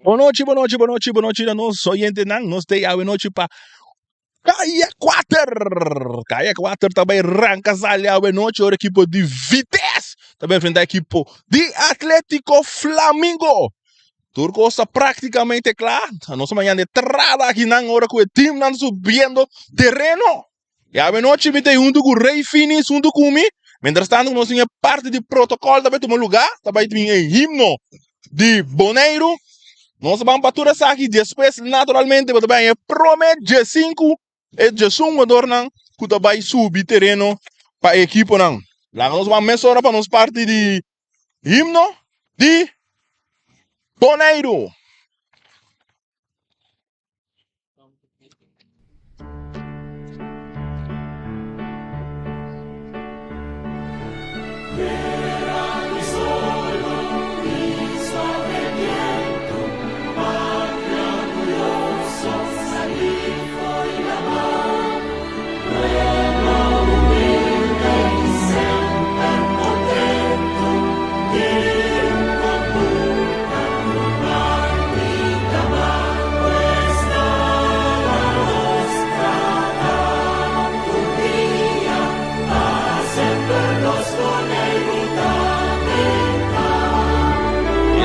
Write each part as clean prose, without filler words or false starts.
Bonochi, bonochi, bonochi, bonochi na nos oyentenan. Nos te awe nochi pa Kaya 4. Kaya 4 ta bai ranka sali awe nochi ora ekipo di Vitesse ta bai enfrenta ekipo di Atletico Flamingo. Tur kos ta praktikamente kla. Nos mañana de trada aki nan ora ku e teamnan subiendo tereno. E awenochi mi ta ei huntu ku Rei Finis huntu ku mi. Mientras tanto ku nos tin e parti di protokòl ta bai tuma lugá, ta bai tin e himno di Boneiru. Nos ta ban pa tur esaki, despues naturalmente bo ta bai haña e promé diesinku, e diesun hugadornan ku ta bai subi tereno pa e ekiponan. Laga nos ban mesora pa nos parti di himno di Boneiru.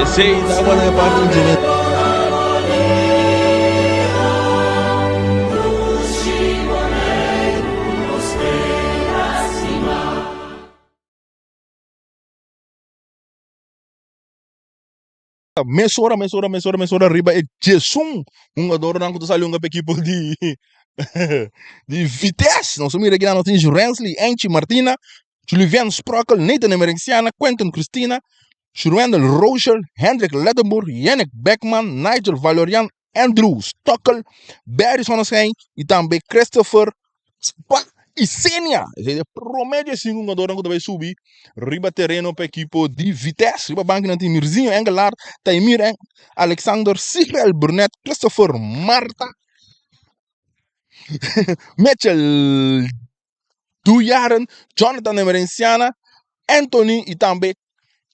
Esey tabata e parti dje. Mesora, mesora, mesora, mesora riba e diesun hungadornan ku ta sali hunga pa ekipo di di Vitesse. Nos a mira kinan nos tin Jurensley, Enchi Martina, Julivian Sprockel, Nathan Emerenciana, Quentin Christina, Shurwendel Rochel, Hendrik Lettenboer, Yannick Beckman, Nigel Valorian, Andrew Stockel, Barry Zonneschijn y tambe Christopher Spa y Senia. Esei e prome di e sinku hungadornan ku ta bai subi riba tereno pa ekipo di Vitesse. Riba banki nan tin Mirzinho Engelaar, Taimir Alexander, Cyril Burnett, Christopher Marta, Mitchell Duyaren, Jonathan Emerenciana, Anthony y tambe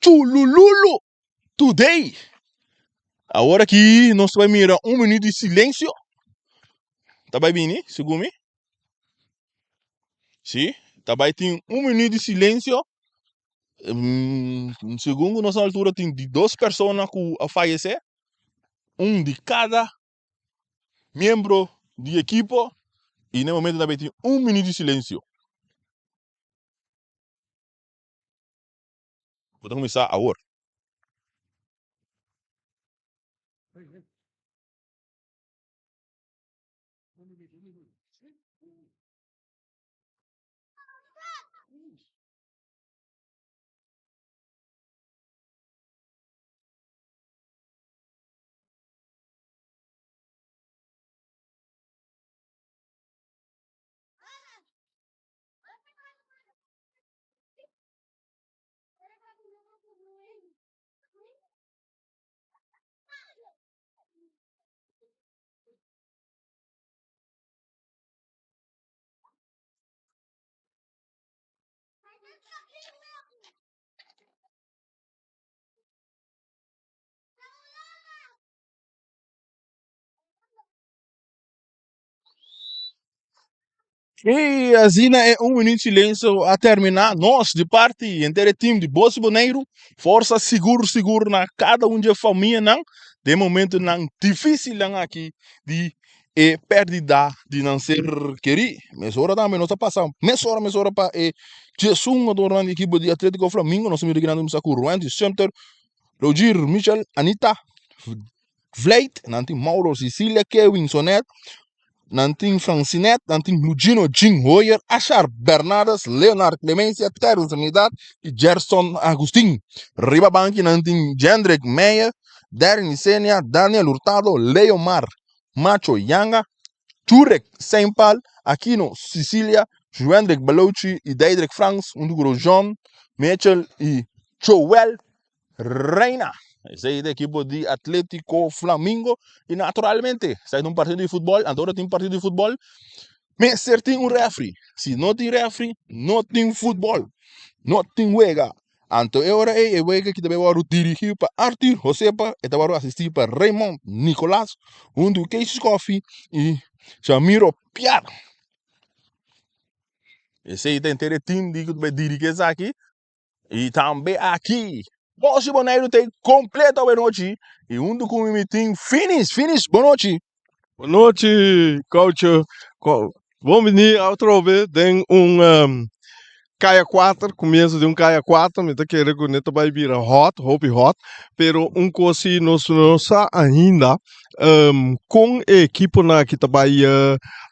Chulululu Today. Awor aki nos ta bai mira un minuut di silencio. Ta bai bini, segun mi. Sí, ta bai tin un minuut di silencio. Mm, segun ku nos altura tin di dos persona ku a fayece. Un di kada miembro di ekipo. I na e momento ta bai tin un minuut di silencio. Bo ta kuminsá awor. I asina e un minuut silencio a termina. Nos di parti henter e team di Bos Boneiru forsa sigur sigur na kada un dje famianan den momentonan dificilnan aki di e perdida di nan ser keri. Mesora tambe nos a pasa mesora mesora pa e diesun hungadornan di ekipo di Atletico Flamingo. Nos a mira kinan ta kumsa ku Ruendy Sumter, Rogier Michel, Anita Vleit, nan tin Mauro Sicilia, Kewin Sonet, nan tin Francinet, nan tin Lugino Jean Hoyer, Ashar Bernardes, Leonard Clemencia, Terence Trinidad y Gerson Agustin. Riba banki nan tin Jendrik Meyer, Darren Isenia, Daniel Hurtado, Leomar Macho Yanga, Jurek Seinpal, Aquino Sicilia, Juendrik Belouchi y Deidrik Frans, hunto ku Rojon Mitchell y Joel Reina. Esei ta ekipo di Atletico Flamingo y naturalmente esaki ta un partido di futbol, anto ora tin partido di futbol mester tin un refri. Si no tin refri no tin futbol, no tin wega. Anto e ora ei e wega ki ta bai wòrdu dirigí pa Arthur Josepa, e ta wòrdu asistí pa Raymond Nicolaas huntu ku Casey Coffie i Shamiro Piar. Esei ta henter e tim di ku ta bai dirigí esaki. I tambe aki Bos di Boneiru ta kompleto awe nochi i huntu ku mi mi tin Finis. Finis, bon nochi. Bon nochi, coach. Bon bini atrobe den un Kaya 4, comienzo di un Kaya 4. Mi ta kere ku ne ta bai bira hot, hopi hot. Pero un kos si nos no sa ainda kon e ekiponan aki ta bai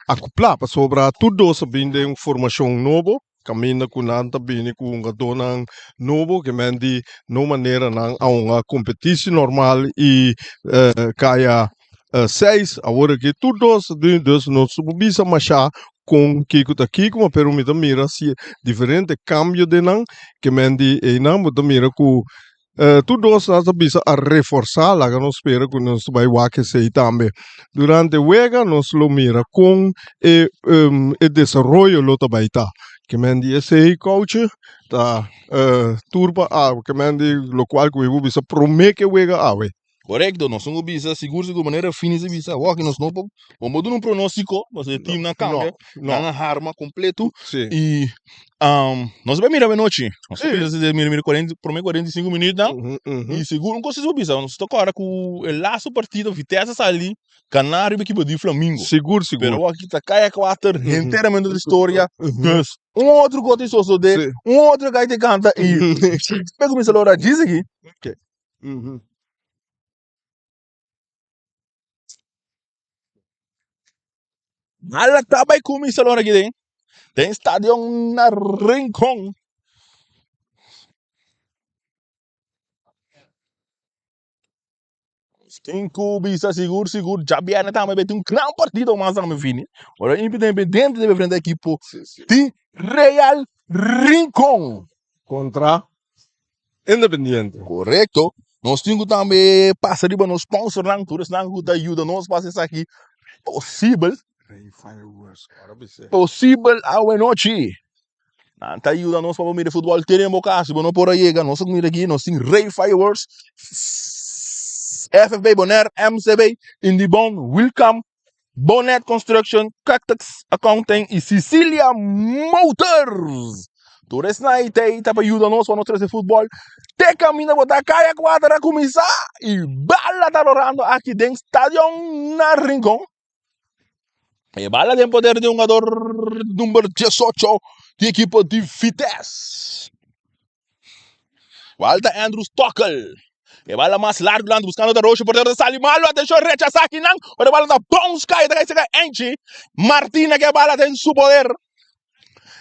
akupla, pasobra tur dos a bin den un formashon nobo. Kaminda ku nan ta bini ku hungadónan nobo ke men di no manera nan a hunga kompetisi normal i kaya seis. Awor aki tur dos ta duni dus nos no por bisa masha kon kiko ta kiko ma pero mi ta mira si diferente kambio den nan ke men di einan bo ta mira ku Tur dos nan ta bisa a reforsá, laga nos spera ku nos ta bai wak esei tambe. Durante wega nos lo mira kon e e desaroyo lo ta bai ta. Ke men di esei kouche ta tur pa awe, ke men di lokual ku mi por bisa promé ke wega awe. Korekto, nos no por bisa sigur sigur manera Finis a bisa awor nos no por bo por duna un pronóstiko pasobra e teamnan kambia, nan a harma kompleto i nos a bai mira anochi, nos a bisa mira mira kuarenta prome 45 minütnan i sigur un kos si bo bisa nos ta kòrda ku e lastu partido Vitesse a sali gana riba ekipo di Flamingo, Sigur sigur. pero awor aki ta kaya kuater henteramente otro historia dus un otro kos ta sosodé un otro kai ta kanta i bai kuminsá lora djis aki. Ala ta bai kuminsá lora aki den den stadion na Rincon. Tin ku bisa sigur sigur djabièrnè tambe bai tin un gran partido mas tambe fini. Ora Independiente debe enfrenta ekipo di Real Rincon. Kontra Independiente. Korekto. Nos tin ku tambe pasa riba nos sponsornan, tur esnan ku ta yuda nos pa hasi esaki posibel. Rey Fireworks, ora bis'é. Posibel awenochi. Nan ta yuda nos pa bo mira futbol te den bo kas. Si bo no por a yega, nos a mira aki, nos tin Rey Fireworks, FFB Bonaire, MCB, Indibon, Wilcam, Bonet Construction, Cactus Accounting y Sicilia Motors. Tur esnan ei ta ei ta pa yuda nos pa nos trese futbol te kaminda bo ta. Kaya kuater a kuminsá i bala ta rorando aki den Stadion na Rincon. E bala den poder di hungador number 18 di ekipo di Vitesse. Walter Andrews Tokkel. E bala mas largo lanto buscando ta Roche portero ta sali malo atención rechaza aquí nan pero bala ta bounce cae ta cae Enchi Martina que bala den su poder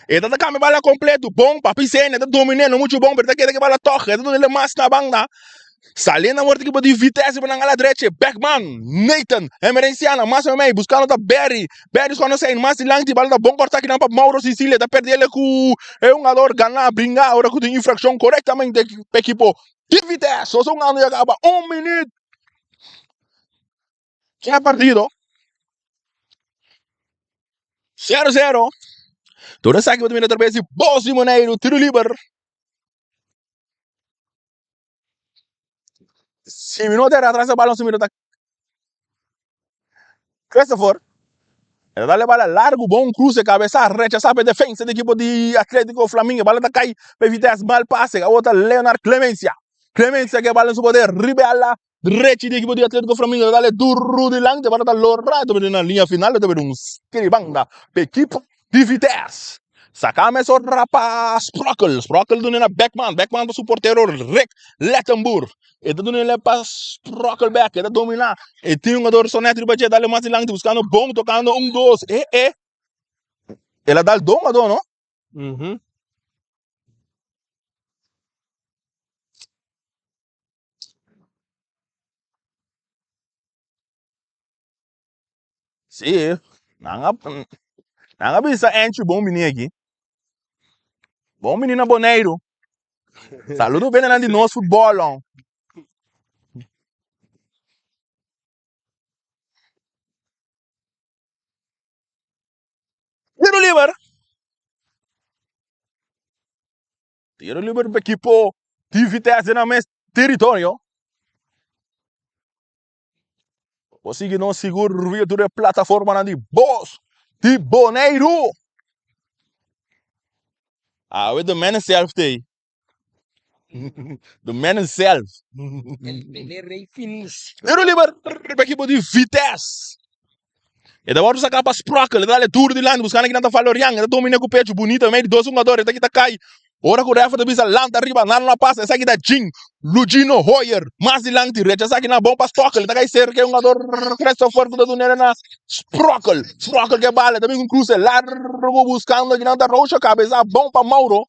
e ta cambia bala completo bon papi Sene ta domine no mucho bon pero ta kere que bala toch e ta dune mas na banda Saliendo awor equipo di Vitesse pa nan a la drecha Beckman Nathan Emerenciana mas o mei buscando ta Berry Berry scondo sein mas dilanti bala ta bon corta kinan pa Mauro Sicilia ta perdiele cu e hungador gana bringa ora cu tin infraccion correctamente pa equipo di Vitesse nos hungando ya caba un minuut dje partido 0-0 tur esaki bo ta mira atrabes di Bos di Boneiru tiro liber. Si mi no ta era atras e balon si mi no ta Christopher e ta dal e bala largu bon cruce cabeza rechasa pa e defensa di ekipo di Atletico Flamingo e bala ta cay pa e Vitesse mal pase awor ta Leonard Clemencia Clemencia ke bala en su poder riba e ala drechi di ekipo di Atletico Flamingo ta dal e duru dilanti e bala ta lora e ta bini na liña final e ta bini un skiri banda pa ekipo di Vitesse. Saka mesora pa Sprockel. Sprockel duna na Beckman. Beckman pa su portero Rick Lettenboer. E ta duna pa Sprockel bek. E ta domina. E tin un jugador Sonet riba dje. Dale mas dilanti buscando bon tocando un dos. E e. El a dal dos jugador no? Mm -hmm. Sí, nan a, nan a bisa Enchi bon bini aki. Bon bini na Boneiru. Saludo bene di nos futbol. On. Tiro liber. Tiro liber pa equipo. Di Vitesse den nan mes teritorio. Bo sigui nos sigur via tur e plataformanan di Bos di Boneiru. Awe the man himself tei. The man himself. El e rey finis. Tiro liber pa ekipo di Vitesse. E ta wòrdu saká pa Sprockel, e ta dal e duru dilanti buskando kinan ta Valorian, e ta domina ku pechu bunita mei di dos hungador, e ta kita kai. Ora ku rèfer ta bisa lanta riba, nada no a pasa, esaki ta Jean Lugino Hoyer mas dilanti, rechasá kinan bon pa Stockel, e ta kai serka e hungador Christopher ku ta dun'e na Sprockel. Sprockel ke bala, e ta bin ku un kruse largu buskando kinan ta Rocha, kabesa bon pa Mauro.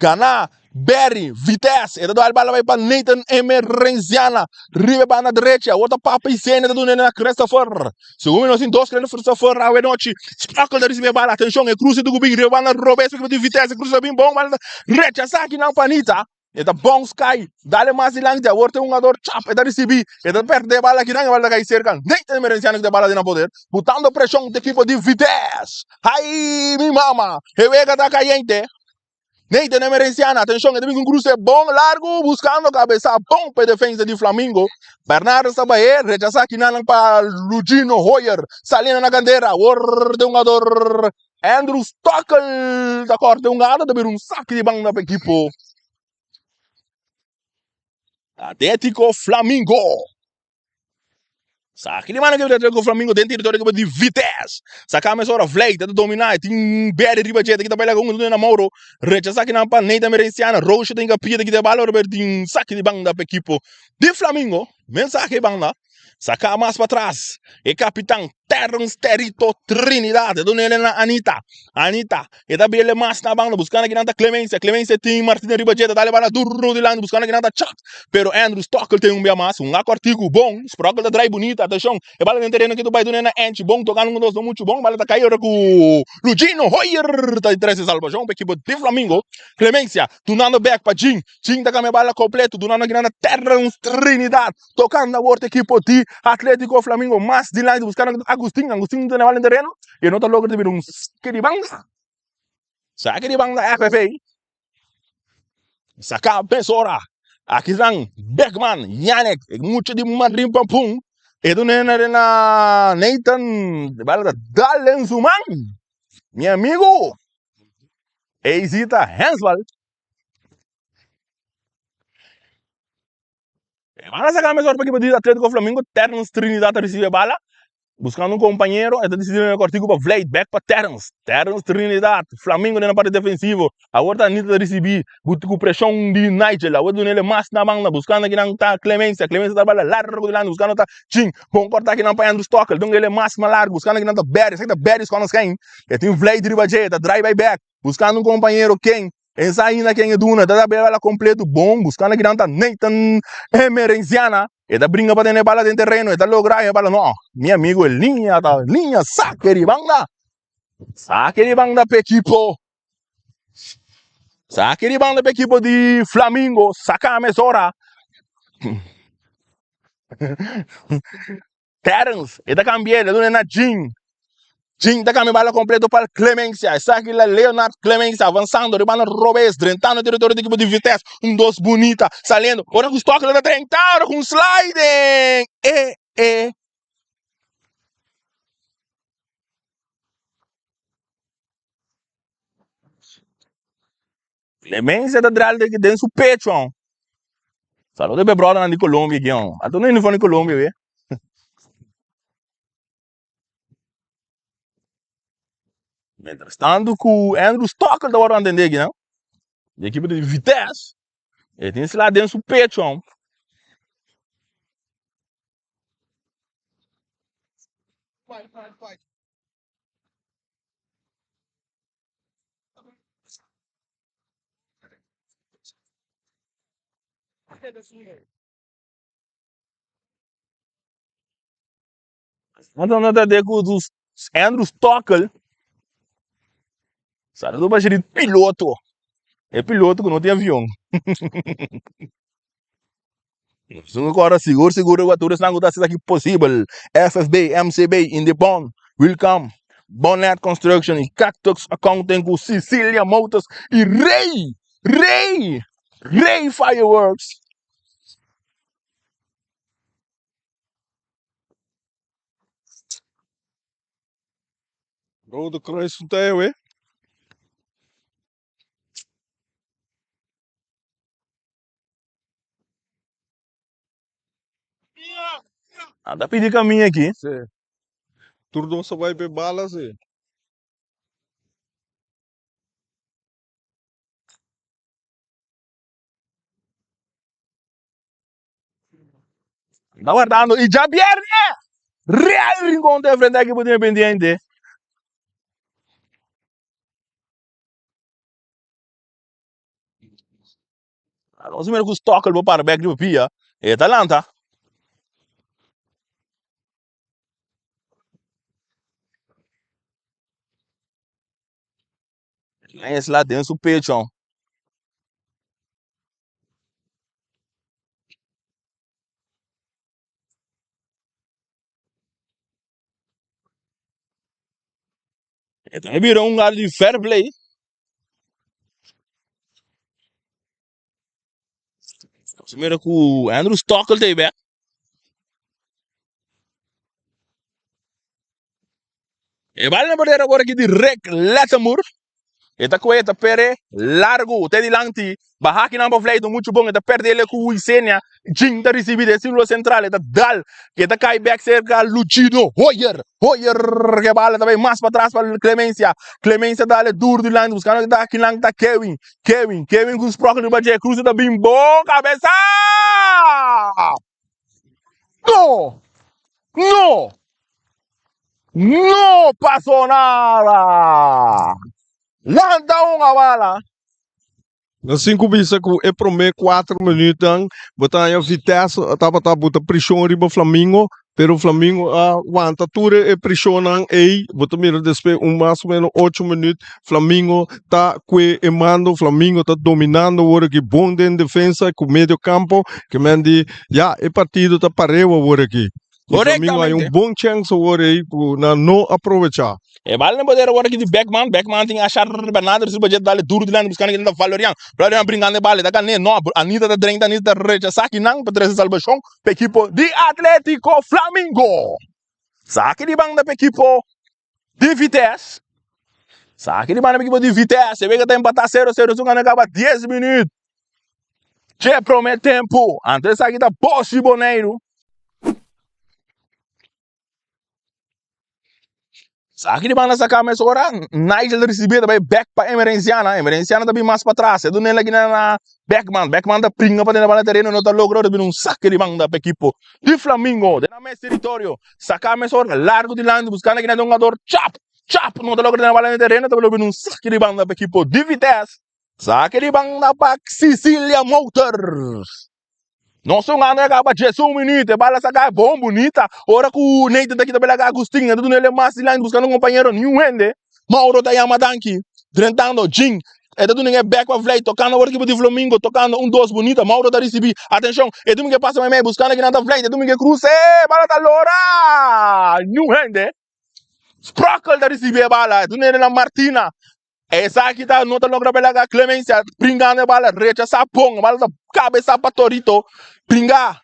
Gana, Barry, Vitesse, e ta dal bala bai pa Nathan Emerenciana, riba e banda derecha, awor ta Papa Isenia ta duna na Christopher. Segun mi nos tin dos Christopher awe nochi. Sprockel ta ricibi e bala, atencion, e cruce ta bin riba e banda robes pa di Vitesse, e cruce ta bin bon, bala ta rechaza akinan pa Anita, e ta bounce kai, dale mas dilanti, awor ta e hungador Chap, e ta ricibi, e ta perde e bala akinan, e bala ta kai cerca Nathan Emerenciana ku ta e bala den nan poder, butando presion di ekipo di Vitesse. Hai mi mama, e wega ta cayente. Nathan Emerenciana, atencion, e ta bin cu un cruce bon largo, buscando cabeza bon pa e defensa di Flamingo. Bernardo ta bahe, rechasa kinanan pa Lugino Hoyer, saliendo na cantera, awor den hungador Andrew Stockel ta corta e hungada, ta bira un saki di banda pa ekipo Atletico Flamingo. Saki di mano ke Atletico Flamingo den territorio ke di Vitesse. Saka mesora Vlei ta domina e tin Berry riba dje ta kita baila un na Mauro. Recha saki nan pa Nathan Merenciana. Rocha tin kapia ta kita bala ora tin saki di banda pa ekipo di Flamingo. Men saki banda. Saka mas pa tras. E kapitan Terence Terito Trinidad. E duna na Anita. Anita. E ta bele mas na banda buscando kinan ta Clemencia. Clemencia tin Martina riba dje ta dale bala duro dilanti buscando kinan ta Chat. Pero Andrew Stockel tin un bia mas. Un acortico bon. Sprockel ta draai bonita. Atencion. E bala den tereno ki tu bai duna na Angie. Bon tocando un dos no mucho bon. Bala ta cay ora cu Lugino Hoyer ta trece salvacion pa equipo di Flamingo. Clemencia dunando back pa Jean. Jean ta cambia bala completo dunando kinan ta Terence Trinidad. Tocando awor ta equipo di Atletico Flamingo mas dilanti buscando Agustin. Agustin tene bala den tereno. E no ta logra di bira un sake di banda. Sake di banda FFA. Saka mesora. Aki stan Beckman, Yannick, mucha di Madrid Pampun. E duna na na Nathan. Bala ta dal den su man. Mi amigo. Eisita Henswal. E bala saka mesora pa ekipo di Atletico Flamingo. Terence Trinidad ta ricibi e bala. Buscando un compañero, e ta decidi mete cortico pa Vlijt, back pa Terence. Terence Trinidad, Flamingo den e parti defensivo. Awor ta Anita ta ricibi, cu presion di Nigel. Awor ta dunele mas na banda, buscando kinan ta Clemencia. Clemencia ta bala largo dilanti, buscando ta Chin. Bon corta kinan pa Andrew Stockel. Dunele mas mas largo, buscando kinan ta Barry. Esaki ta Barry scondo schijn. E tin Vlijt riba dje, ta draai bay back. Buscando un compañero, ken? E sa ainda ken e duna, ta da bela completo bon, buscando kinan ta Nathan Emerenciana. E ta bringa pa tene bala den tereno, e ta logra e bala no. Mi amigo e liña ta liña sake di banda. Sake di banda pa ekipo. Sake di banda pa ekipo di Flamingo. Saka mesora. Terence, e ta cambia, e ta duna na Jean. Jean ta cambia bala completo pa Clemencia. Esaki la Leonard Clemencia avanzando riba na robes, drentando territorio di equipo di Vitesse. Un dos bunita, saliendo. Ora cu Stockler ta drenta, ora cu un sliding. E, e. Clemencia ta dral den su pecho. Saludo pe brothernan di Colombia aquí, oh. Atu no uniforme di Colombia, ve. Mientras tanto ku Andrew Stocker ta wòrdu atendé aki, no? Di ekipo di Vitesse. E tin sla den su pecho, oh. Anto no ta de ku Andrew Stockel. Saludo pa di piloto. E piloto ku no tin avion. Nos kora sigur sigur riba tur esnan ku ta hasi esaki posibel. FFB, MCB, Indepon, Wilcom, Bonnet Construction i Cactus Accounting ku Cecilia Motors i Rey! Rey! Rey Fireworks. Rode Kruis van Tijwe. Ah, ta pidi camia aqui. Sí. Tur dos a bai pe bala, sí. Ta wardando y djabierne Real Rincon ta enfrenta ekipo di Independiente. Nos mira ku Stokkel bo para bek riba pia, e ta lanta. Esla den su pecho. E ta bira un lugar di fair play. Nos mira ku Andrew Stokkel ta bek. E bal na poder agora aqui di Rick Lettermoor. E ta koe, e ta pere largo te dilanti. Bahaki nan pa vleito mucho bon. E ta perde ele ku Isenia. Jing ta ricibi den círculo central. E ta dal. E ta kai back cerca Luchino Hoyer. Hoyer ke bala ta bai mas pa tras pa Clemencia. Clemencia dale duro dilanti. Buscando ta kinan ta Kevin. Kevin. Kevin ku Sprokel riba dje. Cruze ta bin bon cabeza. No! No! No pasó nada! Lanta un bala! Na sinku bisa ku e promé kuater minuutnan bo ta haña Vitesse tabata buta preshon riba Flamingo, pero Flamingo a wanta tur e preshonnan ei. Bo ta mira despues un mas o menos ocho minuut Flamingo ta kue e mando, Flamingo ta dominando awor aki bon den defensa ku medio kampo, ke men di ya e partido ta pareu awor aki. Y Flamingo hay un bon chance awor ei ku nan no a provecha. E bal na poder awor aki di Beckman, Beckman tin Ashar Bernardo riba dje dale duro dilanti buskando kinan ta Valerian, Valerian brinkando e bal e ta gan'é no, Anita ta drenta Anita ta rechasá kinan pa trese salbashon pa ekipo di Atletico Flamingo. Saki di banda pa ekipo di Vitesse. Saki di banda pa ekipo di Vitesse. E wega ta empatá 0 0 su gana kaba 10 minuut. Dje promé tempu. Anto esaki ta Boshi Boneiru. Saki di banda saka mesora. Nigel ta risibí ta bai bek pa Emerenciana. Emerenciana ta bin mas patras. E dunel aki na Beckman. Beckman ta pringa pa den banda tereno. No ta logra. Ta bin un saki di banda pa ekipo di Flamingo. Den nan mes teritorio. Saka mesora largo dilanti buscando kina hungador chap chap no ta logra tene bala den tereno ta bini un saki di banda pa ekipo di Vitesse saki di banda pa Cecilia Motors nos hungando a kaba 11 minuut e bala saka bon bunita ora ku Nathan ta kita bela Agustin e ta duna el mas dilanti buscando un compañero niun hende Mauro ta yama danki drentando Jing e ta duna e bek pa Vlei tokando awor ekipo di Flamingo tokando un dos bunita Mauro ta risibi atenshon e dumingo e pasa meimei buskando kinan ta Vlei e dumingo e kruse bala ta lora niun hende Sprockel ta risibi e bala e duna e na Martina esaki ta no ta logra belaga Clemencia bringando e bala rechasa bon e bala ta kabesa pa Torito bringa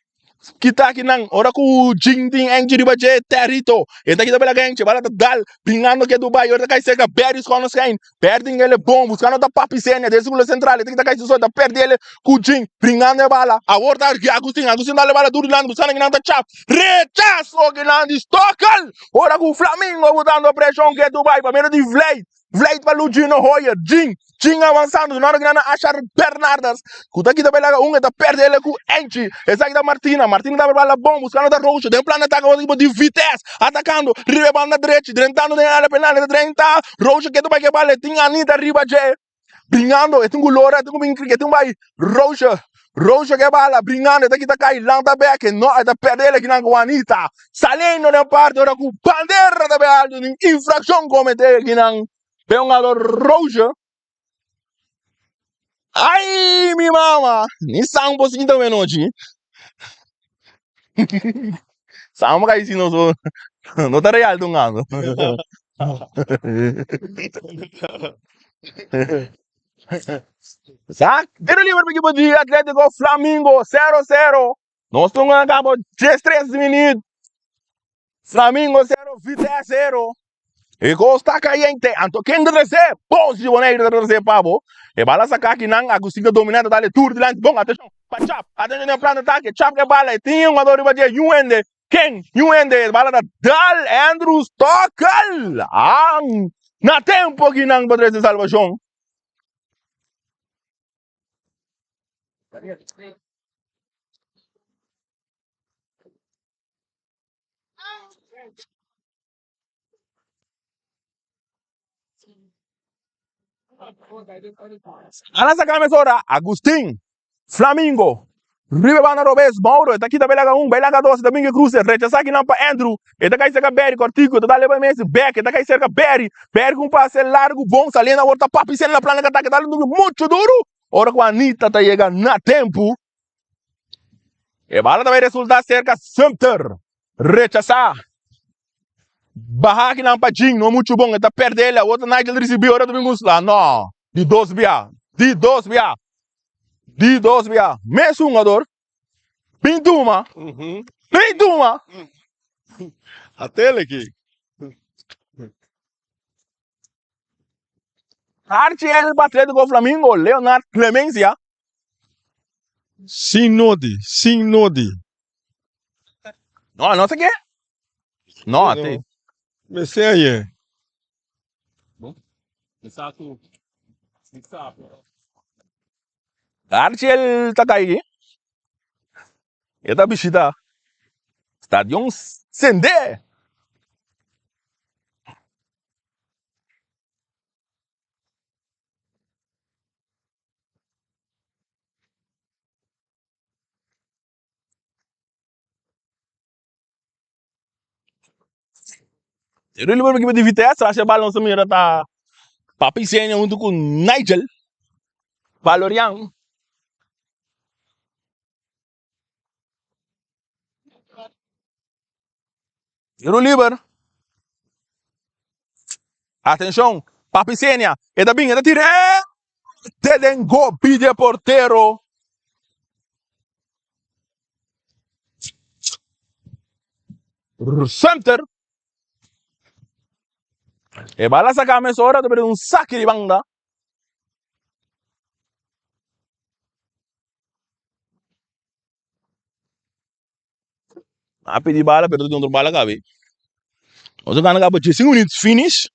Kita akinan, ora ku Jing tin Angie riba dje, Territo, e ta kita bela genchi, bala ta dal, bringando ke Dubai, ora ta kai serka Berry skon schijn, Berry tin ele bon, buskando ta Papi Senia, den sirkulo sentral, e ta kita kai su so, ta perdi ele ku Jing, bringando e bala, awor ta Agustin, Agustin dal e bala duru dilanti, buskando kinan ta Chap, rechaso kinan di Stokkel, ora ku Flamingo butando preshon ke Dubai, pa medio di Vlei, Vleit pa Lugino Hoyer, Jing, Jing avansando, dunando kinan na Ashar Bernardes, ku ta kita belaga un, e ta perde ele ku Enchi, esaki ta Martina, Martina ta bala bon, buskando ta Rocha, den plan de atake otro ekipo di Vitesse, atakando, riba e banda drechi, drentando den area penal, e ta drenta, Rocha ketu bai ke bala, e tin Anita riba dje, bringando, e tin ku lora, e tin ku bin, e tin bai, Rocha, Rocha ke bala, bringando, e ta kita kai, lanta bek, e no, e ta perde ele kinan ku Anita, saliendo den parti ora ku bandera ta bai alto, tin infrakshon komete kinan, pe un alo Rocha. Ai, mi mama! Ni sang bo sinta we nochi. Sang bo kai si no so, no ta real tungando. Sa, tiro liber pa ekipo di Atletico Flamingo, 0-0. Nos ta hunga cabo 13 minuut. Flamingo 0, Vitesse 0. E cos ta cayente. Anto ken ta trece? Bos di Bonaire ta trece pa bo. E bala saca aki nan. Agustin ta domina ta dale tur dilanti. Bon, atencion. Pa Chap. Atencion den plan de ataque. Chap ke bala. E tin un jugador riba dje. Yu hende. Ken? Yu hende. E bala ta dal Andrew Stockel. Ang. Na tempo ki nan pa trece salvacion. Ana saca mesora Agustin Flamingo riba banda robes Mauro e ta kita belaga un belaga dos e ta binga cruce rechasa kinan pa Andrew e ta kai cerca Berry cortico e ta dale pa Messi bek e ta kai cerca Berry Berry cu un pase largo bon saliendo awor ta papi sena na plan di atake ta dale mucho duro ora cu Anita ta yega na tempo e bala ta bay resulta cerca Sumter rechasa Baha kinan pa Jing no muchu bon e ta perde el awor ta Nigel ricibi ora ta bin cu sla no di dos bia di dos bia di dos bia mes hungador bin tuma bin tuma. Atele aki. Archie pa Atletico Flamingo Leonard Clemencia. Sin nodi, sin nodi. No, no sé qué. No, a ti. Me sé ayer. Archie ta kai. E ta bishita Stadion Sende. Tiro liber pa ekipo di Vitesse, Rasha bal nos mira ta Papi Senia hunto ku Nigel Valorian. Tiro liber. Atenshon, Papi Senia, e ta bin, e ta tira, e te den gopi di e portero. Center. E bala saca mesora, ta un saque di banda. A pidi bala, pero tin otro bala cabe. Nos a gana caba 15 minuut finish.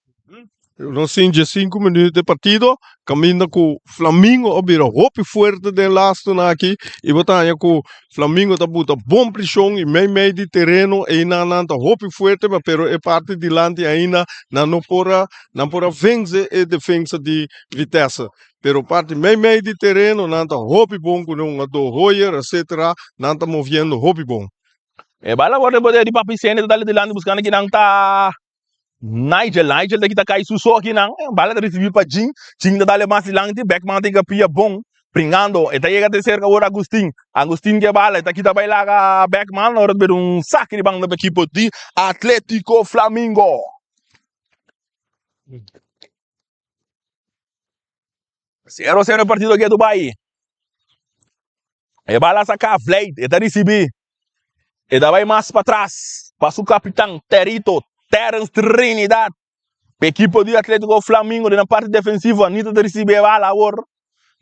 Nos tin 15 minuut de partido. Caminda cu Flamingo a bira hopi fuerte den lastonan aki. Y bo ta haña cu Flamingo ta buta bon presion y mei mei di tereno einan nan ta hopi fuerte, pero e parti dilanti ainda nan no por a nan por a vence e defensa di Vitesse. Pero parti mei mei di tereno nan ta hopi bon ku nan hungadó Hoyer etcetera nan ta moviendo hopi bon. E bala worde poder di Papi Sene ta dale dilanti buscando kinan ta Nigel, Nigel ta kita kai su so kinan, bala ta ricibi pa Jean, Jean ta dale mas dilanti, Beckman ta hinca pia bon, bringando, e ta yega te cerca awor Agustin, Agustin ke bala, e ta kita bay laga Beckman, ora ta bira un saki di banda pa ekipo di Atletico Flamingo. 0-0 e partido aki a Dubai. E bala saca Vleit, e ta ricibi. E ta bay mas patras pa su capitan Terito, Terence Trinidad. Pa equipo di Atletico Flamingo den parte defensivo, Anita ta ricibi e bala awor.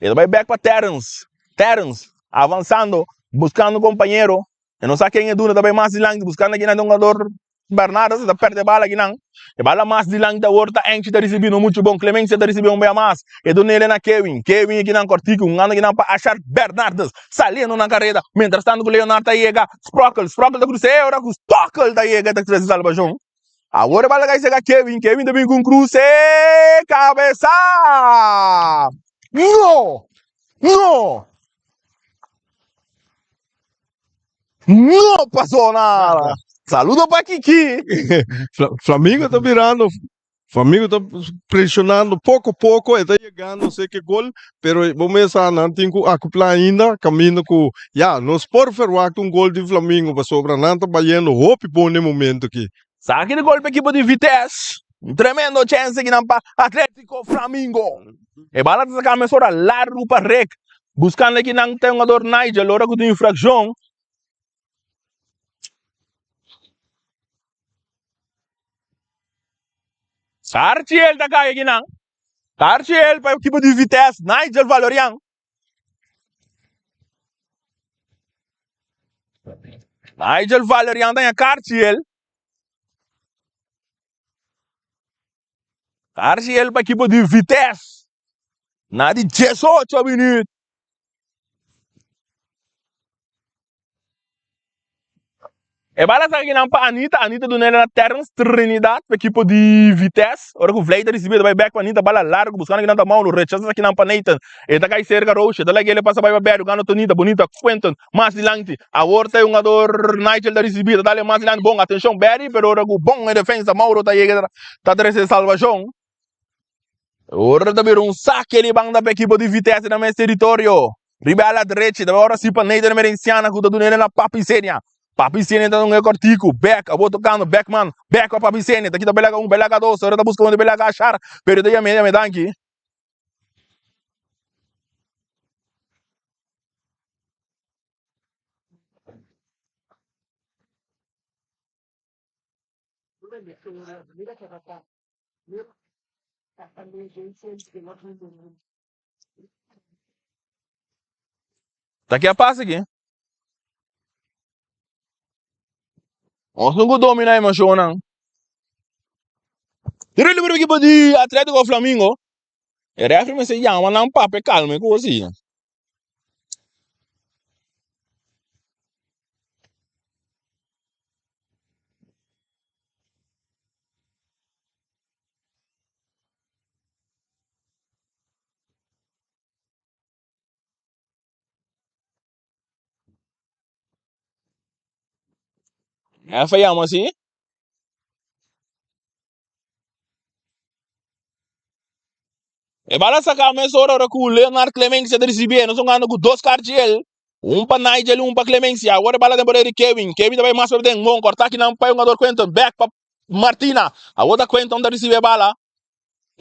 E ta bay back pa Terence. Terence avanzando, buscando compañero. E no sa ken e duna, ta bay mas dilanti buscando aki nan hungador Bernardo ta perde bala akinan. E bala mas dilanti awor ta Enchi ta risibi no muchu bon. Clemencia ta risibi un bia mas. E dunele na Kewin. Kewin akinan kortiku. Un anda akinan pa Ashar Bernardes. Saliendo na kareda. Mientras tanto ku Leonard ta yega. Sprockel. Sprockel ta krus'é e ora ku Stockel ta yega ta trese salbashon. Awor e bala kai sega Kewin. Kewin ta bin ku un krus'é. Kabesa! No! No! No pasó nada. Saludo pa Kiki. Flamingo ta birando, Flamingo ta presionando poco poco, e ta yegando sé ke gol, pero bo mes sa nan tin ku akupla ainda, kaminda ku ya nos por verwagt un gol di Flamingo pasobra nan ta bayendo hopi bon den momento aki. Saki di gol pa ekipo di Vitesse. Un tremendo chance kinan pa Atletico Flamingo. E bala ta saca mesora largo pa Rick. Buscando kinan ta hungador Nigel ora cu tin infraccion. Archiel ta cay kinan. Archiel pa equipo di Vitesse. Nigel Valorian. Nigel Valerian ta Cartiel. Cartiel pa equipo di Vitesse. Na di 18 minuut. E bala sa kinan pa Anita, Anita dun'el na Terence Trinidad pa ekipo di Vitesse. Ora ku Vlei ta risibi e ta bai bek pa Anita, bala largu buskando kinan ta Mauro, rechasa sa kinan pa Nathan. E ta kai serka Roosje, ta lag'el e pasa bai pa Berry, gana Tonita, Bonita, Quentin, mas dilanti. Awor ta e hungador Nigel ta risibi, ta dal e mas dilanti, bon atenshon Berry, pero ora ku bon e defensa Mauro ta yega ta trese salvashon. Ora ta bira un sake di banda pa ekipo di Vitesse na mes teritorio. Riba ala drechi ta ora si pa Nathan Emerenciana ku ta duna el na Papi Senia. Papi Senia ta duna e kortiku. Bek abo tokando Bekman. Bek pa Papi Senia. Ta kita belaga un belaga dos. Ora ta buska un belaga ashar. Pero ta yame yame danki. Ta ke a pasa aki? Nos no ku domina emoshonnan. Tiro libre ekipo di Atletico Flamingo. E refri mester yama nan papia kalma e kos ei. Efa yama si. E bala saca mesora ora cu Leonard Clemencia ta ricibi. Nos gana cu dos carchi el. Un pa Nigel y un pa Clemencia. Awor e bala den poder di Kevin. Kevin ta bay mas pa den. Bon, corta akinan pa e hungador Quentin. Back pa Martina. Awor ta Quentin ta ricibi e bala.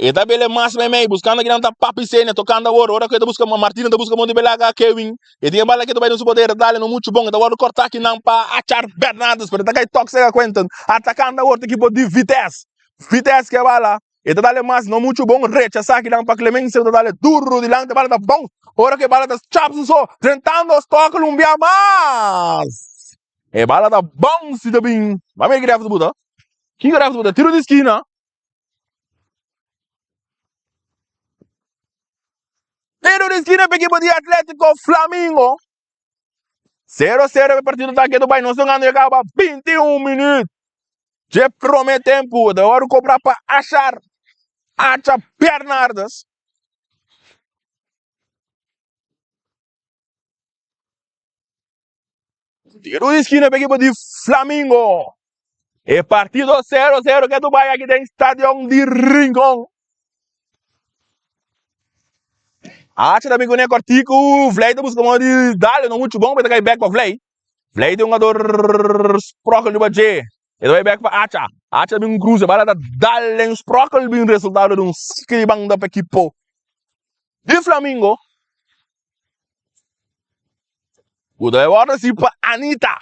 E ta bele mas meimei, buscando akinan ta Papi Senia, tocando awor. Ora cu e ta busca Martina ta busca monti belaga Kevin. E tin e bala ke ta bay den su poder. Dale no mucho bon. E ta wordo corta akinan pa Achar Bernardes. Pero e ta cay tok cerca Quentin. Atacando awor ta equipo di Vitesse. Vitesse ke bala. E ta dale mas no mucho bon. Rechasa akinan pa Clemencia. Ta dale duro dilanti. Bala ta bon. Ora cu e bala ta chap su so. Drentando Stokkel un bia mas. E bala ta bon si ta bin. Ba mira ki ref ta buta. Kiko ref ta buta? Tiro di skina. Tiro di skina pa ekipo di Atletico Flamingo. 0-0 e partido ta ketu bai. Nos ta gana kaba 21 minuut. Dje prome tempu. Ta wòrdu kobra pa Ashar Acha Bernardes. Tiro di skina pa ekipo di Flamingo. E partido 0-0 ketu bai aki den stadion di Rincon. Acha ta bin kuné kòrtiku. Vlei ta buska modo di dale no muchu bon, pero ta kai bèk pa Vlei. Vlei ta un hungador spròkel riba dje. E ta bai bèk pa Acha. Acha ta bin un kruse, bala ta dal den spròkel bin resultado di un saki di banda pa ekipo di Flamingo. Ku ta bai wòrdu hasi pa Anita.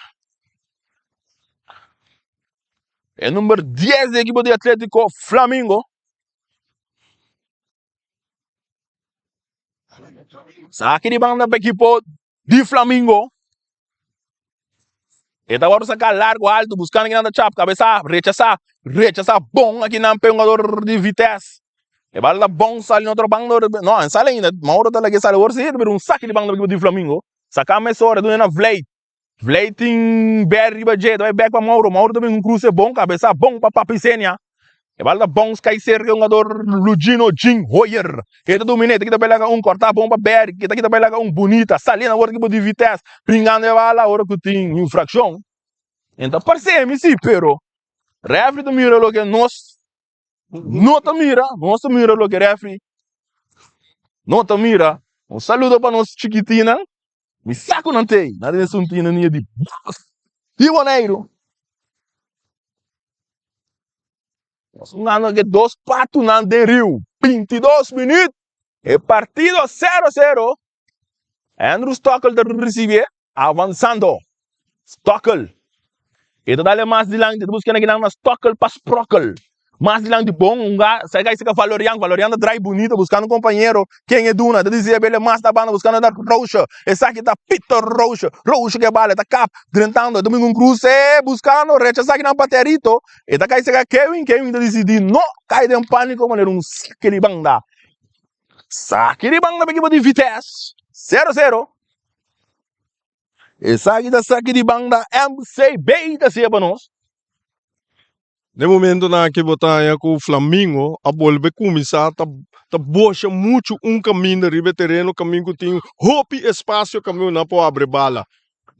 E number 10 di ekipo di Atletico Flamingo. Saki di banda pa ekipo di Flamingo. E ta wòrdu saká largu altu buskando kinan ta chap kabesa rechasá rechasá bon akinan pa e hungador di Vitesse. E bala ta bon sali na otro banda no e sali ainda Mauro ta lag'e sali awor si ta bira un saki di banda pa ekipo di Flamingo. Saká mesora duna na Vlei. Vlei tin bèr riba dje, ta bai bèk pa Mauro. Mauro ta bin un kruse bon, kabesa bon pa Papi Senia. E bala ta bons kai serka e hungador Lugino Jin Hoyer. E ta dominé, ta kita bai laga un kòrtá bon pa Berry, ta kita bai laga un bunita. Sali na wòrdu ekipo di Vitesse, bringando e bala ora ku tin infrakshon. E ta parse mi si, pero rèfri ta mira loke nos no ta mira, nos ta mira loke rèfri no ta mira. Un saludo pa nos chikitinnan. Mi sa ku nan t'ei. Nan tin esun tina nia di bos di Boneiru. Nos hungando ke dos patunan den riu. 22 minuut. E partido 0-0. Andrew Stockel ta ricibié, avanzando. Stockel. E ta dale mas dilanti, ta busca na na Stockel pa Sprockel. Mas dilanti bon hunga, sa kai seka Valorian, Valorian ta draai bonito buscando un compañero. Ken e duna? Ta disi ebele mas na banda buscando na Roosje. Esaki ta Peter Roosje. Roosje ke bala, ta kap, drentando, ta bin un cruce, buscando, rechaza kinan pa Terito. E ta kai seka Kevin, Kevin ta dicidi no kai den panico manera un sake di banda. Saki di banda pa ekipo di Vitesse. 0 0. Esaki ta saki di banda MCB ta siña pa nos. Den momentonan aki bo ta haña ku Flamingo a bolbe kuminsá ta ta bosha muchu un kaminda riba e tereno, kamin ku tin hopi espasio kamin ku nan por abri bala.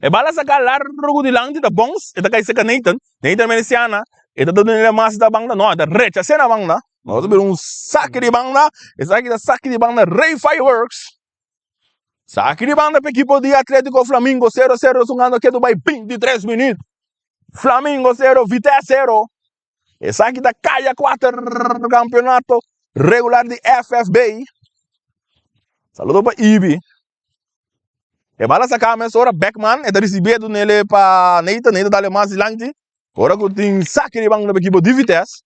E bala saká largu dilanti ta bons, e ta kai serka Nathan, Nathan Mereciana, e ta duna el mas ta banda, no, e ta rechas'é na banda, nos a bira un saki di banda, esaki ta saki di banda Rey Fireworks, saki di banda pa ekipo di Atletico Flamingo, sero sero ta hungando ketu bai 23 minüt. Flamingo 0, Vitesse 0. Esaki ta Kaya 4 campeonato regular di FFB. Saludo pa Ibi. E bala saca mes ora Beckman e ta recibe dunele pa Nathan, Nathan dale mas dilanti. Ora cu tin saki riba un equipo di Vitesse.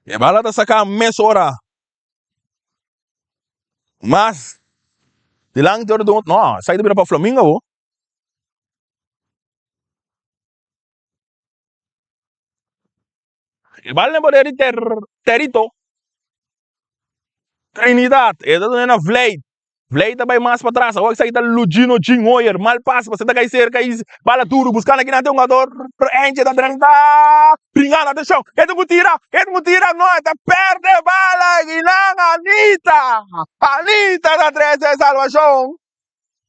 E bala ta saká mesora. Mas dilanti ora dun no, esaki ta bira pa Flamingo awo. E bala den poder di ter Terito. Trinidad, e ta duna na Vleit. Vleit ta bai mas patras, awor esaki ta Lugino Jin Hoyer, mal pas, pasobra ta kai serka i bala duru, buskando aki nan tin un jugador, Eentje ta drenta, bringando, atenshon, e tin ku tira, e tin ku tira, no, e ta perde bala aki nan, Anita, Anita ta trese e salvashon,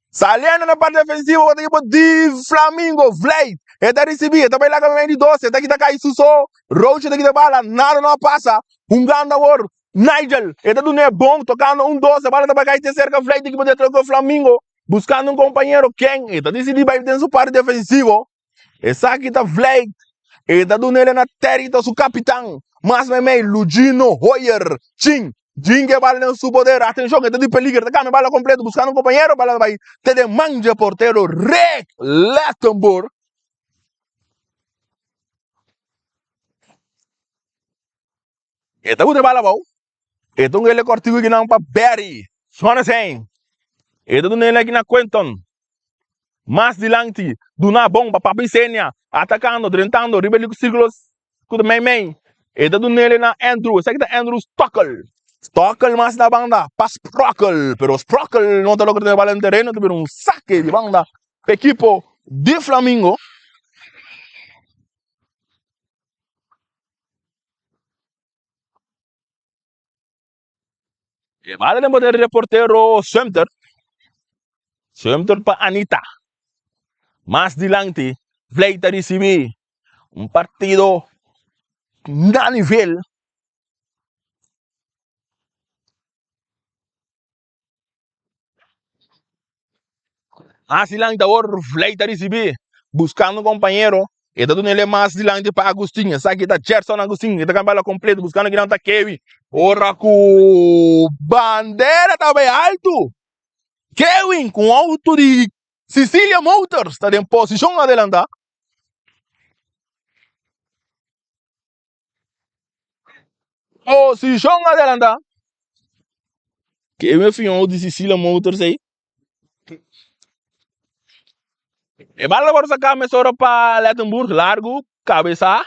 saliendo na parti defensivo pa ekipo di Flamingo, Vleit, e ta risibi, e ta bai laga mei di dos, e ta kita kai su so, Roche ta kita bala, nada no a pasa, hungando awor, Nigel, e ta dun'é bon, tocando un dos, e bala ta bai cay te cerca Vlei di equipo di Atletico Flamingo, buscando un compañero, ken e ta dicidi bai den su parti defensivo, esaki ta Vlei, e ta dun'é na Terito su capitan, mas meimei Lugino Hoyer, Chin, Chin ke bala den su poder, atencion e ta di peligro, ta cambia bala completo, buscando un compañero, bala ta bai te den man dje portero Rick Lettenburg. E ta gusta bala abou. E ta un ele kortiku kinan pa Barry Swanesen. E ta duna ele aki na Quenton. Mas dilanti, duna bon pa Papi Senia. Atakando, drentando riba e sirkulo ku ta meimei. E ta duna ele na Andrew. Esaki ta Andrew Stockel. Stockel mas na banda pa Sprockel. Pero Sprockel no ta logra tene bala den tereno. Ta bira un sake di banda pa ekipo di Flamingo. E bala den poder di portero Sumter. Sumter pa Anita. Mas dilanti, Vlei ta ricibi un partido na nivel. Mas dilanti awor Vlei ta ricibi buscando un compañero. E ta dunele mas dilanti pa Agustin. Esaki ta Gerson Agustin. E ta cambia la completo buscando kinan ta Kevin. Ora cu bandera ta bay alto. Kevin cu un auto di Sicilia Motors ta den posicion adelanta. Posicion adelanta. Kevin fion di Sicilia Motors ei. E bala wòrdu saká mesora pa Lettenburg, largu, kabesá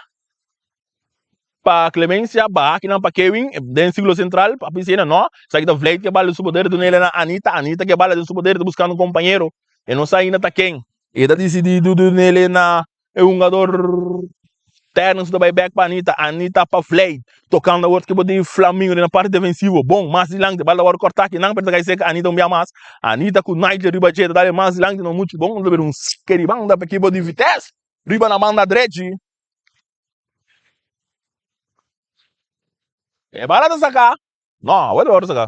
pa Clemencia, baha kinan pa Kevin, den sirkulo sentral, pa Piscina, no, esaki ta Vleit ke bala den su poder, duna el na Anita, Anita ke bala den su poder, ta buskando un kompañero, e no sa ainda ta ken, e ta disidí duna el na E hungador Ternes ta bai bek pa Anita, Anita pa Vleit, tocando awor ekipo di Flamingo den parti defensivo, bon mas dilanti, bal ta wòrdu kòrtá kinan pero ta kai serka Anita un bia mas, Anita ku Nigel riba dje ta dal e mas dilanti no muchu bon, ta bira un seke di banda pa ekipo di Vitesse riba na banda drechi. E bala ta saka, no awor ta wòrdu saka.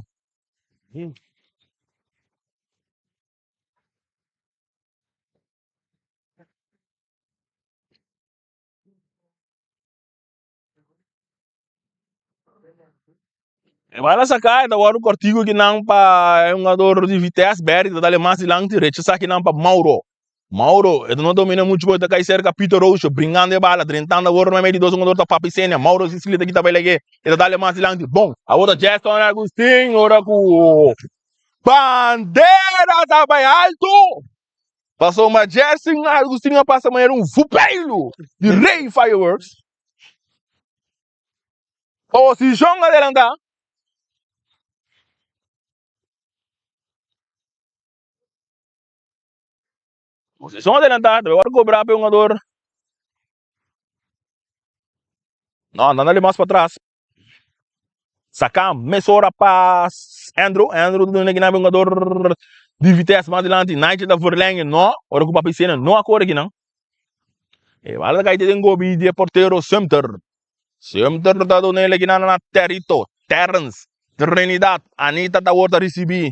E bala saká e ta wòrdu kòrtiku kinan pa e hungador di Vitesse, Berry ta dale mas dilanti, rechasá kinan pa Mauro. Mauro, e ta no domina muchu bo, e ta kai serka Peter Roosje, bringando e bala, drentando awor meimei di dos hungador ta Papi Senia, Mauro Sicilia ta kita bai lag'é, e ta dale mas dilanti, bon, awor ta Jason Agustin, ora ku bandera ta bai alto, pasobra Jason Agustin a pasa manera un vupeilu di Rey Fireworks. Posishon adelantá. Posishon adelantá, ta wòrdu kobrá pa e hungador. No, nan dale mas patras. Saká mesora pa Andrew. Andrew ta duna kinan pa e hungador di Vitesse mas dilanti. Nigel ta verlenge. No, ora ku Papi Sena no a kore kinan. E bala ta kai te den gobi di e portero Sumter. Sumter ta duna el kinan na Territo, Terrence, Trinidad. Anita ta wòrdu risibí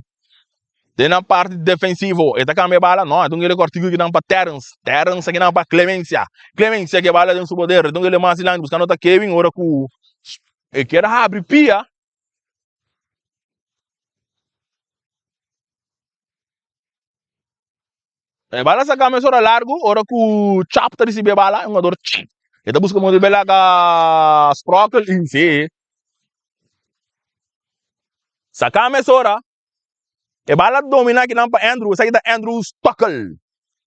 den nan parti defensivo. E ta kambia e bala? No, e ta un kere kòrtiku kinan pa Terrence. Terrence kinan pa Clemencia. Clemencia ke bala den su poder. E ta un kere mas dilanti buskando ta Kevin ora ku e kier habri pia. E bala sa cambia ora largo, ora cu Chap ta ricibi e bala, e hungador e ta busca modo di belaga Sprockel y si. Sa cambia ora, e bala domina kinan pa Andrew, esaki ta Andrew Stockel.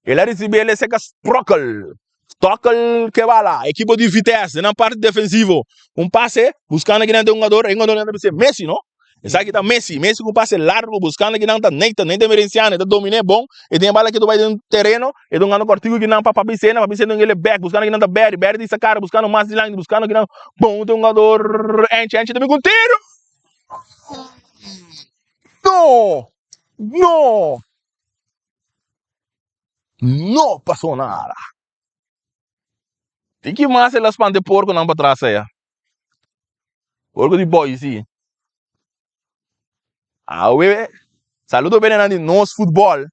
El a ricibi el e seca Sprockel. Stockel ke bala, ekipo di Vitesse, den nan parti defensivo. Un pase, buscando kinan ta e hungador, e hungador nan ta bisa Messi, no? Esaki ta Messi, Messi ku pase largo buskando kinan ta Nathan, Nathan Merenciano, e ta dominé bon, e tin e bala ki ta bai den tereno, e ta hungando kòrtiku kinan pa Papi Sena, Papi Sena el e bèk, buskando kinan ta Barry, Barry ta hisa kara buskando mas dilanti, buskando kinan bon ta hungador Enchi, Enchi ta bin ku un tiro! No! No! No pasó nada! Tiki mas el a spanta e porkonan patras aya. Porko di boi si. Awe, saludo bene nan di Nos Futbol.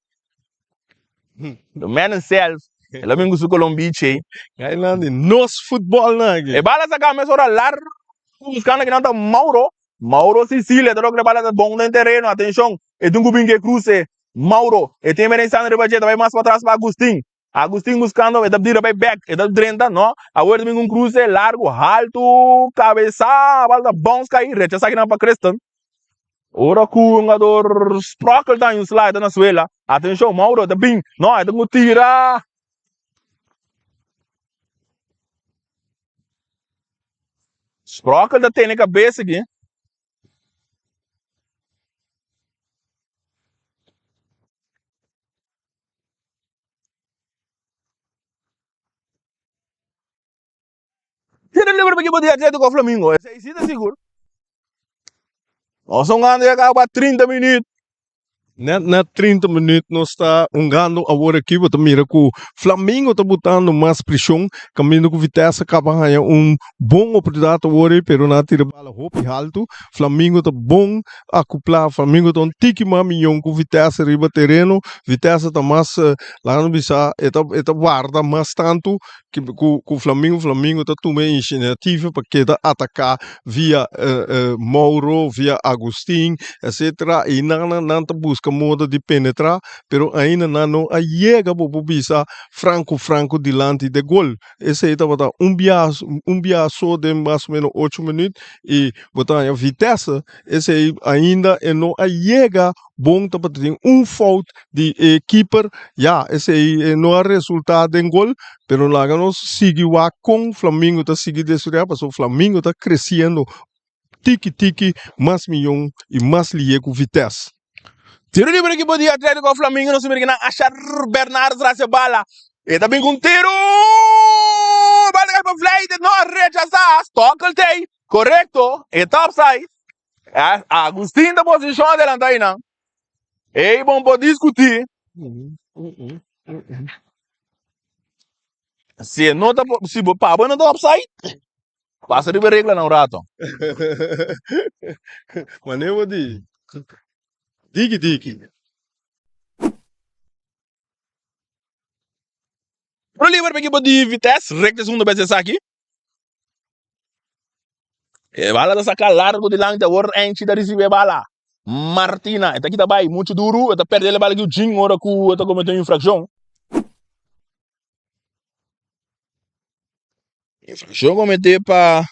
The man himself. El a bin ku su colombiche. Gai nan di Nos Futbol nan aki. E bala sa kame ora largo buskando kinan ta Mauro. Mauro Sicilia ta logra e bala ta bon den tereno. Atenshon, e tin ku bin ku e kruse. Mauro, e tin bene sando riba dje, ta bai mas patras pa Agustin. Agustin buscando, e ta bira bay bek, e ta drenta, no, awor ta bin un cruce largo, halto, cabeza, bal ta bounce cay, rechaza kinan pa Christen. Ora cu hungador Sprockel ta un slide na suela, atencion, Mauro ta bin, no, e ta cu tira. Sprockel ta tene cabeza aki. Tiro libre pa ekipo di Atletico Flamingo. Esei si ta sigur. Nos ta hungando ya kaba 30 minuut. Net net 30 minuut nos ta hungando awor aki. Bo ta mira ku Flamingo ta botando mas preshon. Kaminda ku Vitesse kaba haña un bon oportunidat awor ei, pero nan a tira bala hopi haltu. Flamingo ta bon Akuplá Flamingo ta un tiki mas miyon ku Vitesse riba tereno. Vitesse ta mas, laga nos bisa, e ta e ta warda mas tantu ku ku Flamingo. Flamingo ta tuma e inisiativa pa keda ataká via Mauro, via Agustin, etcetera. I nan nan ta buska moda di penetrá, pero ainda nan no a yega bo por bisa franko franko dilanti de gol. Esei tabata un bia un bia so den mas o menos ocho minüt i bo ta haña Vitesse esei ainda e no a yega bon tabata tin un fout di e keeper ya esei e no a resulta den gol pero laga nos sigui wak kon Flamingo ta sigui desaroya pasobra Flamingo ta creciendo tiki tiki mas miyon i mas lihe ku Vitesse. Tiro libre ekipo di Atletico Flamingo nos mira kinan Ashar Bernardo tras e bala. E ta bin ku un tiro! Bala ta kai pa Vleiten, no a rechasá. Stokkel tei, korekto, e ta offside. Agustin ta posishon adelantá einan. Ei bon por diskutí. Si e no ta, si bo pa bo no ta offside. Pasa riba e reglanan un rato. Wanneer bo di diki diki. Pro liber pa ekipo di Vitesse, rekta segundo bes esaki. E bala ta saka largu dilanti awor Enchi ta risibi e bala. Martina e ta kita bai muchu duru e ta perde e bala ku Jin ora ku e ta komete un infrakshon. Infrakshon komete pa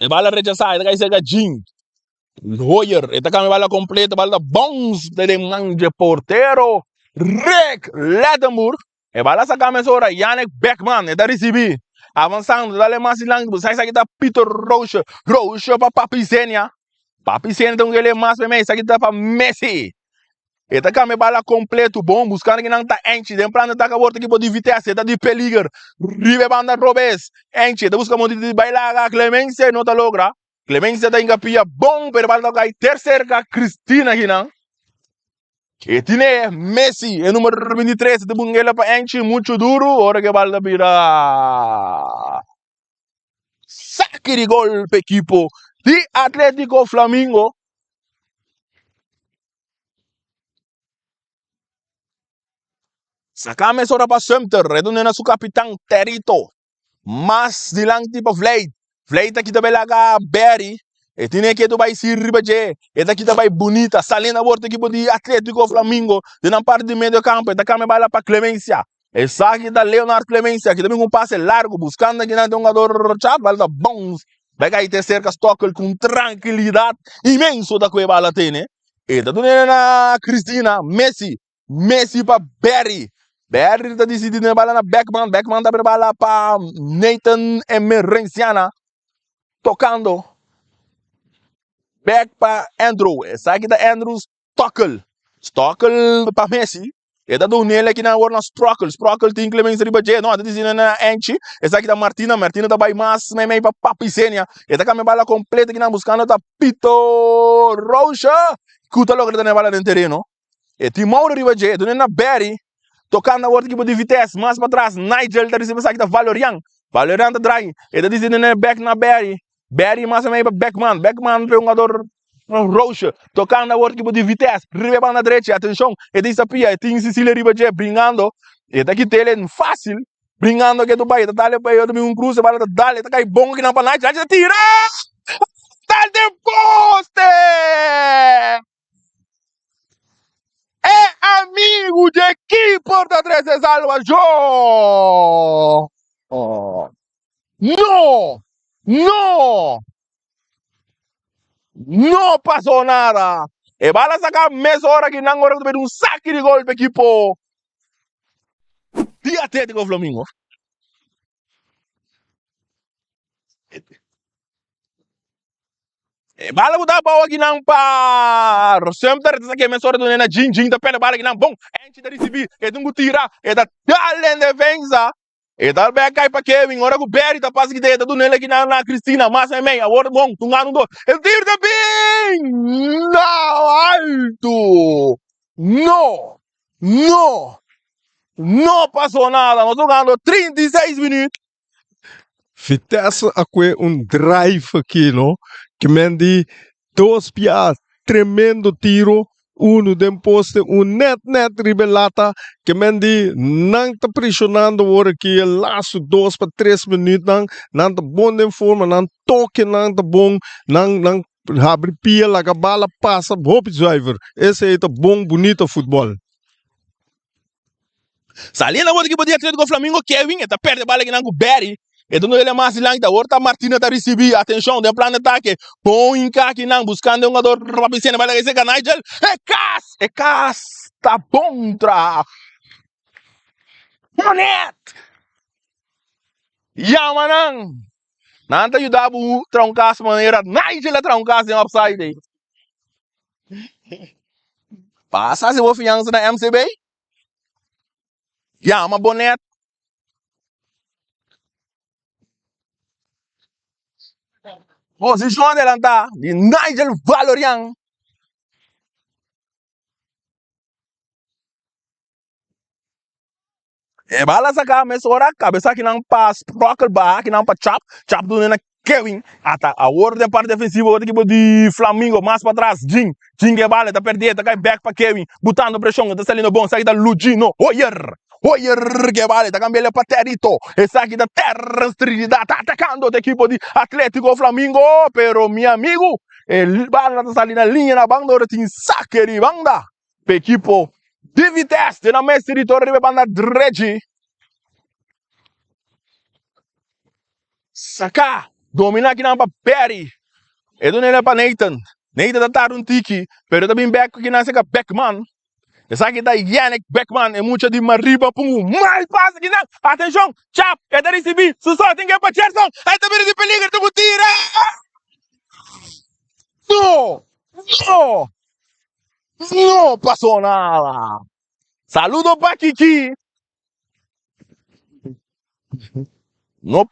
E bala rechasá, e ta kai serka Jin. Hoyer, e ta kambia bala kompleto, bala ta bounce te den man dje portero Rick Lettenburg. E bala saka mesora Yannick Beckman, e ta risibí. Avansando, ta dale mas dilanti, bo sa esaki ta Peter Roosje. Roosje pa Papi Zenia. Papi Zenia ta un kele mas pa e, esaki ta pa Messi. E ta kambia bala kompleto bon buskando kinan ta Enchi den plan di ataka awor ta ekipo di Vitesse e ta di peliger riba e banda robes Enchi e ta buska modo di bai laga Clemencia e no ta logra Clemencia ta hinka pia bon pero e bala ta kai ter serka Cristina kinan e tine Messi e numero 23 e ta bunga ela pa Enchi muchu duru ora ke bala ta bira saki di gol pa ekipo di Atletico Flamingo. Saka mesora pa Sumter, e duna na su kapitan Terito. Mas dilanti pa Vleit. Vleit ta kita bai laga Berry. E tine ketu bai sir riba dje. E ta kita bai Bunita. Saliendo awor ta ekipo di Atletico Flamingo. Den nan parti di medio kampo. E ta kambia bala pa Clemencia. Esaki ta Leonard Clemencia ki ta bin ku un pase largu buskando akinan den un jugador chat bala ta bounce bai kai te serka Stokkel ku un trankilidat inmenso ta ku e bala tene. E ta dun'e na Cristina Messi, Messi pa Barry, Barry ta disidi duna e bala na Beckman, Beckman ta bira bala pa Nathan Emerenciana tokando bek pa Andrew, esaki ta Andrew Stokkel, Stokkel pa Messi, e ta duna el akinan awor na Sprokkel, Sprokkel tin Clemens riba dje, no, a ta disi na Enchi, esaki ta Martina, Martina ta bai mas meimei pa Papi Senia, e ta kambia bala kompleto akinan buskando ta Pito Rocha, ku ta logra tene bala den tereno, e tin Mauro riba dje, e duna na Barry, tokando awor ta ekipo di Vitesse, mas patras Nigel ta risibi esaki ta Valorian, Valorian ta drai, e ta disi na bek na Barry, Barry mas meimei pa Beckman, Beckman pa e hungador Roosje tocando awor equipo di Vitesse riba e banda drechi atencion e ta isa pia e tin Cecilia riba dje bringando e ta kitele facil bringando ke Dubai e ta dale pa e otro bin un cruce bala ta dale ta kai bon kinan pa Nigel Nigel ta tira dal den poste e amigo dje keeper ta trece salvacion no no No pasó nada. E bala saca mesora ki nan ora ku ta pidi un saki di gol pa ekipo di Atletico Flamingo. E bala ku ta abou akinan pa Sumter ta sake mesora duna na Jin. Jin ta perde bala akinan bon. Enchi ta risibi. E tin ku tira. E ta dal den defensa. E ta bek kai pa Kevin, ora ku Berry ta pasa kita e ta duna el aki na na Cristina, mas meimei, awor bon, tungando un dos, e tiro ta bin! No, alto! No! No! No pasó nada, nos tungando 36 minuut. Vitesse a kue un drive aki no, ke men di dos pia tremendo tiro Unu den poste, un net net riba e lata. Ke men di nan ta presionando awor aki e laatste dos pa tres minuutnan. Nan ta bon den forma, nan tokenan ta bon, nan nan habri pia laga bala pasa hopi zuiver. Esei ta bon bunito futbol. Saliendo awor di ekipo di Atletico Flamingo, Kevin e ta perde bala kinan ku Barry. E ta duna mas dilanti, awor ta Martina ta risibi. Atenshon den plan di atake. Bon hinka kinan buskando e hungador Rapicena. Bala kai seka Nigel. E kas! E kas ta bon traha. Bonet! Yama nan! Nan ta yuda bo traha un kas manera Nigel a traha un kas den offside ei. Pasa si bo fiansa na MCB. Yama Bonet. Posishon adelantá di Nigel Valorian. E bala saka mesora kabesa kinan pa Sprokel baha kinan pa Chap. Chap duna na. Kevin ata awor den parti defensivo otro ekipo di Flamingo mas patras Jean Jean ke bala ta perde ta kai bek pa Kevin butando preshon ta saliendo bon esaki ta Lugino Hoyer Hoyer ke bala ta cambiele pa Terito esaki ta Terrence Trinidad ta atacando otro ekipo di Atletico Flamingo pero mi amigo e bala ta sali na liña na banda ora tin sake di banda pa ekipo di Vitesse den nan mes teritorio riba e banda drechi. Saka, domina kinan pa Perry. E duna ele pa Nathan. Nathan ta tarda un tiki, pero e ta bin bek ku kinan seka Beckman. Esaki ta Yannick Beckman, e mucha di Mariba pun un mal pase kinan. Atenshon, Chap, e ta risibi, su so tin ke pa Gerson. E ta bira di peligro, e ta ku tira. No! No! No pasó nada. Saludo pa Kiki. No.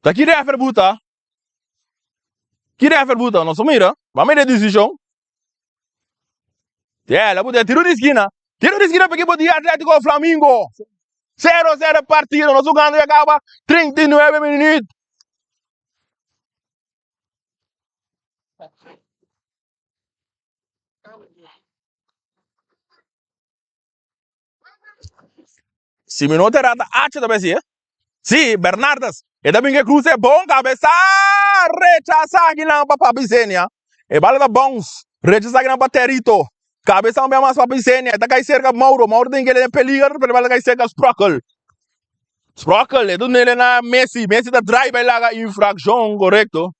Ta ki refer buta? Ki refer buta? Nos mira. Ba mira e decision. Yeah, la buta tiro di esquina. Tiro di esquina pa equipo di Atletico Flamingo. 0-0 partido. Nos jugando ya acaba 39 minuut. Si mi no te rata H ta besi, eh? Si, Bernardes. E ta bin ke cruce bon cabeza. Rechasa akinan pa Papi Zenia. E bala ta bounce. Rechasa akinan pa Terito. Cabeza un bia mas Papi Zenia. E ta kai cerca Mauro. Mauro tin kere den peliger, pero e bala ta kai cerca Sprockel. Sprockel, e dunele na Messi. Messi ta drive e laga infraccion, correcto.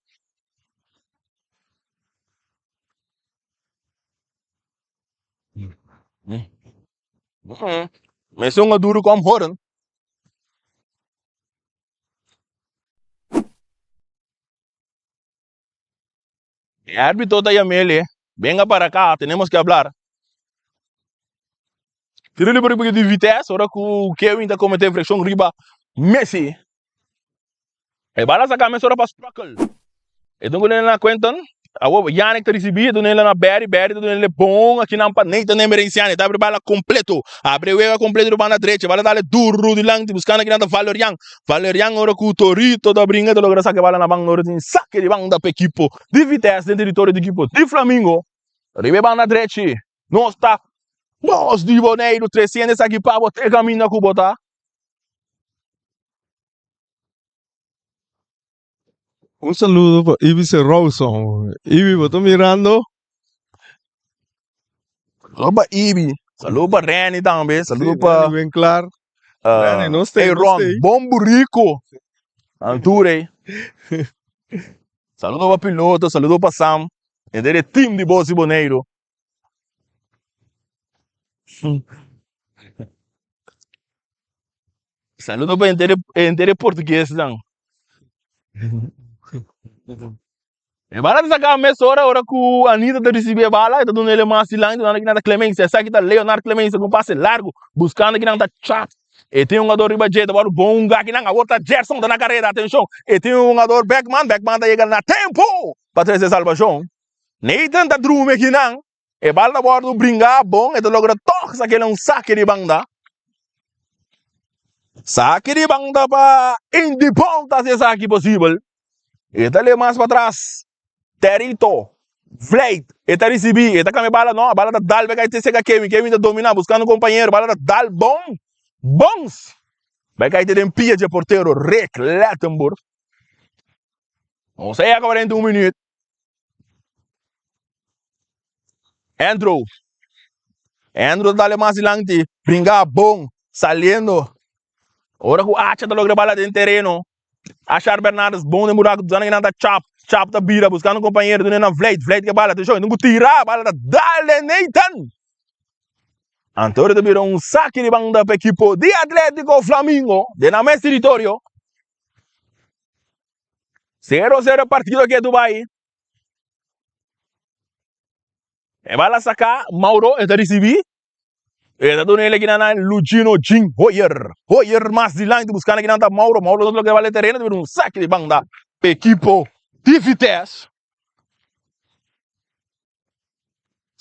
Messi un duro kom horen. E árbitro ta llamele, venga para acá, tenemos que hablar. Tiro libre di Vitesse, ora ku Kevin ta comete infraccion riba Messi. E bala saca mesora pa Sprockel. E dun ku na Quentin. Awo Yannick ta ricibi, e dun na Barry, Barry ta dun le bon aki nan pa Nathan Emerenciano. E ta abri bala completo. Abri wega completo di banda drecha. Bala dale duro dilanti buscando aki nan ta Valerian. Valerian ora ku Torito ta bringa ta logra saca e bala na banda ora tin saque di banda pa ekipo di Vitesse den territorio di ekipo di Flamingo. Riba e banda drechi nos ta nos di Boneiru treciendo esaki pa bo te caminda ku bo ta. Un saludo pa Ibis Rawson. Ibi, bo ta mirando? Saludo pa Ibi, saludo pa Renny tambe, saludo pa Renny Winklar. Renny, no stay, Hey no Ron, stay. bon burico. Anture. Saludo pa piloto, saludo pa Sam. E dere team di Bosi Boneiru. Saludo pa henter henter e portuguesnan. E bala ta saka mesora ora ku Anita ta risibi e bala, e ta duna ele mas dilanti, duna kinan ta Clemencia. Esaki ta Leonard Clemencia ku un pase largu, buskando kinan ta Chat. E tin un hungador riba dje, ta wòrdu bon hunga kinan. Awor ta Gerson ta na kareda, atenshon. E tin un hungador Beckman, Beckman ta yega na tempu pa trese salbashon. Nathan ta drumi akinan, e bal ta wòrdu bringá bon, e ta logra tòg sak'el un sake di banda. Sake di banda pa Indy Pont ta hasi esaki posibel. E ta lei mas patras. Terito, Vleit, e ta risibí, e ta kambia bala, no, bala ta dal bai kai te seka Kevin, Kevin ta dominá buskando kompañero, bala ta dal bon, bons, bai kai te den pia dje portero Rick Lettenburg. Nos a yega 41 minuut. Andrew. Andrew ta dale mas dilanti. Bringa bon. Saliendo. Ora ku Acha ta logra bala den tereno. Ashar Bernardes bon den buraku. Zana kinan ta Chap. Chap ta bira buscando compañero. Dune na Vleit. Vleit ke bala. Atención. Dunku tira. Bala ta dale Nathan. Antonio ta bira un saki di banda pa equipo di Atletico Flamingo. Den nan mes territorio. 0-0 partido aki a Dubai. E bala saca, Mauro e ta ricibi. E ta duna el aki na Lucino Jin Hoyer. Hoyer mas dilanti buscando aki nan ta Mauro. Mauro no ta logra bala e tereno, ta bira un saque di banda pa equipo di Vitesse.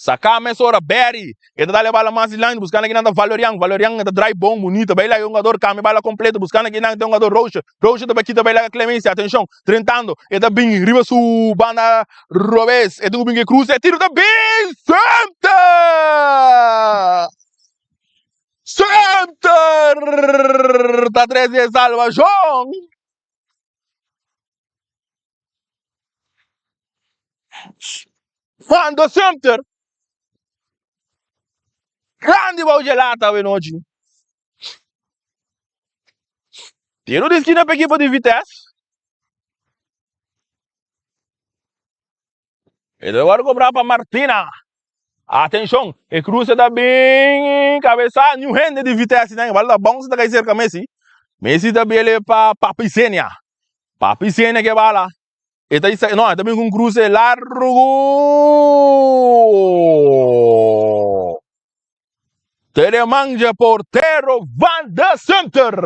Saká mesora Barry. E ta dal e bala mas dilanti buskando kinan ta Valerian. Valerian e ta drai bon bunito. Bai laga e hungador kambia e bala kompleto buskando kinan ta e hungador Roosje. Roosje ta bai kita bai laga Clemencia. Atenshon drentando e ta bin riba su banda robes. E tin ku bin ku e krus e tiro ta bin Sumter! Sumter ta trese e salvashon. Mando Sumter grandi bou dje lata awe nochi. Tiro di skina pa ekipo di Vitesse. E ta wòrdu kobrá pa Martina. Atenshon, e kruse ta bin kabesá niun hende di Vitesse nan. E bala ta bounce ta kai serka Messi. Messi ta bele pa Papi Senia. Papi Senia ke bala. E ta isa, no, e ta bin ku un kruse largu. Teleman dje portero Van de Sumter.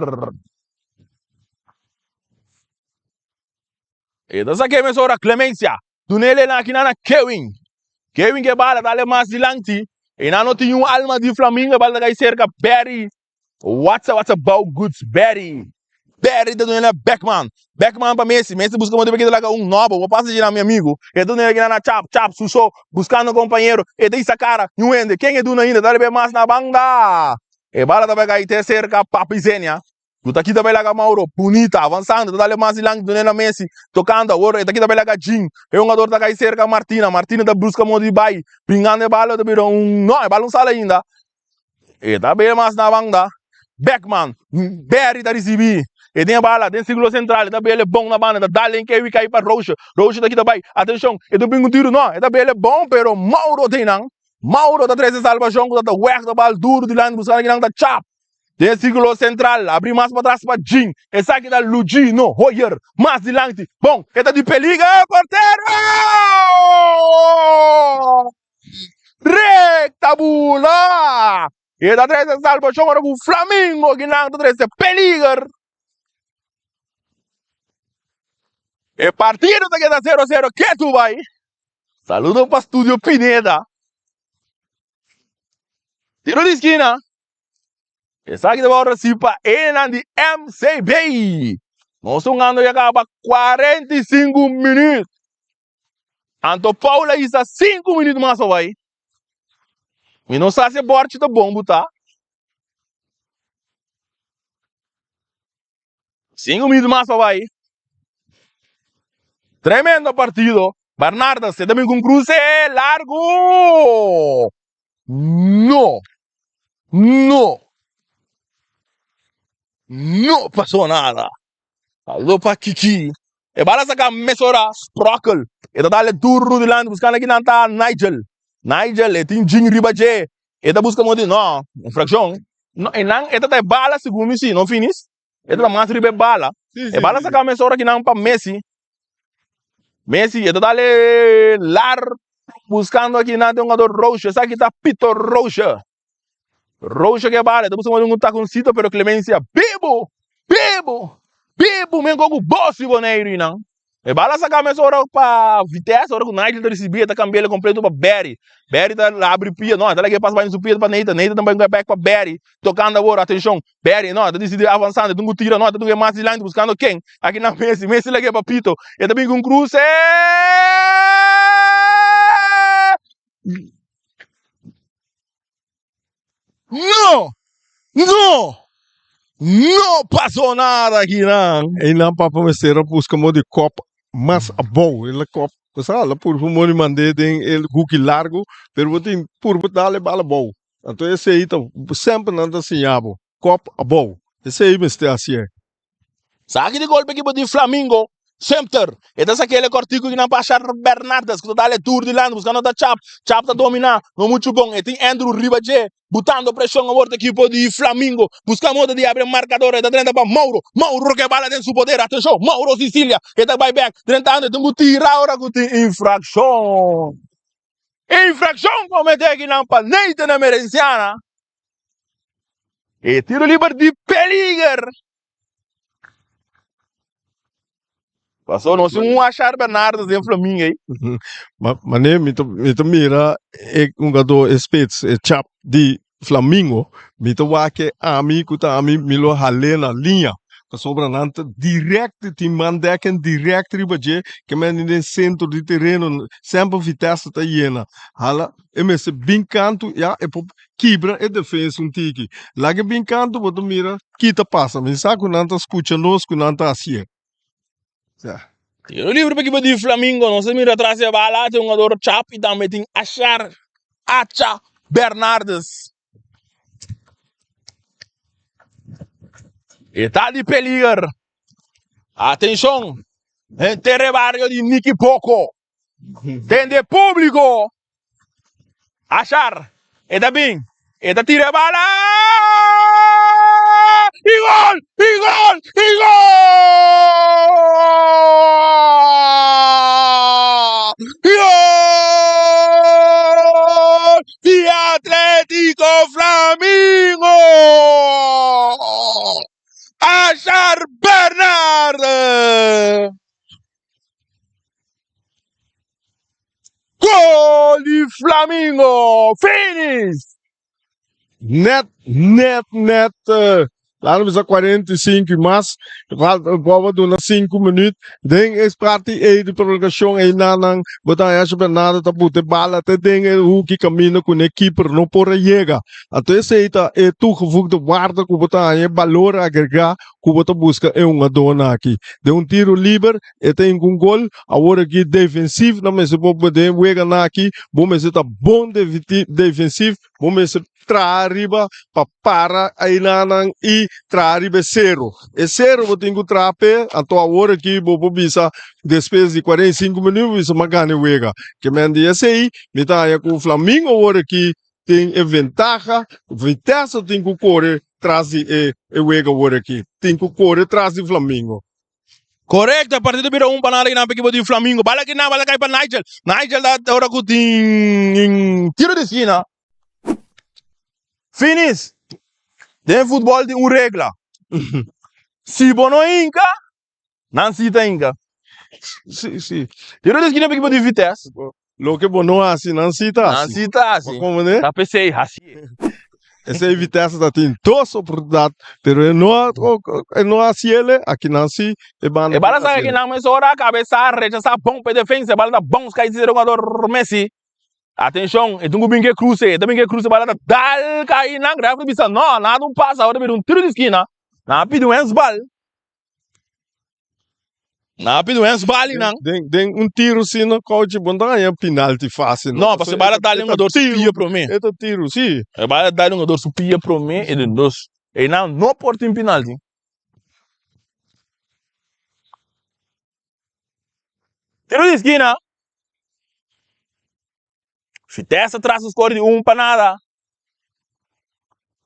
E ta sak'é mesora Clemencia. Dun'é el aki nan na Kewin. Kewin ke bala dale mas dilanti. E nan no tin un alma di Flamingo e bala ta kai serka Barry. What's up, what's up, Bow Goods Barry. Barry ta dun'é na Beckman. Beckman pa Messi. Messi buska motibu pa kita laga un nobo. Bo pasa dje na mi amigu. E ta dun'é aki nan na Chap. Chap su so buskando kompañero. E ta hisa kara. Niun hende. Ken e duna ainda? Ta riba e mas na banda. E bala ta bai kai te serka Papi Zenia. Ku ta kita bai laga Mauro, bunita, avansando, ta dale mas dilanti dun'e na Messi, tokando, awor e ta kita bai laga Jean, e hungador ta kai serka Martina, Martina ta buska modo di bai, bringando e bala ta bira un, no, e bala un sali ainda, e ta bira mas na banda, Beckman, Barry ta risibi, e tin e bala den sirkulo sentral, e ta bira bon na banda, ta dale en kewi kai pa Roosje, Roosje ta kita bai, atenshon, e ta bin ku tiro, no, e ta bira bon, pero Mauro ta einan, Mauro ta trese salbashon ku ta ta wèk ta bal duru dilanti buskando kinan ta chap. Den sirkulo sentral, abri mas patras pa Jean. Esaki ta Lugino Hoyer. Mas dilanti. Bon, e ta di peliger. Portero! Recta bula! E ta trese salbashon ora ku Flamingo kinan ta trese peliger. E partido ta keda 0-0 ketu bai. Saludo pa Studio Pineda. Tiro di skina. Esaki ta wòrdu resibi pa enan di MCB. Nos un ando ya kaba 45 minüt. Anto Paul a hisa 5 minüt mas pa bai. Mi no sa si e bòrchi ta bon butá. 5 minüt mas pa bai. Tremendo partido. Bernardo se ta bin ku un kruse largu. No! No! No pasó nada. Algo pa Kiki. E bala saca mesora Sprokel. E ta dale duro dilanti buscando aki nan ta Nigel. Nigel e tin jin riba dje. E ta busca moti no, infraccion. No, e nan e ta ta e bala segun mi si, no finis. E ta mas riba e bala. E bala saca mesora aki nan pa Messi. Messi e ta dale lar buscando aki nan tin un jugador Rocha. Esaki ta Pito Rocha. Rocha ke bala, e ta busca un taconcito pero Clemencia bibu, bibu, bibu men ku bos di Boneiru i nan. E bala saca mesora pa Vitesse, ora ku Nigel ta ricibi e ta cambia el completo pa Barry. Barry ta abri pia, no, e ta laga e pas bai su pia pa Nathan, Nathan ta bai back pa Barry, tocando awor, atencion, Barry, no, e ta dicidi avanzando, e tin ku tira, no, e ta tin ku e mas dilanti buscando ken, aki nan Messi, Messi laga e pa Pito, e ta bin ku un cruce. No! No! No pasó nada aki nan. Einan papa mester a buska modo di kop mas abou. El a kop, bo sa, el a purba modo di mand'é den e huki largu, pero bo tin purba dal e bala abou. Anto esei ta semper nan ta siña bo, kop abou. Esei mester hasié. Saki di golpe ekipo di Flamingo. Sumter. E ta saki el e kortiku ki nan pa Shar Bernardes ku ta dal e tur dilanti buskando ta Chap. Chap ta domina. No muchu bon. E tin Andrew riba dje butando preshon awor ta ekipo di Flamingo. Buska modo di abri e markador. E ta drenta pa Mauro. Mauro ke bala den su poder. Atenshon. Mauro Sicilia. E ta bai bek. Drentando e tin ku tira ora ku tin infrakshon. Infrakshon komete aki nan pa Nathan Emerenciana. E tiro liber di peliger. Paso nos tin un Ashar Bernardes den Flamingo ei. Ma mane mi ta mi ta mira e hungadó e spits e chap di Flamingo mi ta wak e ami ku ta ami mi lo hal'é na liña pasobra nan ta direct tin man dekken direct riba dje ke men den sentro di tereno semper Vitesse ta yena hala e mester bin kantu ya e por kibra e defensa un tiki laga e bin kantu bo ta mira ki ta pasa mi sa ku nan ta skucha nos ku nan ta hasié. Tiro libre pa ekipo di Flamingo. Nos a mira atras e bala. Tin hungador Chap y tambe tin Ashar Acha Bernardes. E ta di peliger. Atenshon. Henter e bario di Niki Poco. Tende público. Ashar. E ta bin. E ta tira e bala. I gol! I gol! I gol! Gol! Di Atletico Flamingo! Ashar Bernard! Gol di Flamingo! Finish! Net, net, net. Uh, laat bisa 45 y mas. Falta boba duna 5 minuut. Den es parti e di prolongacion e nanan botan Asha Bernardo ta bute bala te den e hoeki camino con e keeper no por a yega. Anto esey ta e toegevoegde waarde ku bo ta haña e balor agrega ku bo ta buska e hungadónan aki. Den un tiro liber E ta hinka un gol. Awor aki defensief nan mester por den weganan aki bo mester ta bon defensief, bo mester traha riba pa para ainanan y traha riba e sero. E sero bo tin ku traha p'e, anto awor aki bo por bisa despues di 45 minuut bo bisa m'a gana e wega. Ke men di esei mi ta haña ku Flamingo awor aki tin e ventaha, Vitesse tin ku kore tras di e wega awor aki, tin ku kore tras di Flamingo. Correcto, partido bira un pa nada kinan pa equipo di Flamingo. Bala kinan, bala kai pa Nigel. Nigel da ora ku tin tiro di esquina. Finis. Den futbol tin un regla. Si bo no hinka, nan si ta hinka. Si, si. Tiro di esquina pa equipo di Vitesse. Loke bo no hasi, nan si ta hasi. Nan si ta hasi. Bo komprende? Ta p'esei hasi. Esei Vitesse ta tin dos oportunidat, pero e no a, e no a hasiele, aki nan si e banda E bala sa aki nan mesora kabesa rechasa bon p'e defensa, e bala ta bounce kai si jugador Messi. Atenshon, e tin ku bin ke kruse, e ta bin ke kruse, bala ta dal kai nan, refri bisa no, nada un pasa, awor ta bira un tiro di skina. Nan a pidi un handsbal. Nan a pidi un handsbal i nan. Den, den un tiro si no coach bo no ta haña penalti fácil. No, pasobra e bala dal un jugador su pia promé. E ta tiro, si. E bala dal un jugador su pia promé i den dos. Einan no por tin penalti. Tiro di skina. Vitesse tras su score di un pa nada.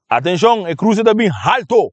Atenshon, e cruce ta bin halto.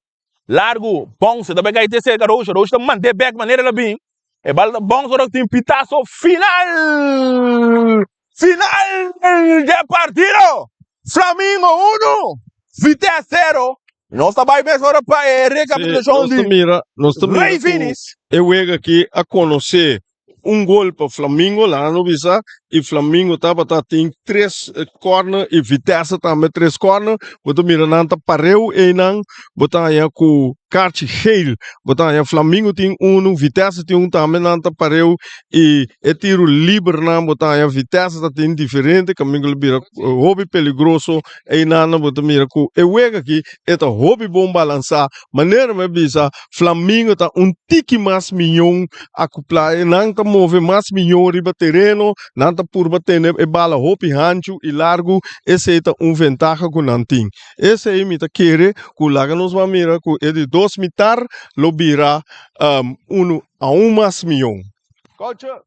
Largu, bounce, ta bai kai te cerca Roosje. Roosje ta mande bek manera el a bin. E bal ta bounce ora tin pitazo final! Final dje partido! Flamingo uno, Vitesse zero. Nos ta bai mes ora pa e recapitulacion Sí, nos ta di mira, nos ta mira Rey ku Finis. e wega aki a konosé Un gol pa Flamingo, laga no bisa, y Flamingo tabata tin tres corner y Vitesse tambe tres corner. Bo ta mira nan ta pareu eynan, bo ta haña cu kaarchi geel. Bo ta haña Flamingo tin uno, Vitesse tin un tambe, nan ta pareu y e tiro libernan bo ta haña Vitesse ta tin diferente, camingo lo bira hopi peligroso eynan. Bo ta mira cu e wega aki e ta hopi bon balansa. Manera mi a bisa, Flamingo ta un tiki mas miyon akuplá. Nan ta move mas miyon riba tereno, nan ta purba tene e bala hopi hanchu i largu. Esei ta un ventaha ku nan tin. Esei mi ta kere ku laga nos ban mira ku e di dos mitar lo bira unu aun mas miyon. Culture.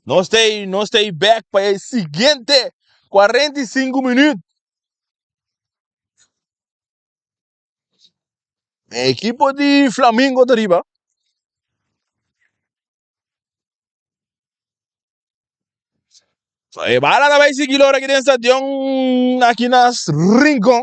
Nos ta ei, nos ta ei bek pa e siguiente 45 minuut. E ekipo di Flamingo ta riba. E bala ta bai sigui lora aki den stadion aki na Rincon.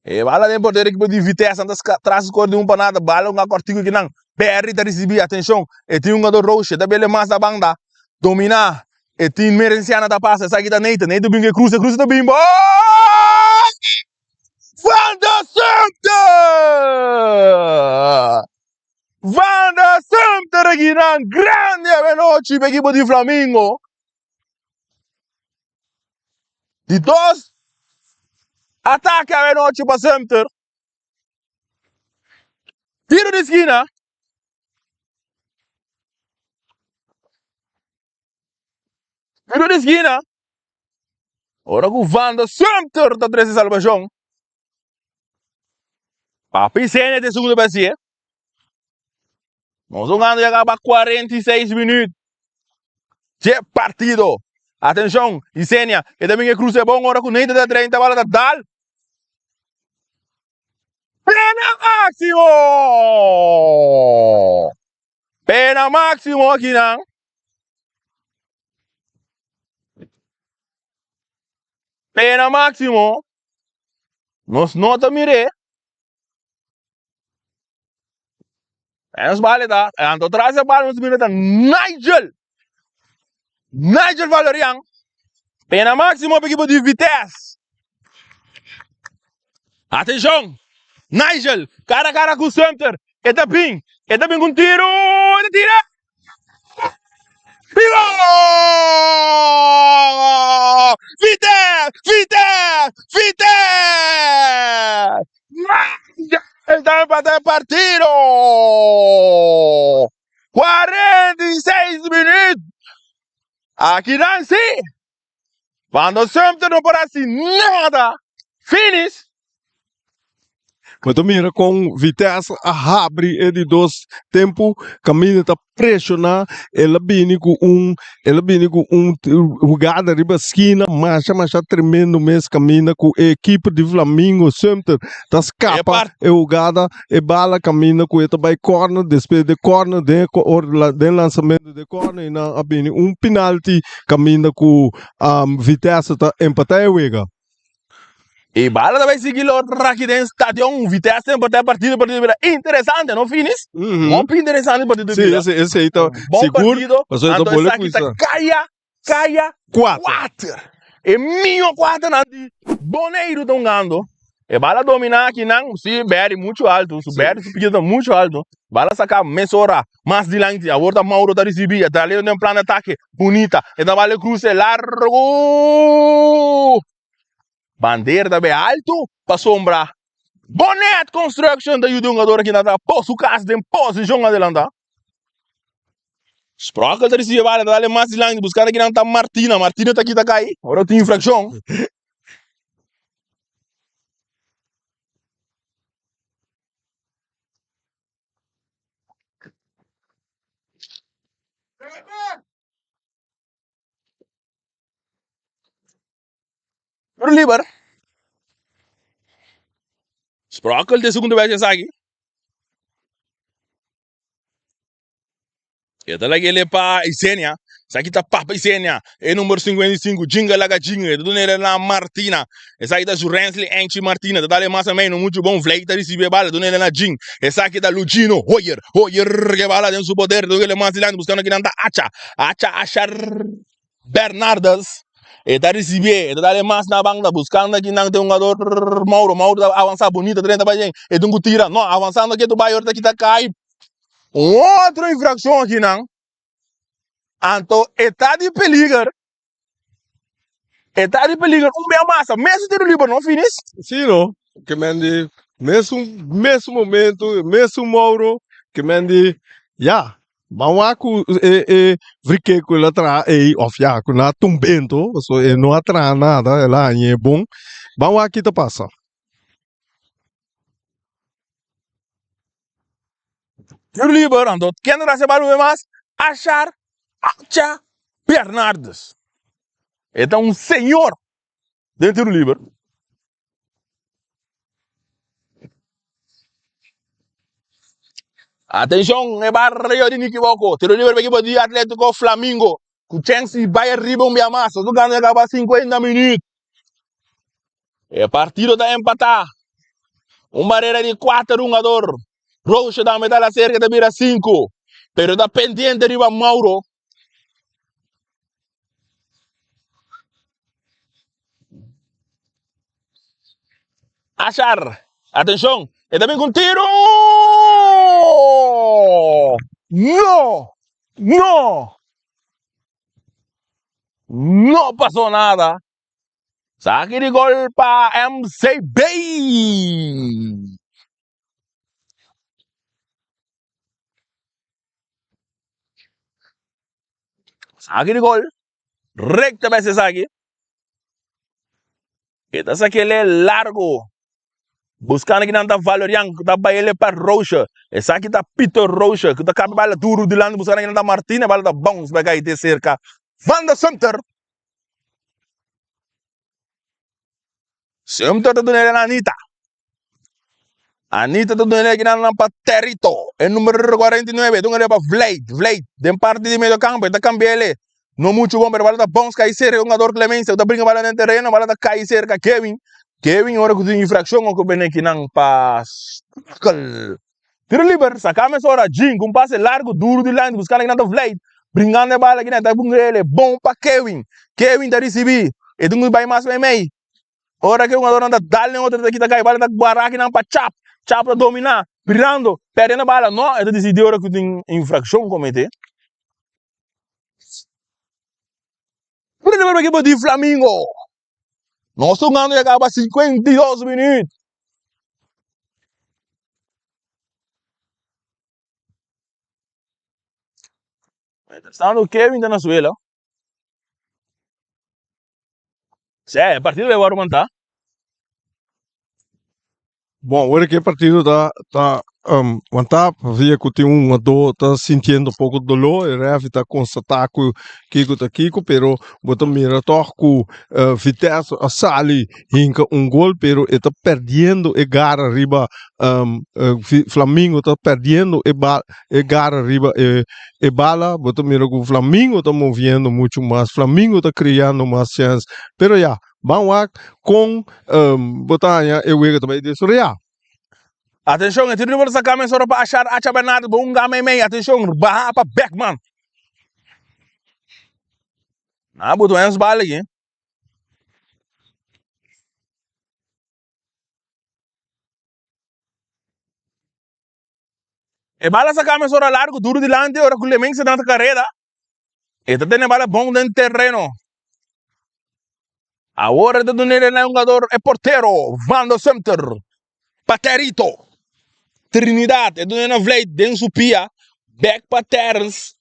E bala den portero ekipo di Vitesse anta tras skor di un pa nada. Bala un kortiku aki nan. Perry ta risibi, atenshon. E tin un jugador Roche, ta bele mas na banda. Domina. E tin Merenciana ta pasa. Esaki ta Nathan. Nathan bin ku e cruze, cruze ta bin. Gol! Van der Sumter! Van der Sumter aki nan grandi avenochi pa ekipo di Flamingo. Di dos atake avenochi pa Sumter. Tiro di skina. Tiro di skina. Ora ku Van der Sumter ta trese salbashon. Papi Sene te segundo basié. Nos jugando ya acaba 46 minuut. Dje partido. Atención, Isenia. E también e cruce bon ora ku Nathan ta 30 bala ta dal. Pena máximo! Pena máximo aki nan. Pena máximo. Nos no ta mir'é. Nos bale ta. Anto tras e bal nos mira ta Nigel. Nigel Valerian. Pena máximo pa equipo di Vitesse. Atención. Nigel, cara a cara cu Sumter. E ta bin. E ta bin cu un tiro. E ta tira. Vivo! Vitesse! Vitesse! Vitesse! Está empatando el partido. 46 minutos. Aquí dan sí. Cuando Sumter no por hacer nada. Finish. Bo ta mira kon Vitesse a habri e di dos tempu. Kaminda ta preshoná. El a bini ku un el a bini ku un hugada riba skina masha masha tremendo mes kaminda ku e ekipo di Flamingo Sumter ta E skapa part e hugada e bala kaminda ku e ta bai corner despues de corner den e den lansamento de corner i nan a bini un penalti kaminda ku Vitesse ta empatá e wega. E bala ta bai sigui lo raki den stadion. Vitesse empatá e partido, partido bira interesante, no Finis? Hopi interesante partido Sí, bira. ese, ese ta Bon sigur, partido. pasobra ta Anto bole esaki ta kuisa. kaya, kaya Kuater. kuater. E mihó kuaternan di Boneiru ta hungando. E bala dominá akinan, sí, Barry muchu altu, su Sí. Barry su pikia ta muchu altu. Bala saka mesora mas dilanti, awor ta Mauro ta risibí, e ta leu den plan di atake, bunita, e ta bala e kruse largu. Bandera ta bay altu pasobra Bonnet Construction ta yuda e hungador aki na ta po su kas den posishon adelanta. Sprokel ta risibi e bala, ta dale mas dilanti buskando kinan ta Martina, Martina ta kita kai, ora tin infrakshon. Tiro liber. Sprokel de segundo vez esaki. E ta laga ele pa Isenia. Esaki ta papa Isenia. E numero 55. Jinga laga jinga. E ta duna ele na Martina. Esaki ta Jurensley Enchi Martina. Ta dale mas o menos mucho bon. Vlei ta recibe bala. Duna ele na Jing. Esaki ta Lugino Hoyer. Hoyer ke bala den su poder. Duna ele mas dilanti. Buscando kinan ta Acha. Acha Ashar. Bernardes e ta risibié, e ta dal e mas na banda buskando aki nan tin hungador Mauro, Mauro ta avansa bunito drenta pa djen, e tin ku tira, no avansando ketu bai ora ta kita kai un otro infrakshon aki nan, anto e ta di peliger, e ta di peliger un bia masa, mesun tiro liber no finis. Si no, ke men di mesun mesun momento, mesun Mauro, ke men di ya, Ban wak ku e e vrike ku el a traha ei òf ya ku nan a tumb'é anto pasobra e no a traha nada el a hañ'é bon. Ban wak ki ta pasa. Tiro liber anto ken ta hasi e bal un bes mas? Ashar. Acha Bernardus. E ta un señor den tiro liber. Atenshon e bario di Nikiboko. Tiro liber pa ekipo di Atletico Flamingo. Ku chèns di bai ariba un bia mas. Nos gana kaba 50 minüt. E partido ta empatá. Un barera di 4 hungador. Roosje tambe ta la serka ta bira 5. Pero ta pendiente riba Mauro. Ashar, atenshon, e ta bin ku un tiro! No! No! No pasó nada. Saki di gol pa MCB! Saki di gol. Recta bes esaki. E ta sakele largo. Buscando ki nan ta Valerian ku ta baile pa Roosje. Esaki ta Peter Roosje ku ta cambia bala duro dilanti buscando ki nan ta Martina. Bala ta bounce bai kai te cerca Van der Sumter. Sumter ta duna na Anita. Anita ta duna ki nan pa Territo. E numero 49 duna pa Vleit. Vleit den parti di medio campo e ta cambiele. No mucho bon pero bala ta bounce kai cerca hungador Clemencia. Ta brinca bala den terreno bala ta kai cerca Kevin. Kevin ora ku tin infraccion o ku bene ki nan pa Sparkle. Tiro liber, saca mesora Jean cu un pase largo duro dilanti buscando kinan ta Vleit bringando e bala kinan ta bungele bon pa Kevin. Kevin ta ricibi e tin cu bay mas meimei. Ora cu e hungadornan ta dal den otro ta kita cay bala ta guara kinan pa Chap. Chap ta domina birando perdiendo e bala no e ta dicidi ora cu tin infraccion comete. Tiro liber pa ekipo di Flamingo. Nos ta hungando ya caba 52 minuut. Mientras tanto Kevin ta na suela. Sí, e partido bai wòrdu mantá. Bon, ora ku e partido ta ta wantá pabia ku tin un hungadó ta sintiendo poko doló, e rèfi ta konstatá ku kiko ta kiko, pero bo ta mira tòg ku Vitesse a sali hinka un gol, pero e ta pèrdiendo e gara riba Flamingo ta pèrdiendo e ba e gara riba e e bala, bo ta mira ku Flamingo ta moviendo muchu mas, Flamingo ta kreando mas chèns, pero ya. Ban wak kon bo ta haña e wega ta bai desaroyá. Atenshon, e tiro di bòl saká mesora pa Ashar Acha Bernardo bo un gama i mei. Atenshon, baha pa Beckman. Na butu ens bal aki. E bala saká mesora largu duru dilanti ora ku Lemeng se dan kareda. E ta tene bala bon den terreno. Awor e ta dun'e na e hungador e portero Vando Sumter pa Territo. Trinidad e dun'e na Vleit den su pia bek pa Terrence.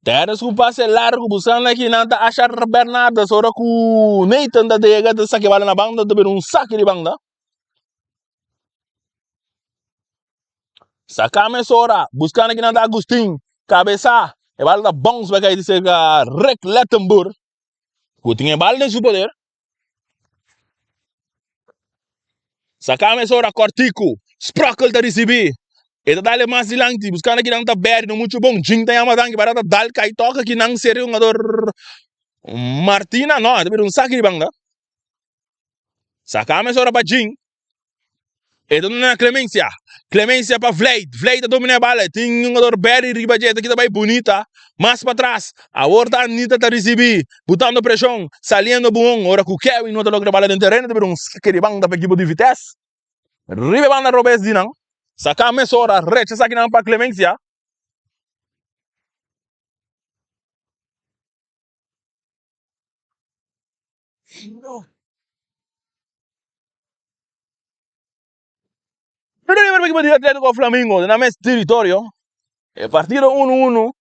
Terrence ku pase largu buscando aki nan ta Ashar Bernardes ora ku Nathan ta yega ta saki bala na banda ta bira un saki di banda. Saca mesora, buscando kinan ta Agustin, cabeza, e bala ta bounce bai cay cerca Rick Lettenboer, cu tin e bala den su poder. Saca mesora Cortico, Sprockel ta ricibi, e ta dale mas dilanti, buscando kinan ta Berry, no mucho bon, Jing ta yama danki, bala ta dal cay toca kinan seria hungador Martina, no, ta bira un saki di banda. Saca mesora pa Jing. E ta duna na Clemencia. Clemencia pa Vleit. Vleit ta domina e bala. Tin hungador Berry riba dje. Ta kita bai bunita. Mas patras. Awor ta Anita ta ricibi. Butando presion. Saliendo bon. Ora cu Kevin no ta logra bala den tereno. Ta bira un sake di banda pa ekipo di Vitesse. Riba e banda robes di nan. Saca mesora. Recha esakinan pa Clemencia. Primer equipo di Atlético Flamingo den nan mes territorio. E partido 1-1.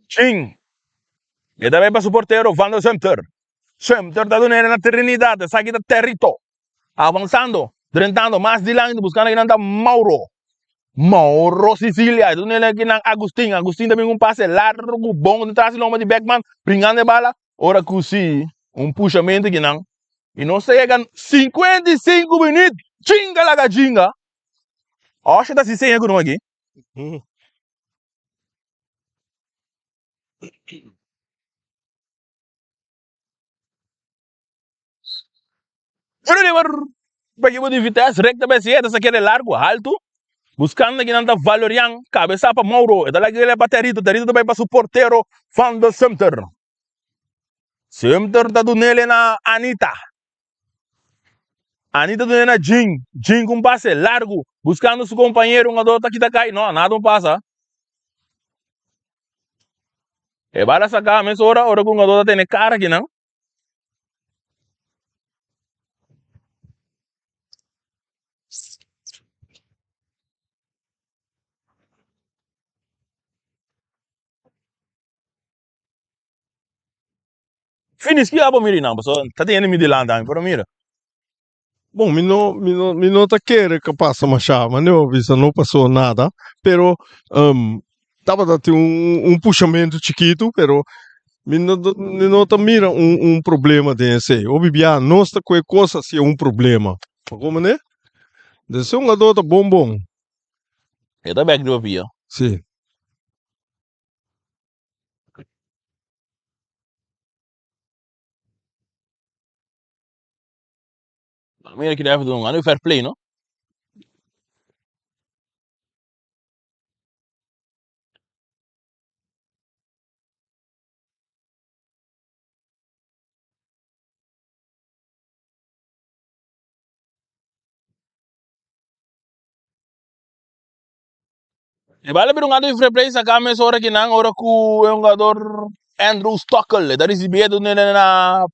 Chin. E ta bai pa su portero Van der Sumter. Sumter ta dun'e na Trinidad. Esaki ta Territo. Avansando, drentando mas dilanti buscando kinan ta Mauro. Mauro Sicilia, e dunele kinan Agustin. Agustin ta bin un pase largo bon detrás di lomba di Beckman, bringando e bala. Ora cu si un pushamento kinan y nos ta yega 55 minuut. Chinga laga chinga. Osha ta si seña cu no aki. Pa ekipo di Vitesse, Rick ta besi e ta sak'é largu, haltu, buskando kinan ta Valerian, kabesá pa Mauro, e ta laga pa Terito, Terito ta bai pa su portero Van de Sumter. Sumter ta dun'el na Anita. Anita dun'el na Jean, Jean ku un pase largu, buskando su kompañero, un ador ta kita kai, no, nada no pasa. E bala saka mesora ora ku un ador ta tene kara kinan. Finis ki abo mira nan pasobra ta tene mi dilanti ami pero mira. Bon, mi no, mi no, mi no ta kere ku pasa masha, ma no bisa no pasó nada, pero tabata tin un, un pushamentu chikitu, pero mi no, mi no ta mira un, un problema den esei. Hopi bia nos ta kue kos hasié un problema. Pa komo ne? Den se hungadó ta bon bon. E ta bek riba pia. Si. Mira ki deve doen. Anu fair play, no? E bala bira un gato di fair play saca mes ora ki nan ora cu e hungador Andrew Stockel e ta ricibi e dune na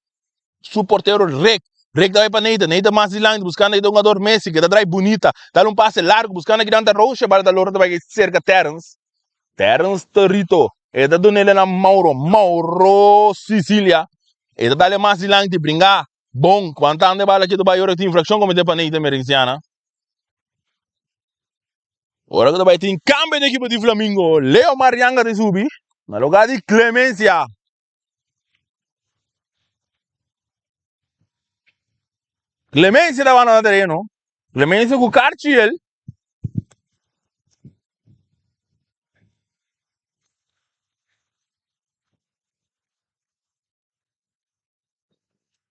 su portero Rick. Rick ta bay pa Nathan, Nathan mas dilanti buscando e hungador Messi que ta draai bunita, dal un pase largo buscando ki danta Roche, bala ta lora ta bay cerca Terrence. Terrence Torito e ta dunele na Mauro, Mauro Sicilia e ta dale mas dilanti bringa bon cuantando e bala ki ta bay ora tin infraccion comete pa Nathan Merenciana. Ora ku ta bai tin kambio den ekipo di Flamingo, Leo Marianga ta subi na lugar di Clemencia. Clemencia ta banda na tereno. Clemencia ku karchi el.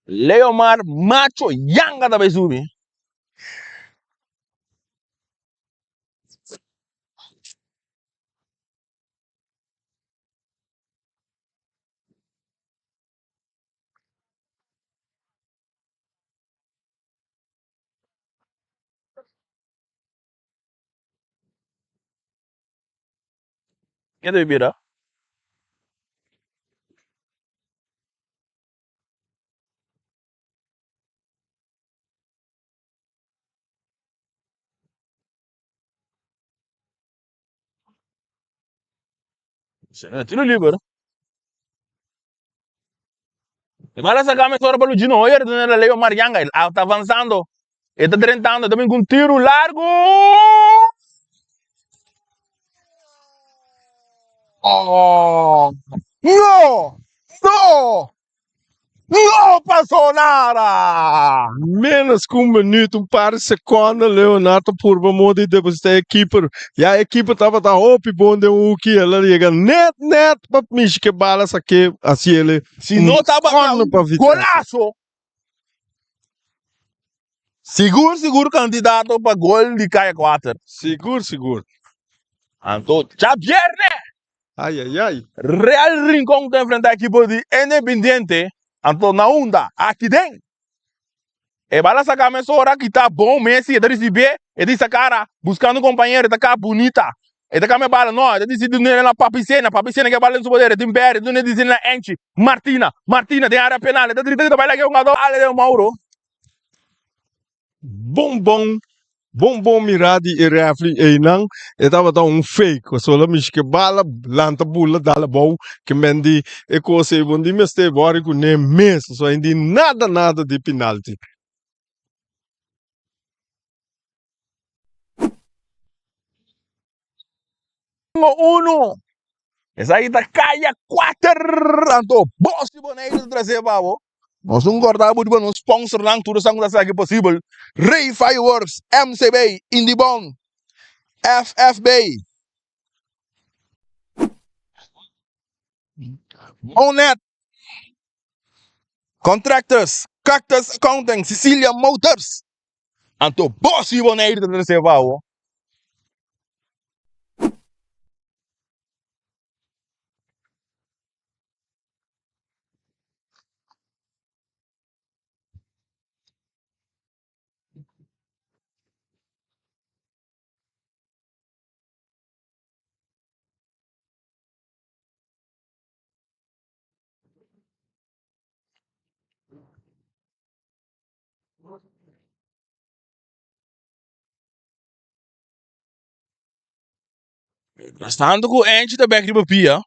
Leomar Macho Yanga ta bai subi. Ke ta bira? Tiro liber. E bala saca mesora pa Lugino Hoyer, donde la Leo Marianga. El ta avanzando. E ta drentando. También con tiro largo. Oh, no! No! No pasó nada! Menos ku un minuut, un par di sekonda, Leonardo purba moda di depositá e keeper. Ya e keeper tabata hopi bon den huki, el a yega net net pa mishi ke bala sak'é hasi el Si no un tabata corner un pa Vitesse. golazo! Sigur sigur kandidato pa gol di Kaya 4. Sigur sigur. Anto djabierne Ai ai ai. Real Rincon ta enfrenta ekipo di Independiente, anto na unda? Aki den. E bala saka mesora ki ta bon Messi e ta risibié, e ta hisa kara buskando kompañero, e ta ka bunita. E ta kambia e bala, no, e ta disidi dun'e na Papi Sena, Papi Sena ke e bala den su poder, e tin Berry, e dun'e disidi na Enchi, Martina, Martina den area penal, e ta drita ta bai laga e hungador Ale den Mauro. Bon bon bon bon mirá di e refri einan e tabata un fake pasobra la mishi ke bala lanta bula dal abou ke men di e kos ei bon di mester bori ku ne mes pasobra ei di nada nada di pinalti. Unu. Esaki ta Kaya 4. Anto Bos di Boneiru ta tras'é pa bo. Nos un korda bo riba nos sponsornan tur esnan ku ta hasi esaki posibel, Rey Fireworks, MCB, Indibon, FFB, Bonet Contractors, Cactus Accounting, Cecilia Motors. Anto Bos di Boneiru ta tras'é pa bo. Mientras ku Angie ta bek riba pia.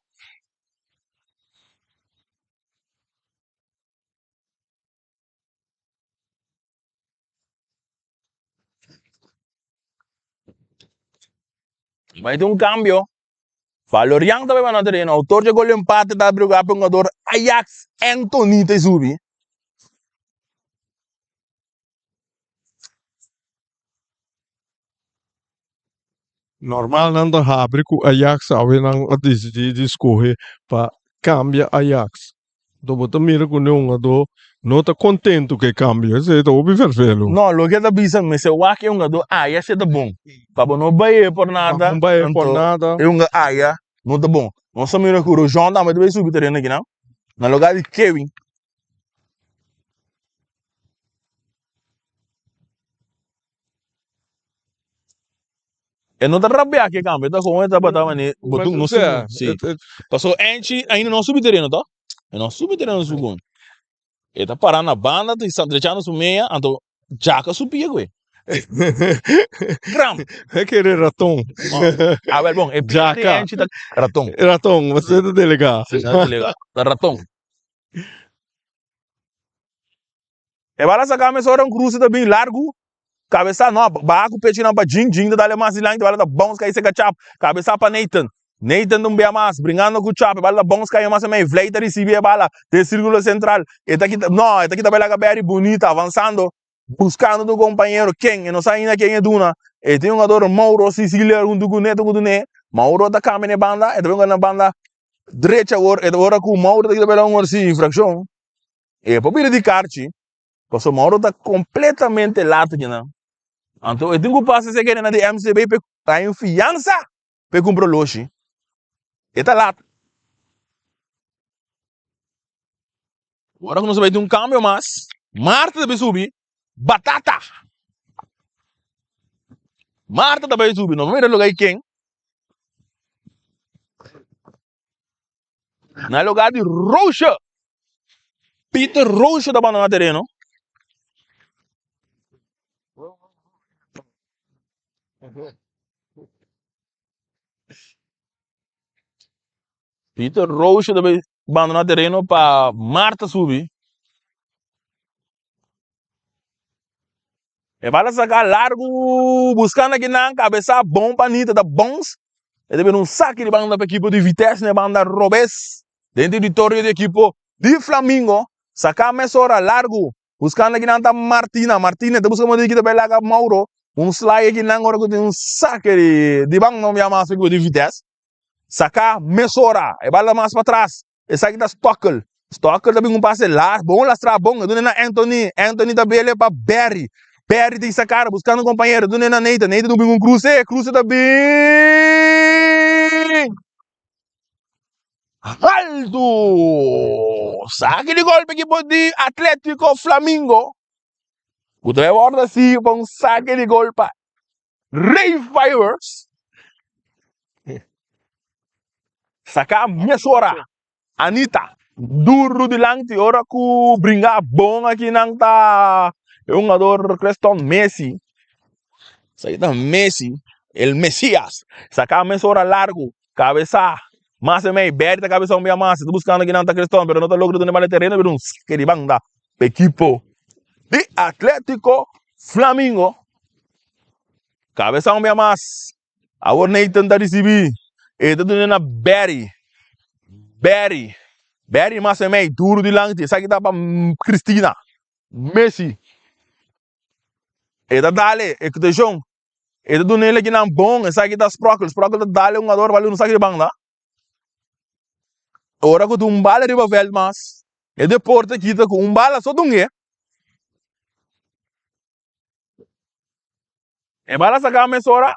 Bai tin un kambio. Valorian ta bai banda tereno. Autor dje gol empate ta abriga pa e hungador Ajax Anthony ta subi. Normal nan ta habri ku Ajax awe nan a disidí di skohe pa kambia Ajax. Anto bo ta mira ku ne hungadó no ta kontentu ku e kambio, esei ta hopi ferfelu. No, loke ta bisa mester wak e hungadó Ajax e ta bon. Pa bo no bai e por nada, Pa bo no bai e por anto nada. e hunga Ajax no ta bon. Nos ta mira ku Rojon tambe ta bai subi tereno akinan na lugar di Kevin. E no ta rabia ke cambio, e ta gewoon e tabata mane bo tu no subi. Si. Paso Anchi ainda no subi tereno to. E no subi tereno su gon. E ta para na banda ta drechando su meya anto djaka su pia kwe. Gram. E kere raton. A wel bon, e pia di Anchi ta raton. Raton, bo ta delega. Si, ta delega. Ta raton. E bala saka mesora un cruce ta bin largu, cabeza no, baha cu pechinan pa Jing, Jing ta dale mas dilanti, e bala ta bounce cay seca Chap, cabeza pa Nathan, Nathan ta un bia mas, bringando cu Chap, e bala ta bounce cay mas mey, Vlei ta ricibi e bala den circulo central, e ta kita, no, e ta kita bay laga Barry bunita, avanzando, buscando tu compañero, ken, e no sa ainda ken e duna, e tin hungador Mauro Sicilia hunto cu Neto cu dune, Mauro ta cambia na e banda, e ta bin na banda drecha awor, e ta ora cu Mauro ta kita bay laga un orsi infraccion. E por bira di karchi, pasobra Mauro ta kompletamente laat akinan. Anto e tin ku pasa esei kende na di MCB pa e haña un fiansa pa e kumpra oloshi. E ta laat. Ora ku nos a bai tin un kambio mas, Marta ta bai subi batata. Marta ta bai subi, nos a mira loke ai ken. Na lugar di Roosje. Peter Roosje ta bandona tereno. Peter Roosje ta bandona tereno pa Marta subi. E bala saca largo buscando akinan cabeza bon pa Nita ta bons. E ta bira un saki di banda pa ekipo di Vitesse na e banda robes den territorio di ekipo di Flamingo. Saca mesora largo buscando akinan ta Martina. Martina ta busca modo di kita bay laga Mauro. Un slai akinan ora cu tin un saki di banda un bia mas pa ekipo di Vitesse. Saca mesora e bala mas patras. Esaki ta Stokkel. Stokkel ta bin un pase lar, bon lastra bon. E dune na Anthony. Anthony ta bele pa Barry. Barry tin sa kara buscando un compañero. E dune na Nathan. Nathan ta bin un cruce. Cruce ta bin haltu. Saki di golpe ekipo di Atletico Flamingo. Ku ta bai wordo si pa un sake di gol pa Ray Fireworks. Saca mesora Anita duro dilanti ora cu bringa bon aki nan ta e hungador Creston Messi. Esaki ta Messi, el Mesias. Saca mesora largo, cabeza mas e mei, Berry ta cabeza un bia mas, ta buscando aki nan ta Creston pero no ta logra duna bala tereno pero un saque di banda pa equipo di Atletico Flamingo. Cabeza un bia mas. Awor Nathan ta ricibi. E ta duna na Barry. Barry. Barry mas mei duro dilanti. Esaki ta pa Cristina. Messi. E ta dale ekutushon. E ta duna el akinan bon. Esaki ta Sprokkel. Sprokkel ta dale un jugador bal un saki di banda. Ora ku ta un bala riba vèlt mas, e deporte aki ta ku un bala so dun'e. E bala saka mesora,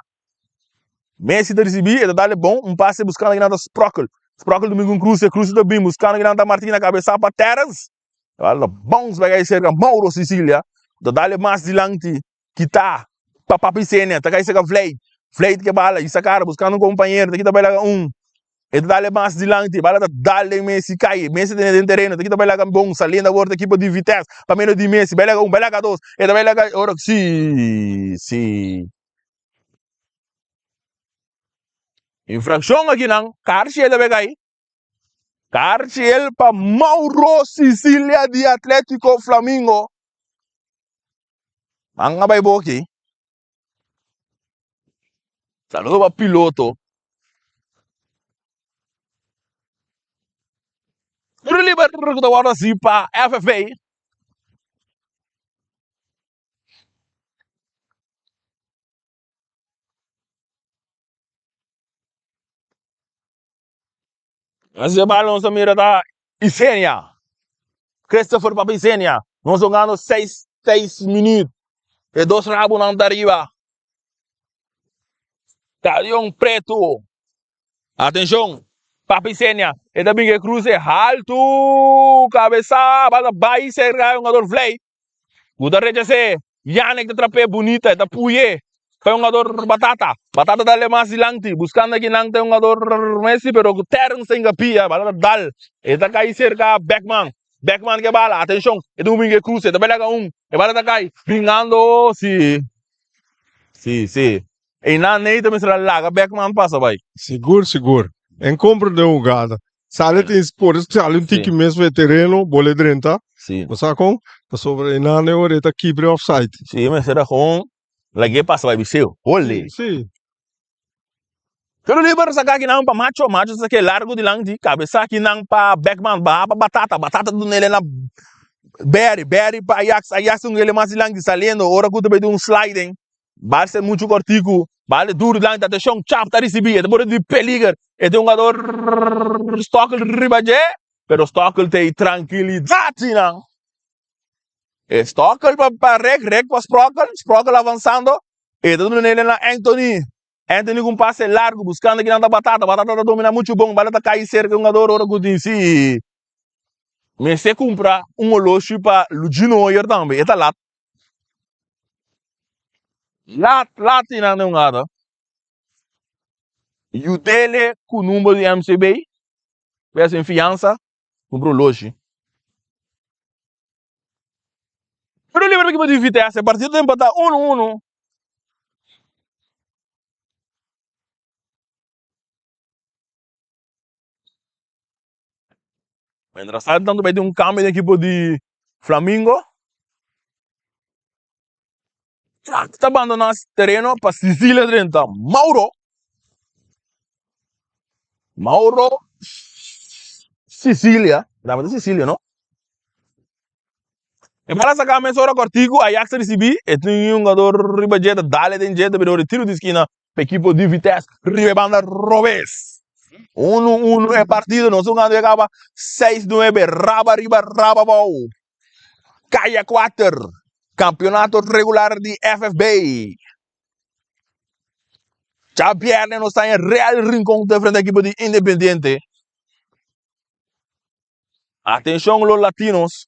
Messi ta risibí, e ta dale bon, un pase buskando akinan ta Sprokkel. Sprokkel ta bin ku un kruse, kruse ta bin buskando akinan ta Martina kabesá pa Terrence. E bala ta bounce bai kai serka Mauro Sicilia, ta dale mas dilanti, kita pa Papi Senia, ta kai serka Vleit. Vleit ke bala, Isakar buskando un kompañero, ta kita bai laga un. E ta dale mas dilanti, bala ta dal den Messi kai, Messi tene den tereno, ta kita bai laga bon, saliendo awor ta ekipo di Vitesse, pa medio di Messi, bai laga un, bai laga dos, e ta bai laga ora si, si. Infraccion akinan, Karchi e ta bai kai. Karchi el pa Mauro Sicilia di Atletico Flamingo. Man a bai boki. Saludo pa piloto. Tiro liber ku ta wòrdu hasi pa FFA. Así e bala nos a mira ta Isenia. Christopher Papa Isenia. Nos jugando 6 6 minuut. E dos rabonan ta riba. Carion Preto. Atención. Papa Isenia. E ta bin e cruce haltu. Cabeza. Bala bai cerca e jugador Vlei. Ku ta rechas'é. Yannick ta trap'é bunita, e ta puy'é pa e hungador Batata. Batata ta le mas dilanti, buskando akinan ta e hungador Messi, pero ku Terence ta hinka pia, bala ta dal. E ta kai serka Beckman. Beckman ke bala, atenshon, e ta kuminga e kruse, e ta bai laga un, e bala ta kai, bringando, si, si, si. Einan Ney ta mester a laga Beckman pasa bai. Sigur, sigur. En compra den hugada. Sale tin por sale un tiki mes for e tereno, bole drenta. Sí. Bo sa kon? Pasobra einan e ora e ta kibra offside. Sí, mester a gewoon lag'é pasa bai biseo. Hole. Sí. Tiro liber saka kinan pa Macho, Macho ta sake largo dilanti, kabesa kinan pa Beckman, baha pa Batata, Batata duna el na Berry, Berry pa Ajax, Ajax ta duna el mas dilanti, saliendo ora ku ta bai den un sliding. Bal ser muchu kortiku, bal e duru dilanti, atenshon, Chap ta risibí, e ta pone di peliger, e tin un jugador Stokkel riba dje, pero Stokkel ta e trankilidat sinan. E Stokkel pa pa Rek, Rek pa Sprokkel, Sprokkel avansando, e ta duna el na Anthony, Anthony ku un pase largu buskando kinan ta Batata, Batata ta domina muchu bon, bal ta kai serka e jugador ora ku tin si mester kumpra un oloshi pa Lugino Hoyer tambe, e ta lat. Lat lat y nan den un ada. Yudele ku number di MCB. Bes en fiansa. Kumpra oloshi. Pero libre equipo di Vitesse. Partido ta empata 1-1. Mientras tanto bai tin un cambio den equipo di Flamingo. Track ta bandona tereno pa Sicilia drenta. Mauro. Mauro Sicilia. Dame ta Sicilia, no? E bala saca mesora cortico, Ajax ta ricibi, e tin un jugador riba dje ta dale den dje ta bira ora tiro di esquina pa equipo di Vitesse riba e banda robes. Uno uno e partido, nos jugando e caba 6-9, raba riba raba abou. Kaya 4, campeonato regular di FFB. Djabierne nos ta en Real Rincon te frente equipo di Independiente. Atencion los latinos.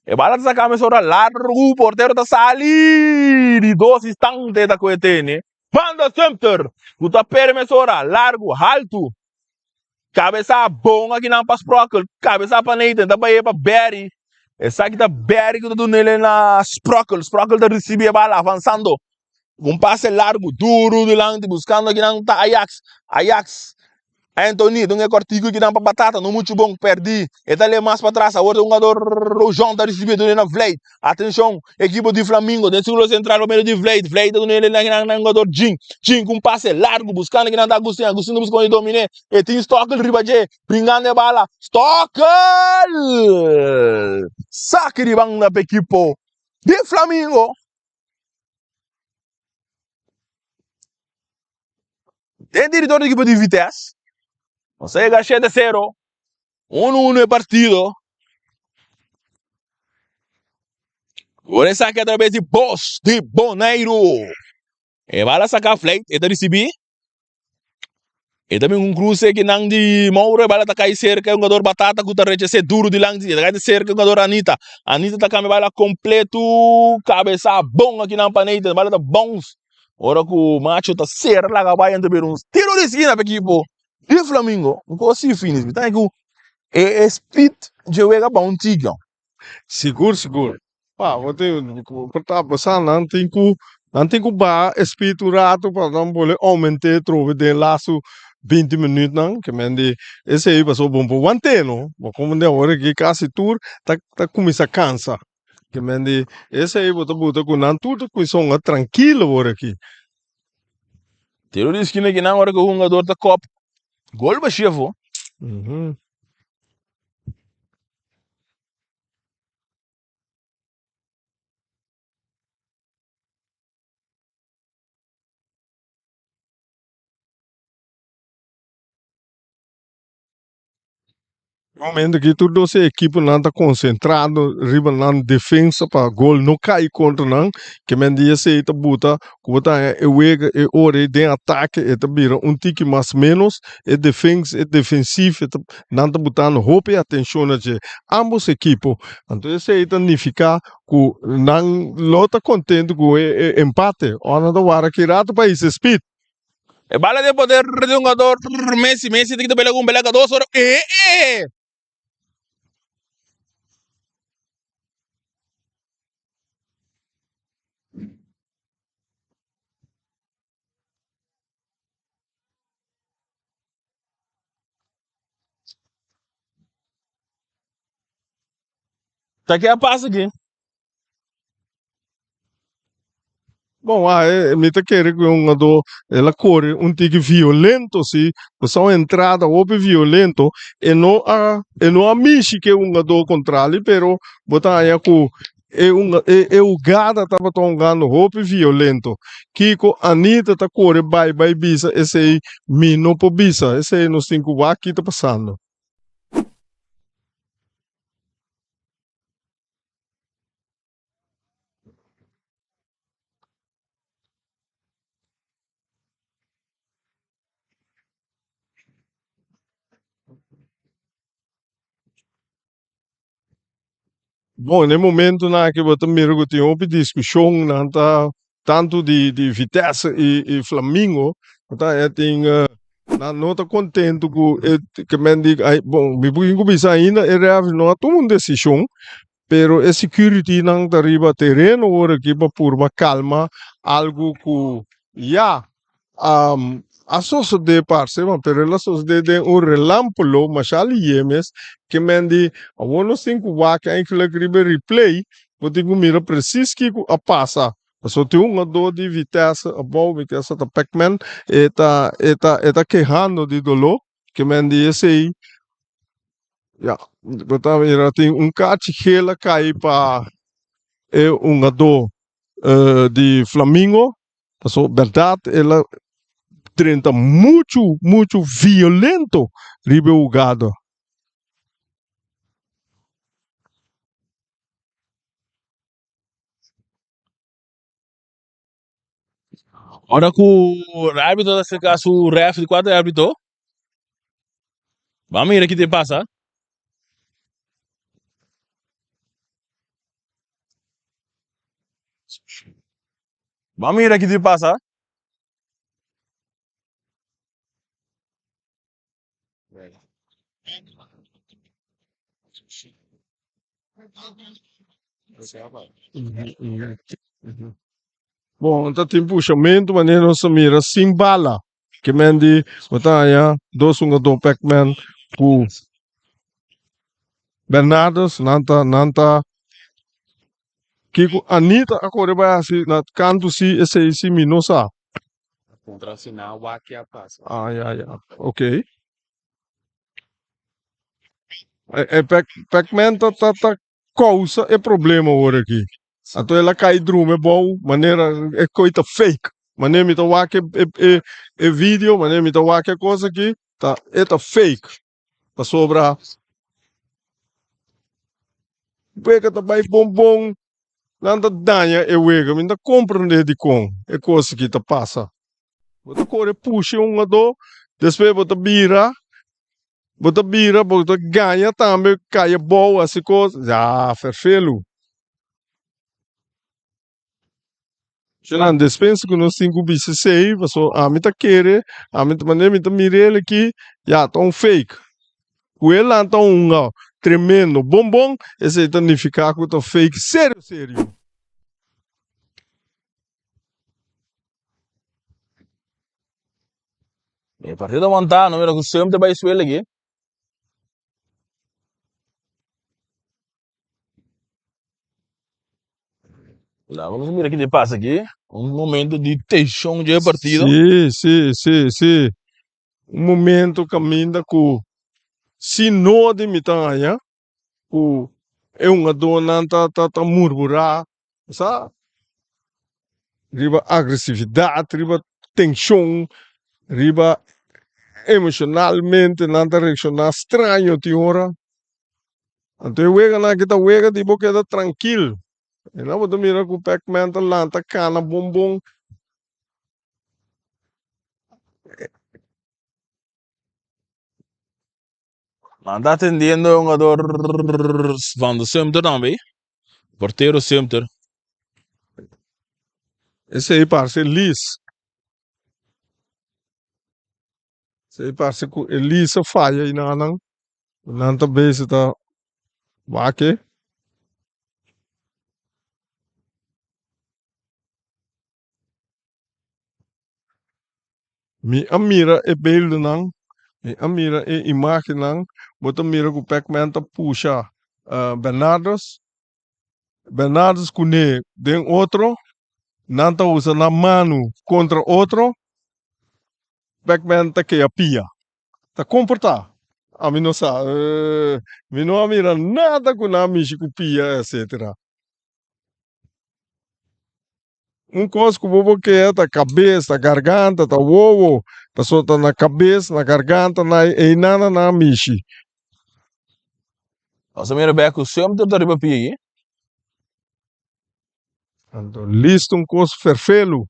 E bala ta saca mesora largo, portero ta sali di dos instante ta koe tene. Banda Sumter, ku ta perde mesora largo, haltu. Cabeza bon akinan pa Sprokkel, cabeza pa Nathan, ta bai pa Barry. Esaki ta Barry ku ta dunele na Sprokkel. Sprokkel ta ricibi e bala avanzando. Un pase largo, duro dilanti, buscando akinan ta Ajax. Ajax. Anthony dun e kòrtiku ki nan pa Batata no muchu bon pèrdí e ta lei mas patras awor ta hungador Rojon ta risibí duna na Vleit atenshon ekipo di Flamingo den sirkulo sentral pa medio di Vleit Vleit ta duna na na hungador Jean Jean ku un pase largu buskando kinan ta Agustin Agustin ta buska di dominé e tin Stokkel riba dje bringando e bala Stokkel saki di banda pa ekipo di Flamingo. Den territorio di ekipo di Vitesse. Nos a yega 7-0. 1-1 e partido. Ora esaki a través di Bos di Boneiru. E bala saca flight, e ta ricibi. E ta bin un cruce ki nan di Mauro, e bala ta cay cerca e hungador Batata cu ta rechece duro dilanti. E ta cay cerca e hungador Anita. Anita ta cambia bala completo, cabeza bon aki nan pa Nathan. Bala ta bounce. Ora ku Macho ta sera laga bai anto bira un tiro di eskina pa ekipo di Flamingo. Un kos si finis. Mi ta ku e speed dje wega ba un tiki. Sigur sigur. Pa bo tin por ta pasá nan tin ku nan tin ku baha e speed un rato pa nan bolbe oument'é trobe den lastu 20 minütnan ke men di esei pasobra bo no por want'é no. Bo komprendé awor aki kasi tur ta ta kuminsá kansa. Ke men di esei bo ta buta ku nan tur ta kuminsá hunga trankilo awor aki. Tiro di eskina kinan ora ku e hungador ta kòp gol bashia afó. Momento aki tur dos e ekiponan ta konsentrado riba nan defensa pa gol no kai kontra nan. Ke men di esei ta buta ku bo ta haña e wega e ora ei den atake e ta bira un tiki mas ménos. E defensa e defensif e ta nan ta butando hopi atenshon na dje ámbos ekipo. Anto esei ta nifiká ku nan lo ta kontentu ku e empate. Ora nan ta wara ki rato pa hisa e speed. E bala den poder di hungador Messi. Messi ta kita bela un bela dos ora. Eh eh. Ta ke a pasa aki? Bon, ah, e, mi ta kere ku e hungadó el a kore un tiki violento si, pasá un entrada hopi violento, e no a e no a mishi ku e hungadó kontrali, pero bo ta haña ku e hunga e e hugada tabata hungando hopi violento. Kiko Anita ta kore bai bai bisa esei mi no por bisa, esei nos tin ku wak ki ta pasando. Bon, na e momentonan aki bo ta mira ku tin hopi diskushon, nan ta tantu di di Vitesse i i Flamingo, bo ta haña tin nan no ta kontentu ku e ke men di ai bon mi por tin ku bisa ainda e rèfri no a tuma un desishon, pero e securitynan ta riba tereno ora aki pa purba kalma algu ku ya A sosodé parce ma pero el a sosodé den un relámpalo masha lihé mes ke men di awor nos tin ku wak eigenlijk riba e replay bo tin ku mira presis kiko a pasa pasobra tin un hungadó di Vitesse abou mi kere sa ta Pacman e ta e ta e ta kehando di doló ke men di esei ya bo ta mira tin un kachi gel a kai pa e hungadó di Flamingo. Paso berdad el a drenta muchu muchu violento riba e hugado. Ora ku arbitro ta aserka su ref di kuater arbitro, ban mira ki ta pasa. Ban mira ki ta pasa. Bon, ta tin pushamentu manera nos ta mira sin bala. Ke men di bo ta haña dos hungadó Pacman ku Bernardus nan ta nan ta kiko Anita a kore bai hasi na kantu si esei si mi no sa. Puntra si nan a wak ke a pasa. Ah ya ya ok. E Pac Pacman ta ta ta kousa e problema awor aki. Anto el a kai drumi abou manera e koi ta fake. Manera mi ta wak e e e video, manera mi ta wak e kos aki, ta e ta fake. Pasobra wega ta bai bon bon, nan ta daña e wega. Mi no ta komprende dikon e kos aki ta pasa. Bo ta kore pusha e hungadó, despues bo ta bira. Bo ta bira, bo ta gaña tambe, kai abou, hasi kos. Ya, ferfelu. Nan despensa ku nos tin ku bisa esei, paso ami ta kere, ami ta manera mi ta mira el aki, ya, ta un fake. Ku e lanta un tremendo bon bon, esei ta nifiká ku ta fake serio serio. E partido wantá, no mira ku Sumter ta bai suela aki. La vamos mira ki te pasa aki. Un momento di tenshon dje partido. Sí, sí, sí, sí. Un momento kaminda ku si no di mi ta haña ku e hungadónan ta ta ta murmurá, sa, riba agresividat, riba tenshon, riba emoshonalmente nan ta reakshoná straño tin ora. Anto e weganan aki ta wega di bo keda trankil. E nan bo ta mira ku Pacman ta lanta kana bon bon. Nan ta atendiendo e hungador van de Sumter tambe. Portero Sumter. Esei parse Lis. Esei parse ku e Lis a faya einanan. Nan ta bezig ta wak e. Mi a mira e beeldennan, mi a mira e imagennan, bo ta mira ku Pacman ta pusha Bernardus, Bernardus kuné den otro, nan ta usa nan manu kontra otro, Pacman ta kea pia, ta komportá. Ami no sa, mi no a mira nada ku nan a mishi ku pia etcetera. Un kos ku bo por kea ta kabes, ta garganta, ta wowo, pasobra ta na kabes, na garganta, na einan nan a mishi. Nos a mira bek ku Sumter ta riba pia aki. Anto listo un kos ferfelu.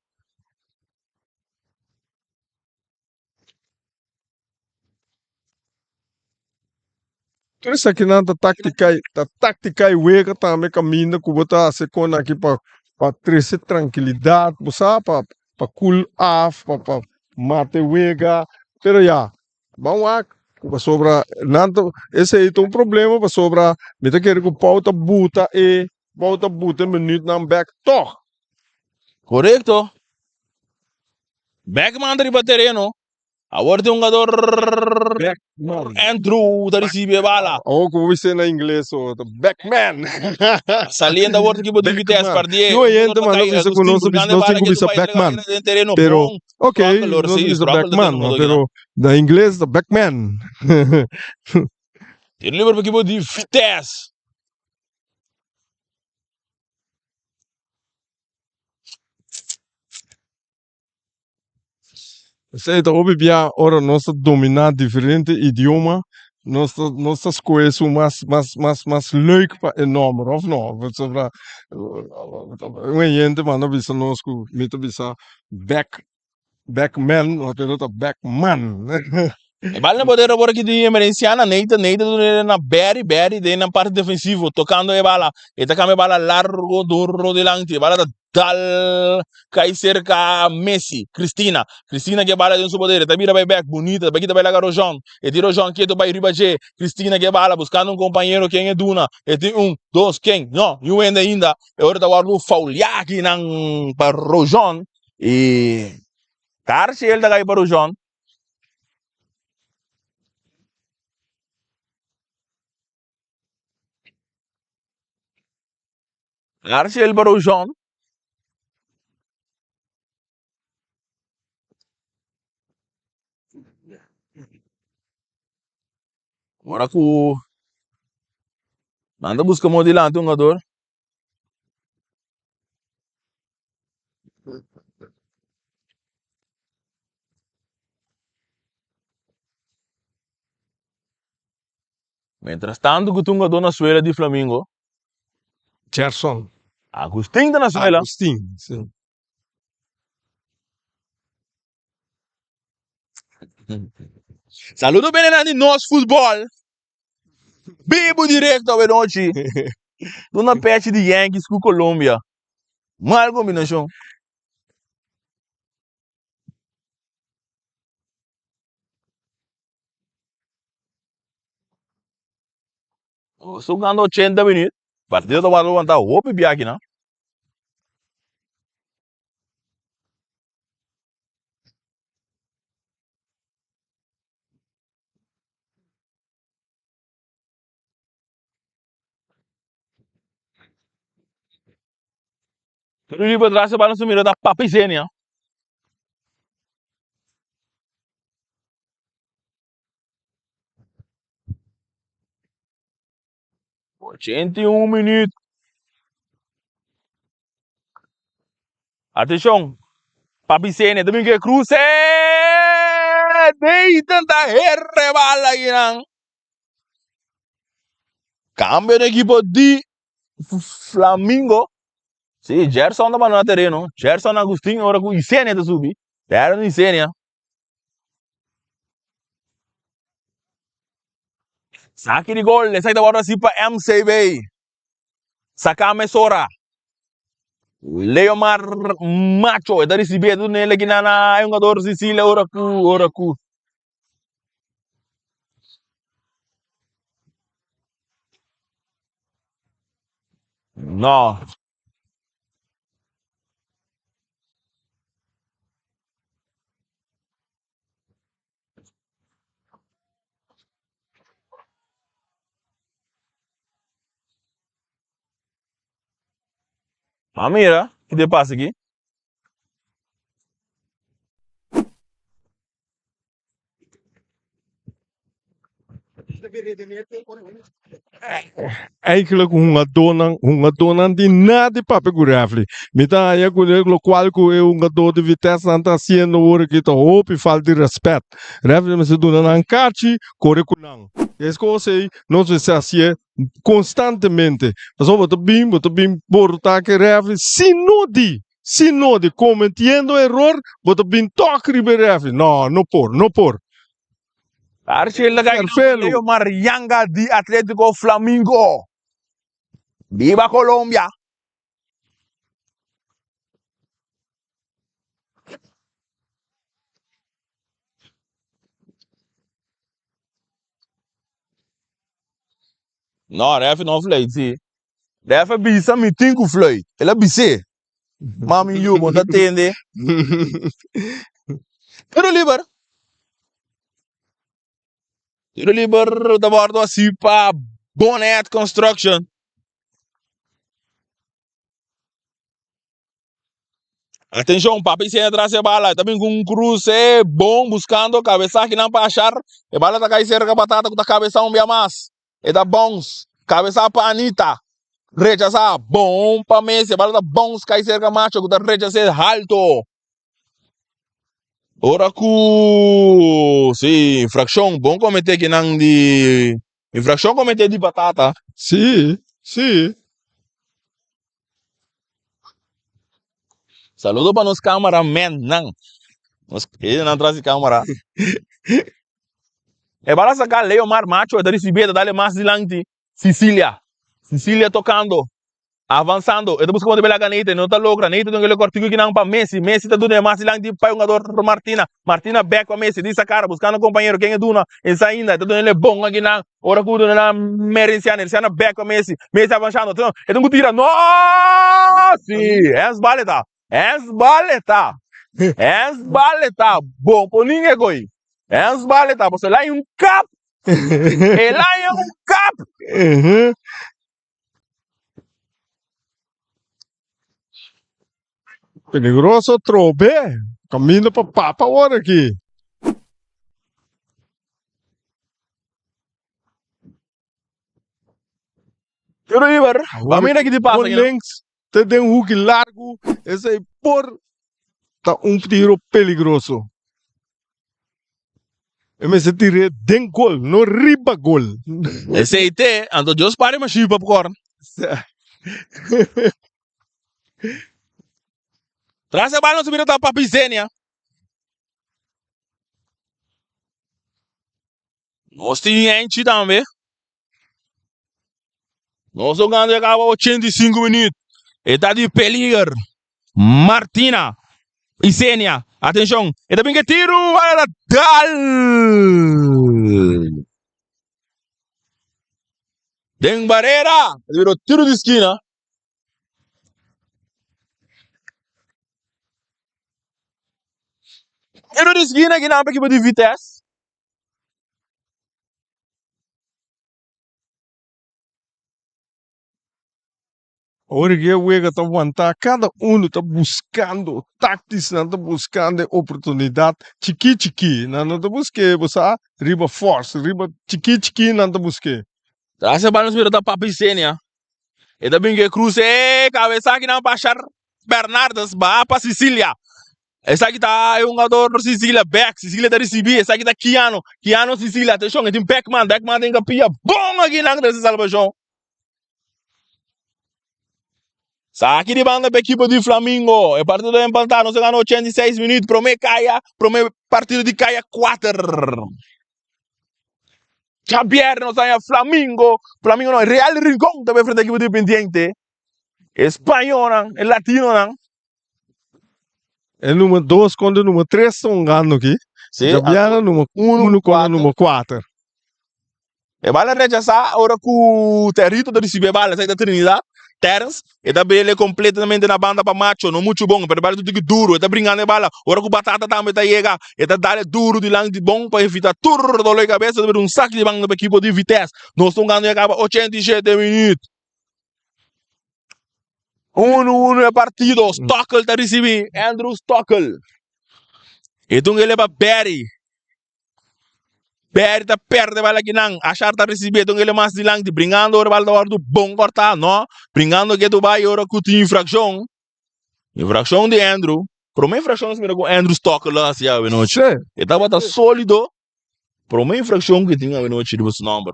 Tur esakinan ta taktika i ta taktika i wega tambe kaminda ku bo ta hasi kon aki pa pa trese trankilidat bo sa pa pa kool af pa pa mata e wega pero ya ban wak pasobra nan ta esei ta un problema pasobra mi ta kere ku Pau ta buta e Pau ta buta e minütnan bek tog. Korekto. Beckman ta riba tereno. Awor tin hungador Beckman. Andrew ta ricibi e bala. Awor ku bo bis'é na ingles o ta Beckman. Saliendo awor ta ekipo di Vitesse Beckman. pardi e Yo hungador oyente ta man no kai bisa ku Agustin nos ta bisa buscando e nos bala tin ku ke bisa bai entrega Beckman. den tereno Pero bon. ok Sprockel nos sí bisa Sprockel ta Beckman tene hungador pero kinan. na ingles ta Beckman. Tiro liber pa ekipo di Vitesse. Esei ta hopi bia ora nos ta dominá diferente idioma, nos ta nos ta skohe esun mas mas mas mas leuk pa e nòmber, òf no? Pasobra un hende manda bisa nos ku mi ta bisa bek Backman, no pero ta Backman. E bal na poder awor aki di Emerenciana, Nathan, Nathan ta duna na Barry, Barry den nan parti defensivo, tocando e bala, e ta cambia e bala largo duro dilanti, e bala ta dal cay cerca Messi, Cristina, Cristina ke bala den su poder, e ta bira bay bek, bunita, ta bay kita bay laga Rojon, e di Rojon keto bay riba dje, Cristina ke bala buscando un compañero ken e duna, e tin un, dos, ken, no, niun hende ainda, e ora ta wordo faulia aki nan pa Rojon. E Carciel ta kai pa Rujon. Archel Baroujon. Ora ku nan ta buska mo dilanti un hungador. Mientras tanto ku ta un hungador na suela di Flamingo. Gerson. Agustin ta na suela. Agustin, si. Saludo benenan di Nos Futbol. Bibu directo awe nochi. Duna pechi di Yankees ku Colombia. Mal kombinashon. Nos jugando 80 minuut. Partido ta wòrdu wantá hopi bia akinan. Rudy Pedraza bala su mira ta Papi Zenia. 81 minuut. Atenshon, Papi Zenia ta bin ku e kruse. Dayton ta herre bala akinan. Kambio di ekipo di Flamingo. Si, Gerson ta bandona tereno. Gerson Agustin ora ku Isenia ta subi. Tereno Isenia. Saki di gol, esaki ta wòrdu hasi pa MCB. Saka mesora. Leomar Macho, e ta risibí, e ta duna el aki na na e hungador Sicilia ora ku ora ku. No. Ma mira ki ta pasa aki. Eigenlijk hungadónan, hungadónan di nada di papia ku refri. Mi ta haña ku e lokual ku e hungadó di Vitesse nan ta hasiendo awor aki ta hopi falta di rèspèt. Refri mester duna nan kachi, kore ku nan. Es kos ei nos mester hasié konstantemente. Pasobra bo ta bin, bo ta bin borotá ku e refri sin no di, sin no di kometiendo eror, bo ta bin tòk riba e refri. No, no por, no por. Archel ta kai Ferfelu. Leo Marianga di Atletico Flamingo. Viva Colombia! No, ref no fluit, si. Ref a bisa mi tin ku fluit. El a bis'é. Mami yu, bo ta tende. Tiro liber. Tiro liber ta wòrdu hasi pa Bonnet Construction. Atenshon, Papi Sena tras e bala. Ta bin ku un kruse bon buskando kabesa kinan pa ashar. E bala ta kai serka Batata ku ta kabesa un bia mas. E ta bounce. Kabesa pa Anita. Rechasá. Bon pa Messi. E bala ta bounce kai serka Macho ku ta rechas'é halto. Ora ku si infrakshon bon kometé kinan di infrakshon kometé di Batata. Sí, sí. Saludo pa nos camera men nan. Nos nan tras di camera. E bala saca Leomar Macho, e ta ricibi, e ta dale mas dilanti. Sicilia. Sicilia tocando. Avanzando. E ta busca como ta bela Neite, no ta logra. Neite ta duna cortico kinan pa Messi. Messi ta duna mas dilanti pa e hungador Martina. Martina back pa Messi. Di sacara buscando compañero. Ken e duna? Esa ainda. E ta duna ele bon akinan. Ora ku duna na Merenciana, Merenciana back pa Messi. Messi avanshando. E tin ku tira. No! Si, es bale ta. Es bale ta. Es bale ta. Bon ponin e koi. Es bale ta. Pasobra el a un kap. El a un kap. Peligroso trobe. Caminda pa papa awor aki. Tiro liber. Ba mira ki di pasa Bon aquí. links te den hoeki largo. Esei por ta un tiro peligroso. E mester tir'é den gol, no riba gol. Esei te, anto Dios pare mashí popcorn. Tras e bal nos mira ta Papi Zenia. Nos tin Enchi tambe. Nos jugando ya caba 85 minuut. E ta di peliger. Martina. Isenia. Atención. E ta bin ke tiru. Bala dal. Den barrera. E ta bira tiru di skina. Tiru di skina ki nan pa ekipo di Vitesse. Ora ku e wega ta wantá, kada unu ta buskando táktis, nan ta buskando e oportunidat chikí chikí. Nan no ta busk'é, bo sa, riba fòrs, riba chikí chikí nan ta busk'é. Tras e bal nos mira ta Papi Senia. E ta bin ku e krus e kabesa aki nan pa Shar Bernardes baha pa Sicilia. Esaki ta e hungador Sicilia bek. Sicilia ta risibi. Esaki ta Kiano. Kiano Sicilia. Atenshon, e tin Beckman. Beckman tin kapia bon aki nan trese salbashon. Saki di banda pa ekipo di Flamingo. E partido ta empatá. Nos a gana 86 minuut. Prome kaya, prome partido di kaya 4. Djabièrnè nos haña Flamingo. Flamingo no, Real Rincon ta bai frente ekipo di Independiente. E spañonan, e latinonan. E numero 2 kontra numero 3 ta hungando aki. Sí, Djabièrnè numero 1 kontra numero 4. E bala rechasá ora ku Territo ta risibí e bala, esaki ta Trinidad. Terence, e ta bele kompletamente na banda pa Macho, no muchu bon, pero e bala ta tiki duru, e ta bringando e bala. Ora ku Batata tambe ta yega, e ta dale duru dilanti bon pa evita tur dolor di kabesa, ta bira un saki di banda pa ekipo di Vitesse. Nos ta hungando ya kaba 87 minüt. Unu unu e partido, Stockel ta risibí, Andrew Stockel. E ta un eleba Barry. Barry ta perde bala kinan. Ashar ta recibi e mas dilanti. Bringando ora bala ta wordo bon corta. No. Bringando ke tu bai ora ku tin infraccion. Infraccion di Andrew. Prome infraccion nos mira ku Andrew Stockel a hasi awe nochi. E tabata solido. Prome infraccion ku tin awe nochi riba su nomber.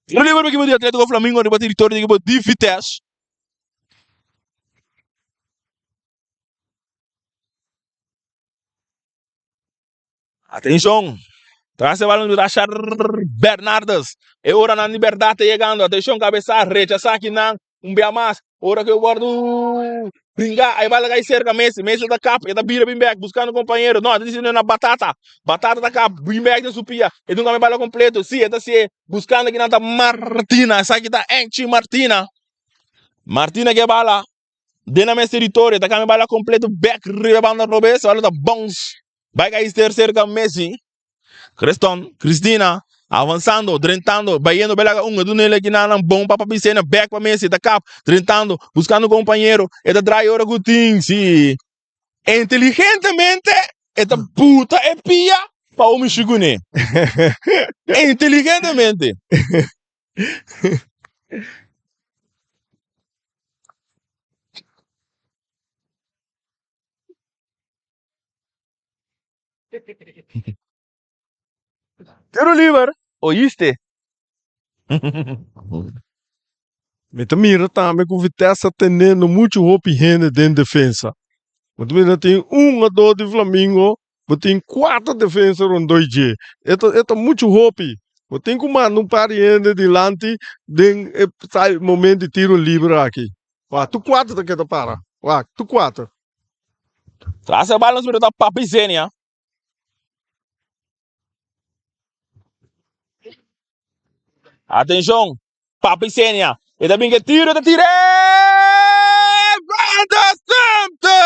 Tiro libre pa ekipo di Atletico Flamingo riba territorio di ekipo di Vitesse. Atenshon! Tras e balon di Rashard Bernardes. E oranan di bèrdat ta yegando. Atenshon, kabesa rechasá akinan un bia mas. Ora ku e wòrdu bringá, e bala kai serka Messi. Messi ta kap, e ta bira bin bèk buskando kompañero. No, e ta disiendo na Batata. Batata ta kap, bin bèk den su pia. E dunga e bala kompleto. Si, e ta si'e buskando akinan ta Martina. Esaki ta Enchi Martina. Martina ke bala. Den nan mes teritorio ta cambia bala completo bek riba banda robes bala ta bounce bai cay ser cerca Messi Creston Cristina avanzando drentando bayendo bay laga un e duna el kina nan bon pa papi Sena bek pa Messi ta kap drentando buscando compañero e ta draai ora cu tin si inteligentemente e ta buta e pia pa omi shigune inteligentemente. Tiro liber, oíste? Mi ta mira tambe ku Vitesse ta tenendo muchu hopi hende den defensa. Bo ta mira tin un hungadó di Flamingo, bo tin kuater defensa rondó i dje. E ta e ta muchu hopi. Bo tin ku manda un par di hende dilanti den e momento di tiro liber aki. Wak, tur kuater ta keda para. Wak, tur kuater. Tras e bal nos mira ta Papi Zenia. Atenshon, Papi Senia. E ta bin ke tiro, e ta tira. Van de Stumte!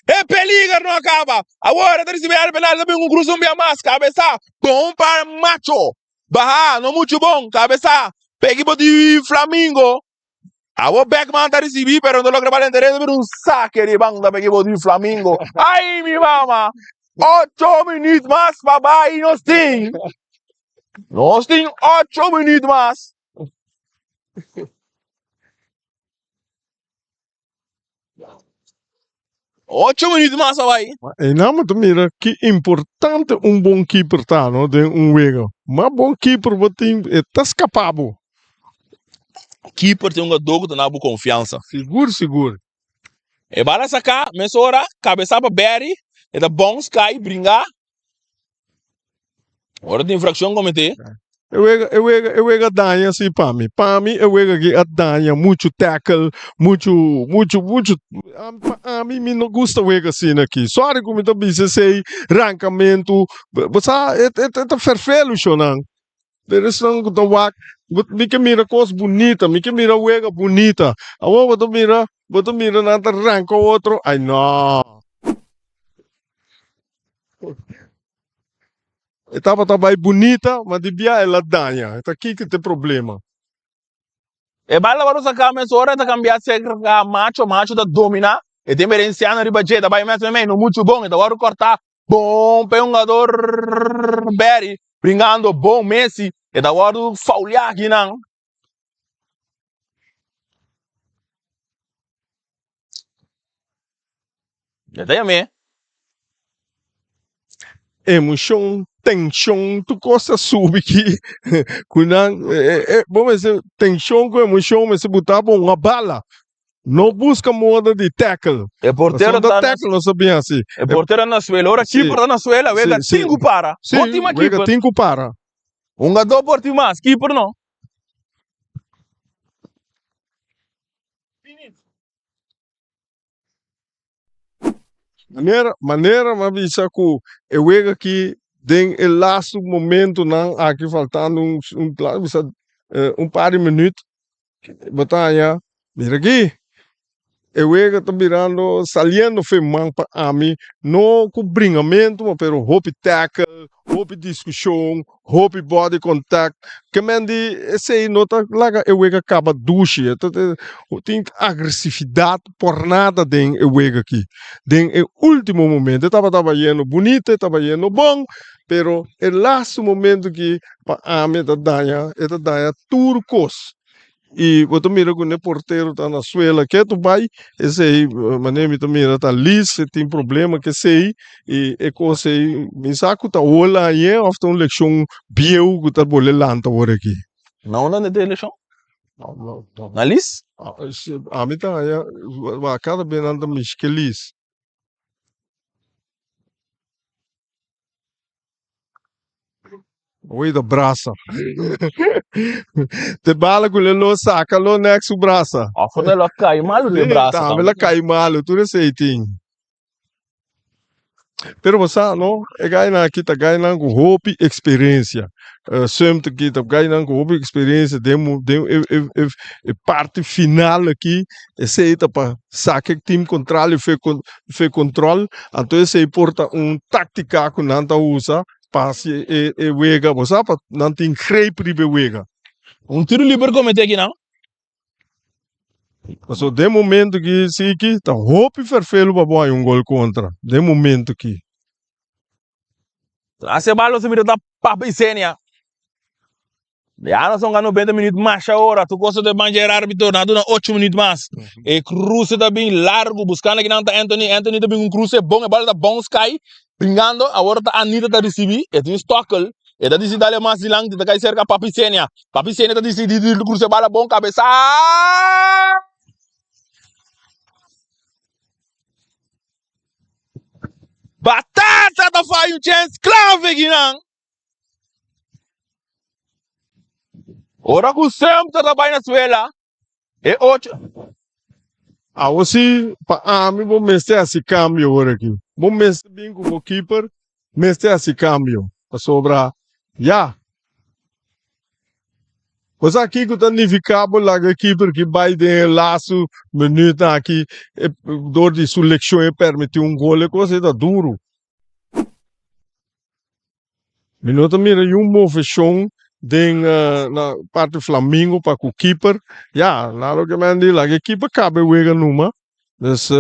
E peliger no a kaba. Awor e ta risibi el penal, ta bin un cruz un bia mas. Kabesa, bon pa Macho. Baha, no muchu bon. Kabesa, pa ekipo di Flamingo. Awor Beckman ta ricibi pero no logra bal entereza pero un saque di banda pa equipo di Flamingo. Ay mi mama! Ocho minuut mas pa bay nos tin. Nos tin ocho minuut mas. Ocho minuut mas pa bay. E nan bo ta mira ki importante un bon keeper ta no den un wega. Ma bon keeper bo tin e ta scapa bo. Keeper tin un gadó ku ta na bo konfiansa. Sigur sigur. E bala saká mesora, kabesá pa Barry, e ta bounce kai bringa. Ora tin infraccion comete. E wega, e wega, e wega daña si pa mi. Pa mi e wega aki a daña muchu tackle, muchu, muchu, muchu. Pa ami mi no gusta wega asina aki. Sorry ku mi ta bisa esei, rankamentu. Bo sa e e ta ferfelu shonan. Pero esnan ku ta wak, mi ke mira kos bunita, mi ke mira wega bunita. Awor bo ta mira, bo ta mira nan ta ranka otro, ai no. E tabata bai bunita, ma di bia el a daña. Ta kiko ta e problema? E bala wòrdu saká mesora, e ta kambia serka Macho, Macho ta dominá, e tin Berenciano riba dje, ta bai mes meimei, no muchu bon, e ta wòrdu kòrtá bon pa e hungador Barry, bringando bon Messi, e ta wòrdu fouliá akinan. Ya ta yam'é. Emoshon, tenshon, tur kos ta subi ki ku nan bo mester tenshon ku emoshon mester buta bo un bala. No buska moda di tackle. E portero Pasobra ta na tackle no sa bin hasi. E portero na suela. Ora Sí. keeper ta na suela, wega Sí, sí. tin ku para. Sí, No tin mas wega keeper. tin ku para. Hungadó por tin mas, keeper no. Manera, manera m'a bisa ku e wega aki den e lastu momentunan aki faltando un un laga bisa un par di minüt bo ta haña mira aki e wega ta birando saliendo fe man pa ami no ku bringamentu pero hopi tackle hopi diskushon Hopi body contact. Ke men di esei no ta laga e wega kaba dushi. E ta tin agresividad por nada den e wega aki. Den e ultimo momento e tabata bayendo bunita, e tabata bayendo bon, pero e laatste momento aki pa ami e ta daña, e ta daña tur kos. Y bo ta mira cu ne portero ta na suela ketu bay, esey manera mi ta mira ta lis, e tin problema cu esey, y e cos ey mi sa cu ta hola añe of ta un leccion bieu cu ta bole lanta awor aki. Na unda ta e leccion? Na lis? Ami ta haya, cada bes nan ta mishi ke lis. Oei ta brasa. Te bala ku le lo saka lo nek su brasa. Of ta lo kai malu de brasa. Tambe la kai malu, tur esei tin. Pero bo sa no, e gainan aki ta gainan ku hopi eksperensia. Sumter aki ta gainan ku hopi eksperensia den den e e e e parti final aki, esei ta pa saka e team kontrali fe fe kontrol, anto esei por ta un taktika ku nan ta usa pa hasi e e wega, bo sa pa nan tin greep riba e wega. Un tiro liber komete aki nan. Paso den momento ki siki ta hopi ferfelu pa bo haña un gol kontra den momento ki. Tras e bal nos a mira ta Papi Senia. Ya nos a 90 minuut masha ora. Tu cosa de banja era arbitro. Na duna 8 minuut mas. E cruce ta bin largo. Buscando aquí ta Anthony. Anthony ta bin un cruce bon. E bala ta bounce kai. Bringando. Ahora ta Anita ta recibi. E tin Stockel. E ta disi dale mas dilanti. Ta kai cerca Papi Senia. Papi Senia ta disi di cruce bala bon cabeza. Batata ta fai un chance clave aquí nan. Ora ku Sumter ta bai na suela, e ocho. Awo si pa ami bo mester hasi cambio ora aki. Bo mester bin cu bo keeper mester hasi cambio pasobra ya. Bo sa kico ta nifica bo laga e keeper ki bai den e laatste minuutnan aki door di su leccion e permiti un gol e cosa ei ta duro. Mi no ta mira niun moveshon. den na parti Flamingo pa ku keeper. Ya, na loke men di laga e keeper kaba e wega numa. Dus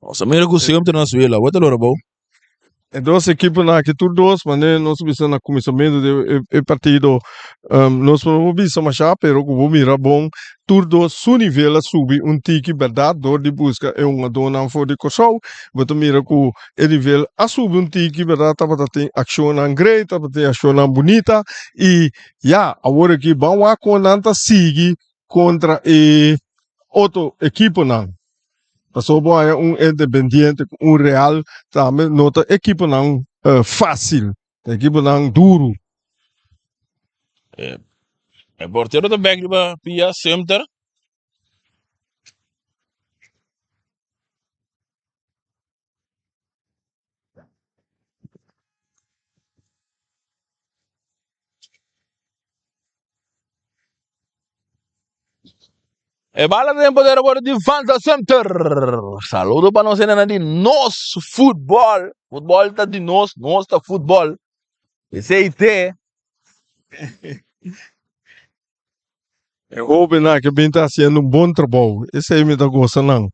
Nos a mira ku siempre nos wela. Wat ta lora bou? E dos ekiponan aki tur dos manera nos a bisa na kuminsamentu di e partido nos no por bisa masha pero ku bo mira bon tur dos su nivel a subi un tiki bèrdat dor di buska e hungadónan for di Kòrsou bo ta mira ku e nivel a subi un tiki bèrdat tabata tin akshonnan great tabata tin akshonnan bunita i ya awor aki ban wak kon nan ta sigui kontra e otro ekiponan. Pasobra bo haña un Independiente ku un Real tambe no ta ekiponan fásil, ta ekiponan duru. E portero ta bek riba pia Sumter. E bala den poder awor di Vanza Center. Saludo pa nos hendenan di Nos Futbol. Futbol ta di nos, nos ta futbol. Esei te. E hóbennan aki bin ta hasiendo un bon trabou. Esei mi ta gosa nan.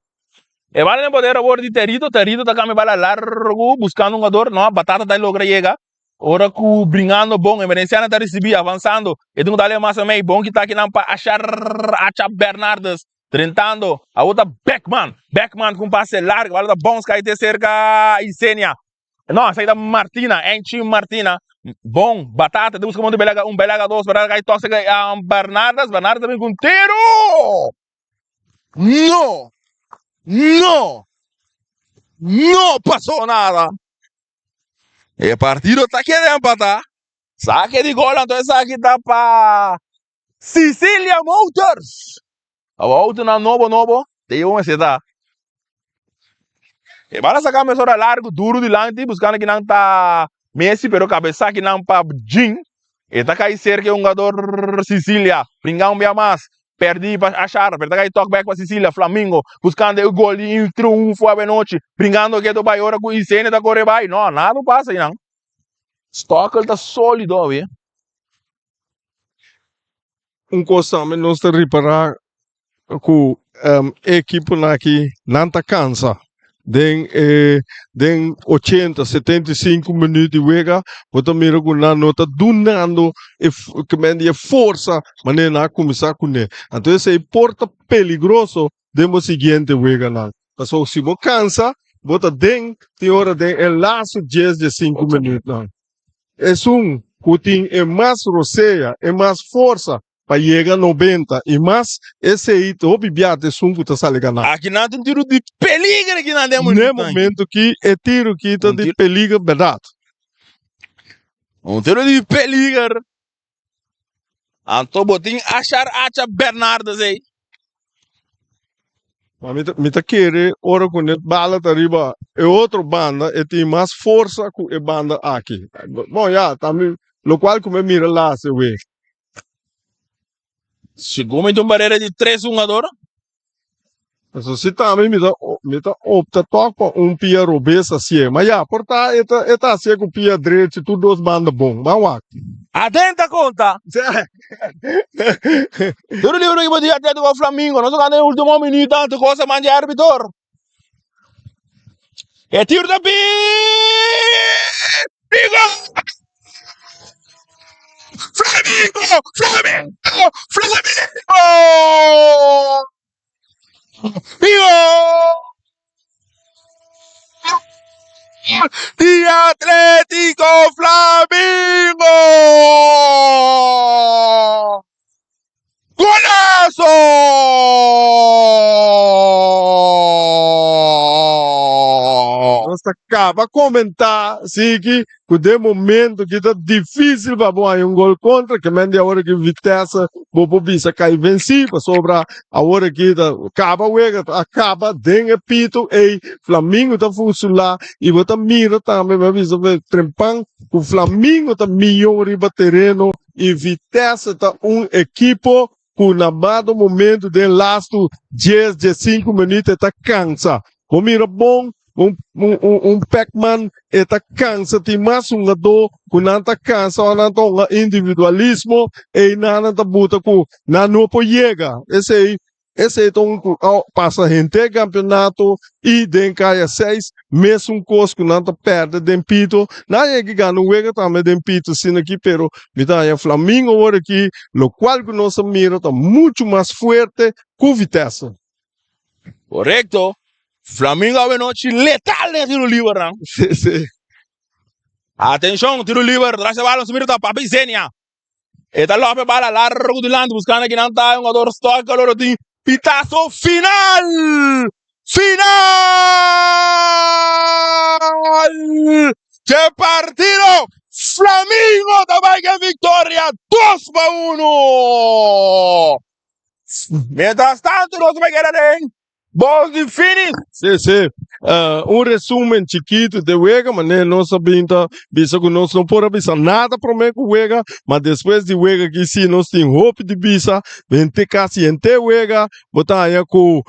E bala den poder awor di Terito. Terito ta kambia bala largu buskando un jugador. No, Batata ta logra yega. Ora ku bringando bon, Emerenciana ta risibí, avansando. E tin ku dale mas amei. Bon kita akinan pa Ashar Acha Bernardes. Drentando. Awor ta Beckman. Beckman ku un pase largu. Bala ta bounce kai te serka Isenia. No, esaki ta Martina, Enchi Martina. Bon, Batata ta buska monte belaga un, belaga dos, belaga kai tok serka Bernardes. Bernardes ta bin ku un tiro! No! No! No pasó nada! E partido ta keda empatá. Sake di gol anto esaki ta pa Sicilia Motors. Awa autonan nobo nobo te yega mester ta. E bala saka mesora largo duro dilanti buscando kinan ta Messi pero cabeza kinan pa Jean. E ta kai cerca e hungador Sicilia. Bringa un bia mas. Perdi pa Ashar, pero ta kai tok back pa Sicilia. Flamingo buscando e gol di triunfo avenochi. Bringando keto bai ora cu Isenia ta core bai. No, nada no pasa einan. Stokkel ta solido awe. Un kos tambe nos ta ripará ku e ekiponan aki nan ta kansa den e den ochenta 75 minüt di wega bo ta mira ku nan no ta dunando e kimen di e forsa manera nan a kuminsá kuné. Anto esei por ta peligroso den bo siguiente weganan. Pasobra si bo kansa bo ta den tin ora den e lastu dies 15 minütnan. Esun ku tin e mas rosea, e mas forsa pa yega 90 i mas, esei ta hopi bia ta esun ku ta sali ganá. Aki nan ta un tiru di peliger aki nan den Ne minuutnan. momento ki e tiru ki ta Un di tiru, peliger bèrdat. un tiru di peliger. Anto bo tin Ashar Acha Bernardes ei. Ma mi ta, mi ta kere ora ku net bala ta riba e otro banda, e tin mas forsa ku e banda aki. Bon, ya, tambe lokual ku mi mira laatste week. Segun mi ta un barera di tres hungador. Eso si tambe mi ta mi ta opta tok pa un pia robes hacié. Ma ya, por ta e ta e ta hacié ku pia drechi tur dos banda bon. Ban wak. Aden ta konta. Duro libro ekipo di Atletico Flamingo. Nos a gana den ultimo minuto anto cosa man di arbitor. E tiro ta bin. Gol! Flamengo! Flamengo! Flamengo! Gol! Di Atletico Flamengo! Golazo! Nos ta kaba komentá siki ku den momento ki ta difísil pa bo haña un gol kontra, ke men di awor aki Vitesse bo por bisa kai vensí pasobra awor aki ta kaba wega ta kaba den e pito ei Flamingo ta fusilá i bo ta mira tambe bo a bisa trempan ku Flamingo ta miyon riba tereno i Vitesse ta un ekipo. ku na bado momento den lastu dies, diesinku minuut e ta kansa. Bo mira bon un un Pecman e ta kansa tin mas hungadó ku nan ta kansa ora nan ta hunga individualismo einan nan ta buta ku nan no por yega. Esei Esei ta un ku a pasa henter kampeonato i den kaya seis mesun kos ku nan ta pèrdè den pito. Nan a yega gana un wega tambe den pito asina aki pero mi ta haña Flamingo awor aki lokual ku nos a mira ta muchu mas fuerte ku Vitesse. Korekto. Flamingo awenochi letal den e tiro liber nan. Si, si. Atenshon, tiro liber, tras e bala nos mira ta Papi Zenia. E ta lope bala largo dilanti buscando aki nan ta hungador Stoica lo tin pitazo final! Final! Dje partido Flamingo ta bai ke victoria 2-1! Mientras tanto nos bai keda den Bos di fini. Sí, sí. Un resumen chikitu de wega, manera nos a bin ta bisa ku nos no por a bisa nada promé ku wega, ma despues di wega aki sí nos tin hopi di bisa. Henter kasi henter wega bo ta haña ku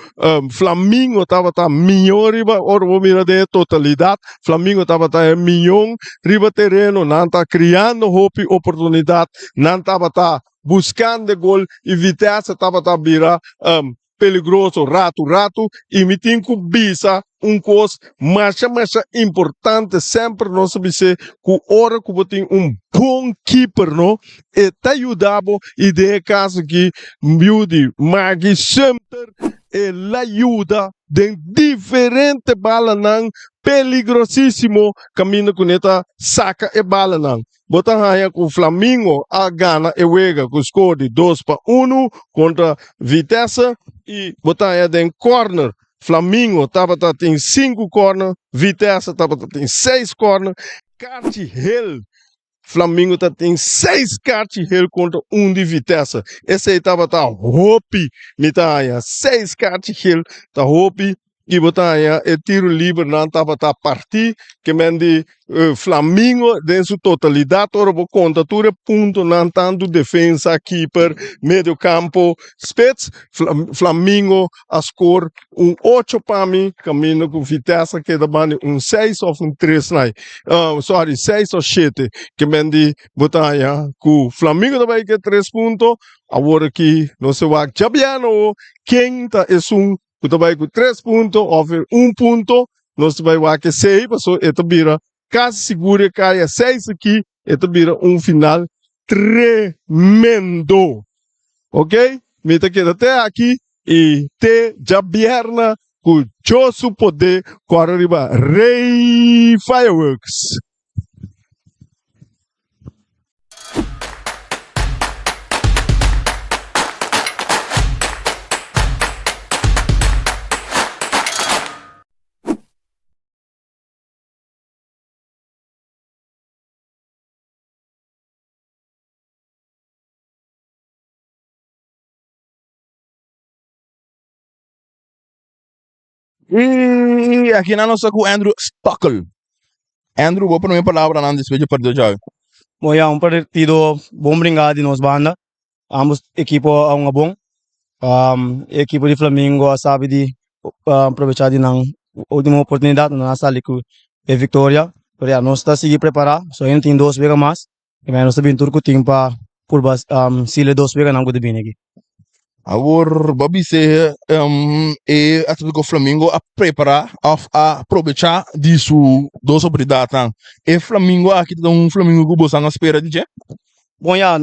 Flamingo tabata mihó riba, ora bo mira den e totalidat, Flamingo tabata e mihó riba tereno, nan ta kriando hopi oportunidat, nan tabata buskando e gol i Vitesse tabata bira peligroso ratu ratu y mi tin cu bisa un cos masha masha importante semper nos a bis'e cu ora cu bo tin un bon keeper no e ta yuda bo y den e caso aki biu di Maggie Sumter e la yuda den diferente balanan peligrosisimo caminda cu ne ta saca e balanan. Bo ta haña ku Flamingo a gana e wega ku skor di 2-1 kontra Vitesse i bo ta haña den kòrner Flamingo tabata tin sinku kòrner, Vitesse tabata tin seis kòrner. Karchi hel, Flamingo ta tin seis karchi hel kontra un di Vitesse. Esei tabata hopi, mi ta haña seis karchi hel ta hopi. I bo ta haña e tiru libernan tabata partí ke men di Flamingo den su totalidat ora bo konta tur e puntonan tantu defensa, keeper, medio kampo, spits, Flamingo a skor un ocho pa mi kaminda ku Vitesse a keda banda un seis òf un tres nai sorry seis òf shete ke men di bo ta haña ku Flamingo ta bai ke tres punto awor aki nos a wak djabièrnè ken ta esun ku ta bai ku tres punto òf e un punto, nos ta bai wak esei pasobra e ta bira kasi sigur e kai a seis aki, e ta bira un final tremendo. Ok, mi ta keda te aki i te djabièrnè ku Dios su poder kòrda riba Rey Fireworks. Y aki nan nos ta cu Andrew Stockel. Andrew, bo prome palabranan despues dje partido djawe. Bon ya, un partido bon bringa di nos banda. Ambos ekipo a hunga bon. E ekipo di Flamingo a sabi di aprovecha di nan ultimo oportunidad, nan a sali cu e victoria. Pero ya, nos ta sigui prepara, so ainda tin dos wega mas. I nos ta bin tur ku tin pa purba sile dos weganan ku ta bini aki. Awor bo a bisa e Atletico Flamingo a prepara of a probecha di su dos oportunidadnan. E Flamingo aki ta un Flamingo ku bosan a spera di dje? Bon ya,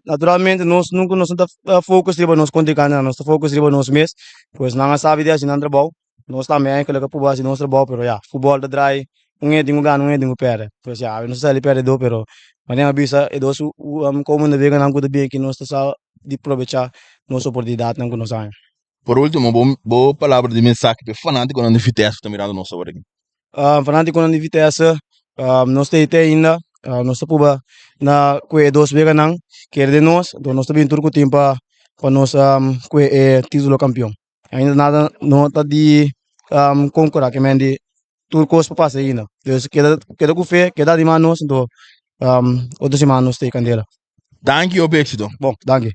naturalmente nos nunka nos no ta focus riba nos kontrinkantenan, nos ta focus riba nos mes. Pues nan a sabi di hasi nan trabou. Nos tambe eigenlijk a purba hasi nos trabou pero ya futbol ta draai un hende tin ku gana un hende tin ku pèrdè pues ya nos a sali pèrdedó pero manera mi a bisa e dos komende weganan ku ta bin aki nos ta sa di probechá nos oportunidatnan ku nos haña. Por ultimo bo bo palabra di mensahe pa e fanátikonan di Vitesse ku ta mirando nos awor aki. Fanátikonan di Vitesse nos ta hita ainda nos ta purba na kue e dos weganan kere den nos enton nos ta bin tur ku tin pa pa nos kue e titulo kampion. Ainda nada no ta di konkura ke men di tur kos por pasa ainda. Dus keda keda ku fe, keda anima nos anto otro siman nos ta e kandela. Danki hopi éxito. Bon, danki.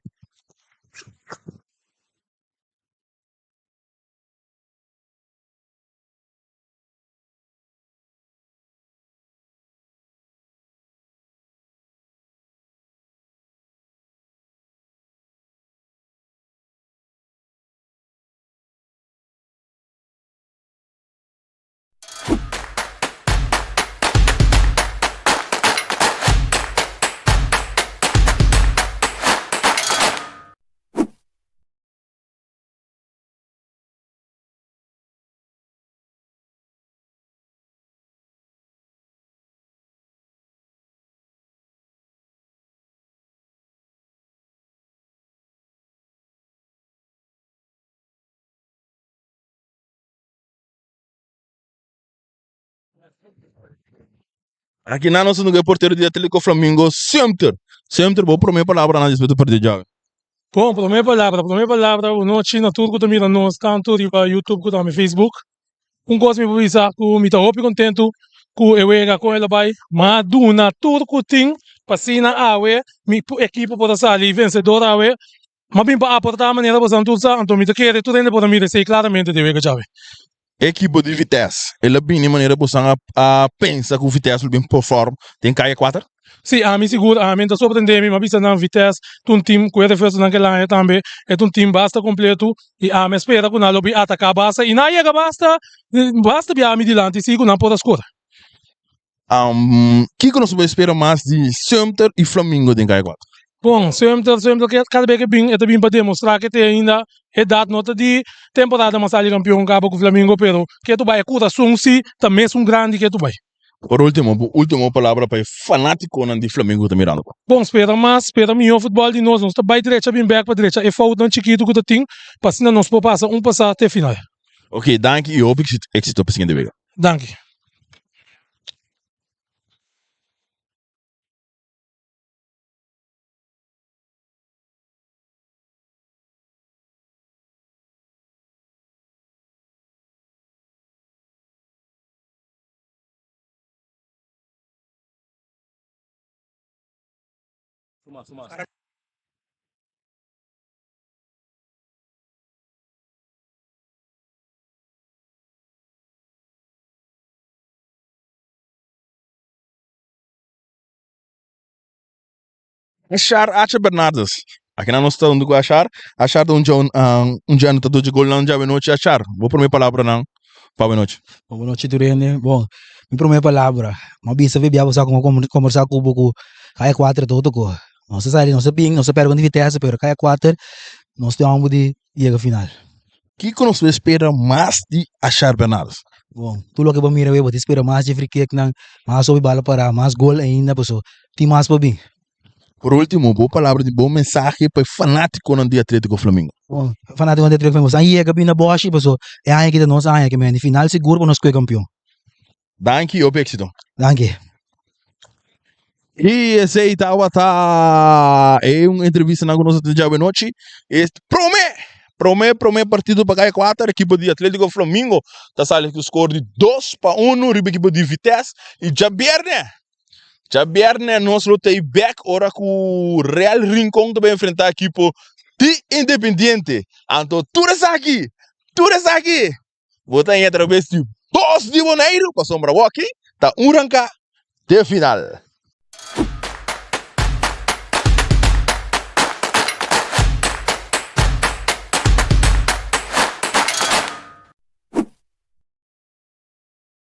Aki nan nos e portero di Atletico Flamingo, Sumter. Sumter, bo prome palabra nan despues di partido djawe. Bon, prome palabra, prome palabra, bo nochi na tur ku ta mira nos tantu riba YouTube ku tambe Facebook. Un kos mi por bisa ku mi ta hopi kontentu ku e wega kon el a bai, ma a duna tur ku tin pa asina awe mi ekipo por a sali vensedor awe. M'a bin pa aportá manera boso tur sa, anto mi ta kere tur hende por a mira esei klaramente den wega djawe. Ekipo di Vitesse, el a bini manera boso a pensa ku Vitesse lo bin perform den Kaya 4? Si, ami sigur, ami ta sorprendé mi, m'a bisa nan Vitesse ta un team ku e refuersonan ke laña tambe, e ta un team basta kompleto i ami a spera ku nan lo bin ataká basta i nan a yega basta, basta bia ami dilanti si ku nan por a skora. Kiko nos por spera mas di Sumter i Flamingo den Kaya 4? Bon, Sumter, Sumter ke kada bes ke bin e ta bin pa demostrá ke te ainda edat no ta di temporada mas sali kampion kaba ku Flamingo pero ke tu bai e kurason si ta mesun grandi ke tu bai. Por ultimo, bo ultimo palabra pa e fanatikonan di Flamingo ku ta mirando. Bon, spera mas, spera mihó futbòl di nos, nos ta bai drecha bin bèk pa drecha e foutnan chikitu ku ta tin pa asina nos por pasa un pasá te final. Ok, danki i hopi éksito pa e siguiente wega. Danki. Ashar Acha Bernardes. Aki nan nos ta huntu ku Ashar. Ashar ta un dja un dja anotador dje golnan dja awenochi. Ashar, bo prome palabranan pa awenochi. Bon nochi tur hende. Bon, mi prome palabra, mi a bisa bia bo sa ku mi a kombersá ku bo ku kaya kuater ta otro ko. Nos a sali, nos a bin, nos a pèrdè kontra Vitesse, pero kaya kuater nos tin homber di yega final. Kiko nos por spera mas di Ashar Bernardes? Bon, tur loke bo mira bo tin spera mas dje frikiknan, mas hopi bala pará, mas gol ainda, pasobra tin mas pa bin. Por ultimo, bo palabra di bo mensahe pa e fanatikonan di Atletico Flamingo. Bon, fanatikonan di Atletico Flamingo, boso a yega bin na Boshi, pasobra e aña aki ta nos aña, ke mende final sigur pa nos kue kampion. Danki y hopi éxito. Danki. Y esey tabata e un entrevista nan ku nos a tene djawe nochi. E prome, prome, prome partido pa Kaya 4, ekipo di Atletico Flamingo ta sali ku score di 2-1 riba ekipo di Vitesse. Y djabierne, djabierne nos lo tei bek ora ku Real Rincon ta bai enfrenta ekipo di Independiente. Anto tur esaki, tur esaki Bo ta haña atraves di Bos di Boneiru pasobra awor aki ta un ranka te final.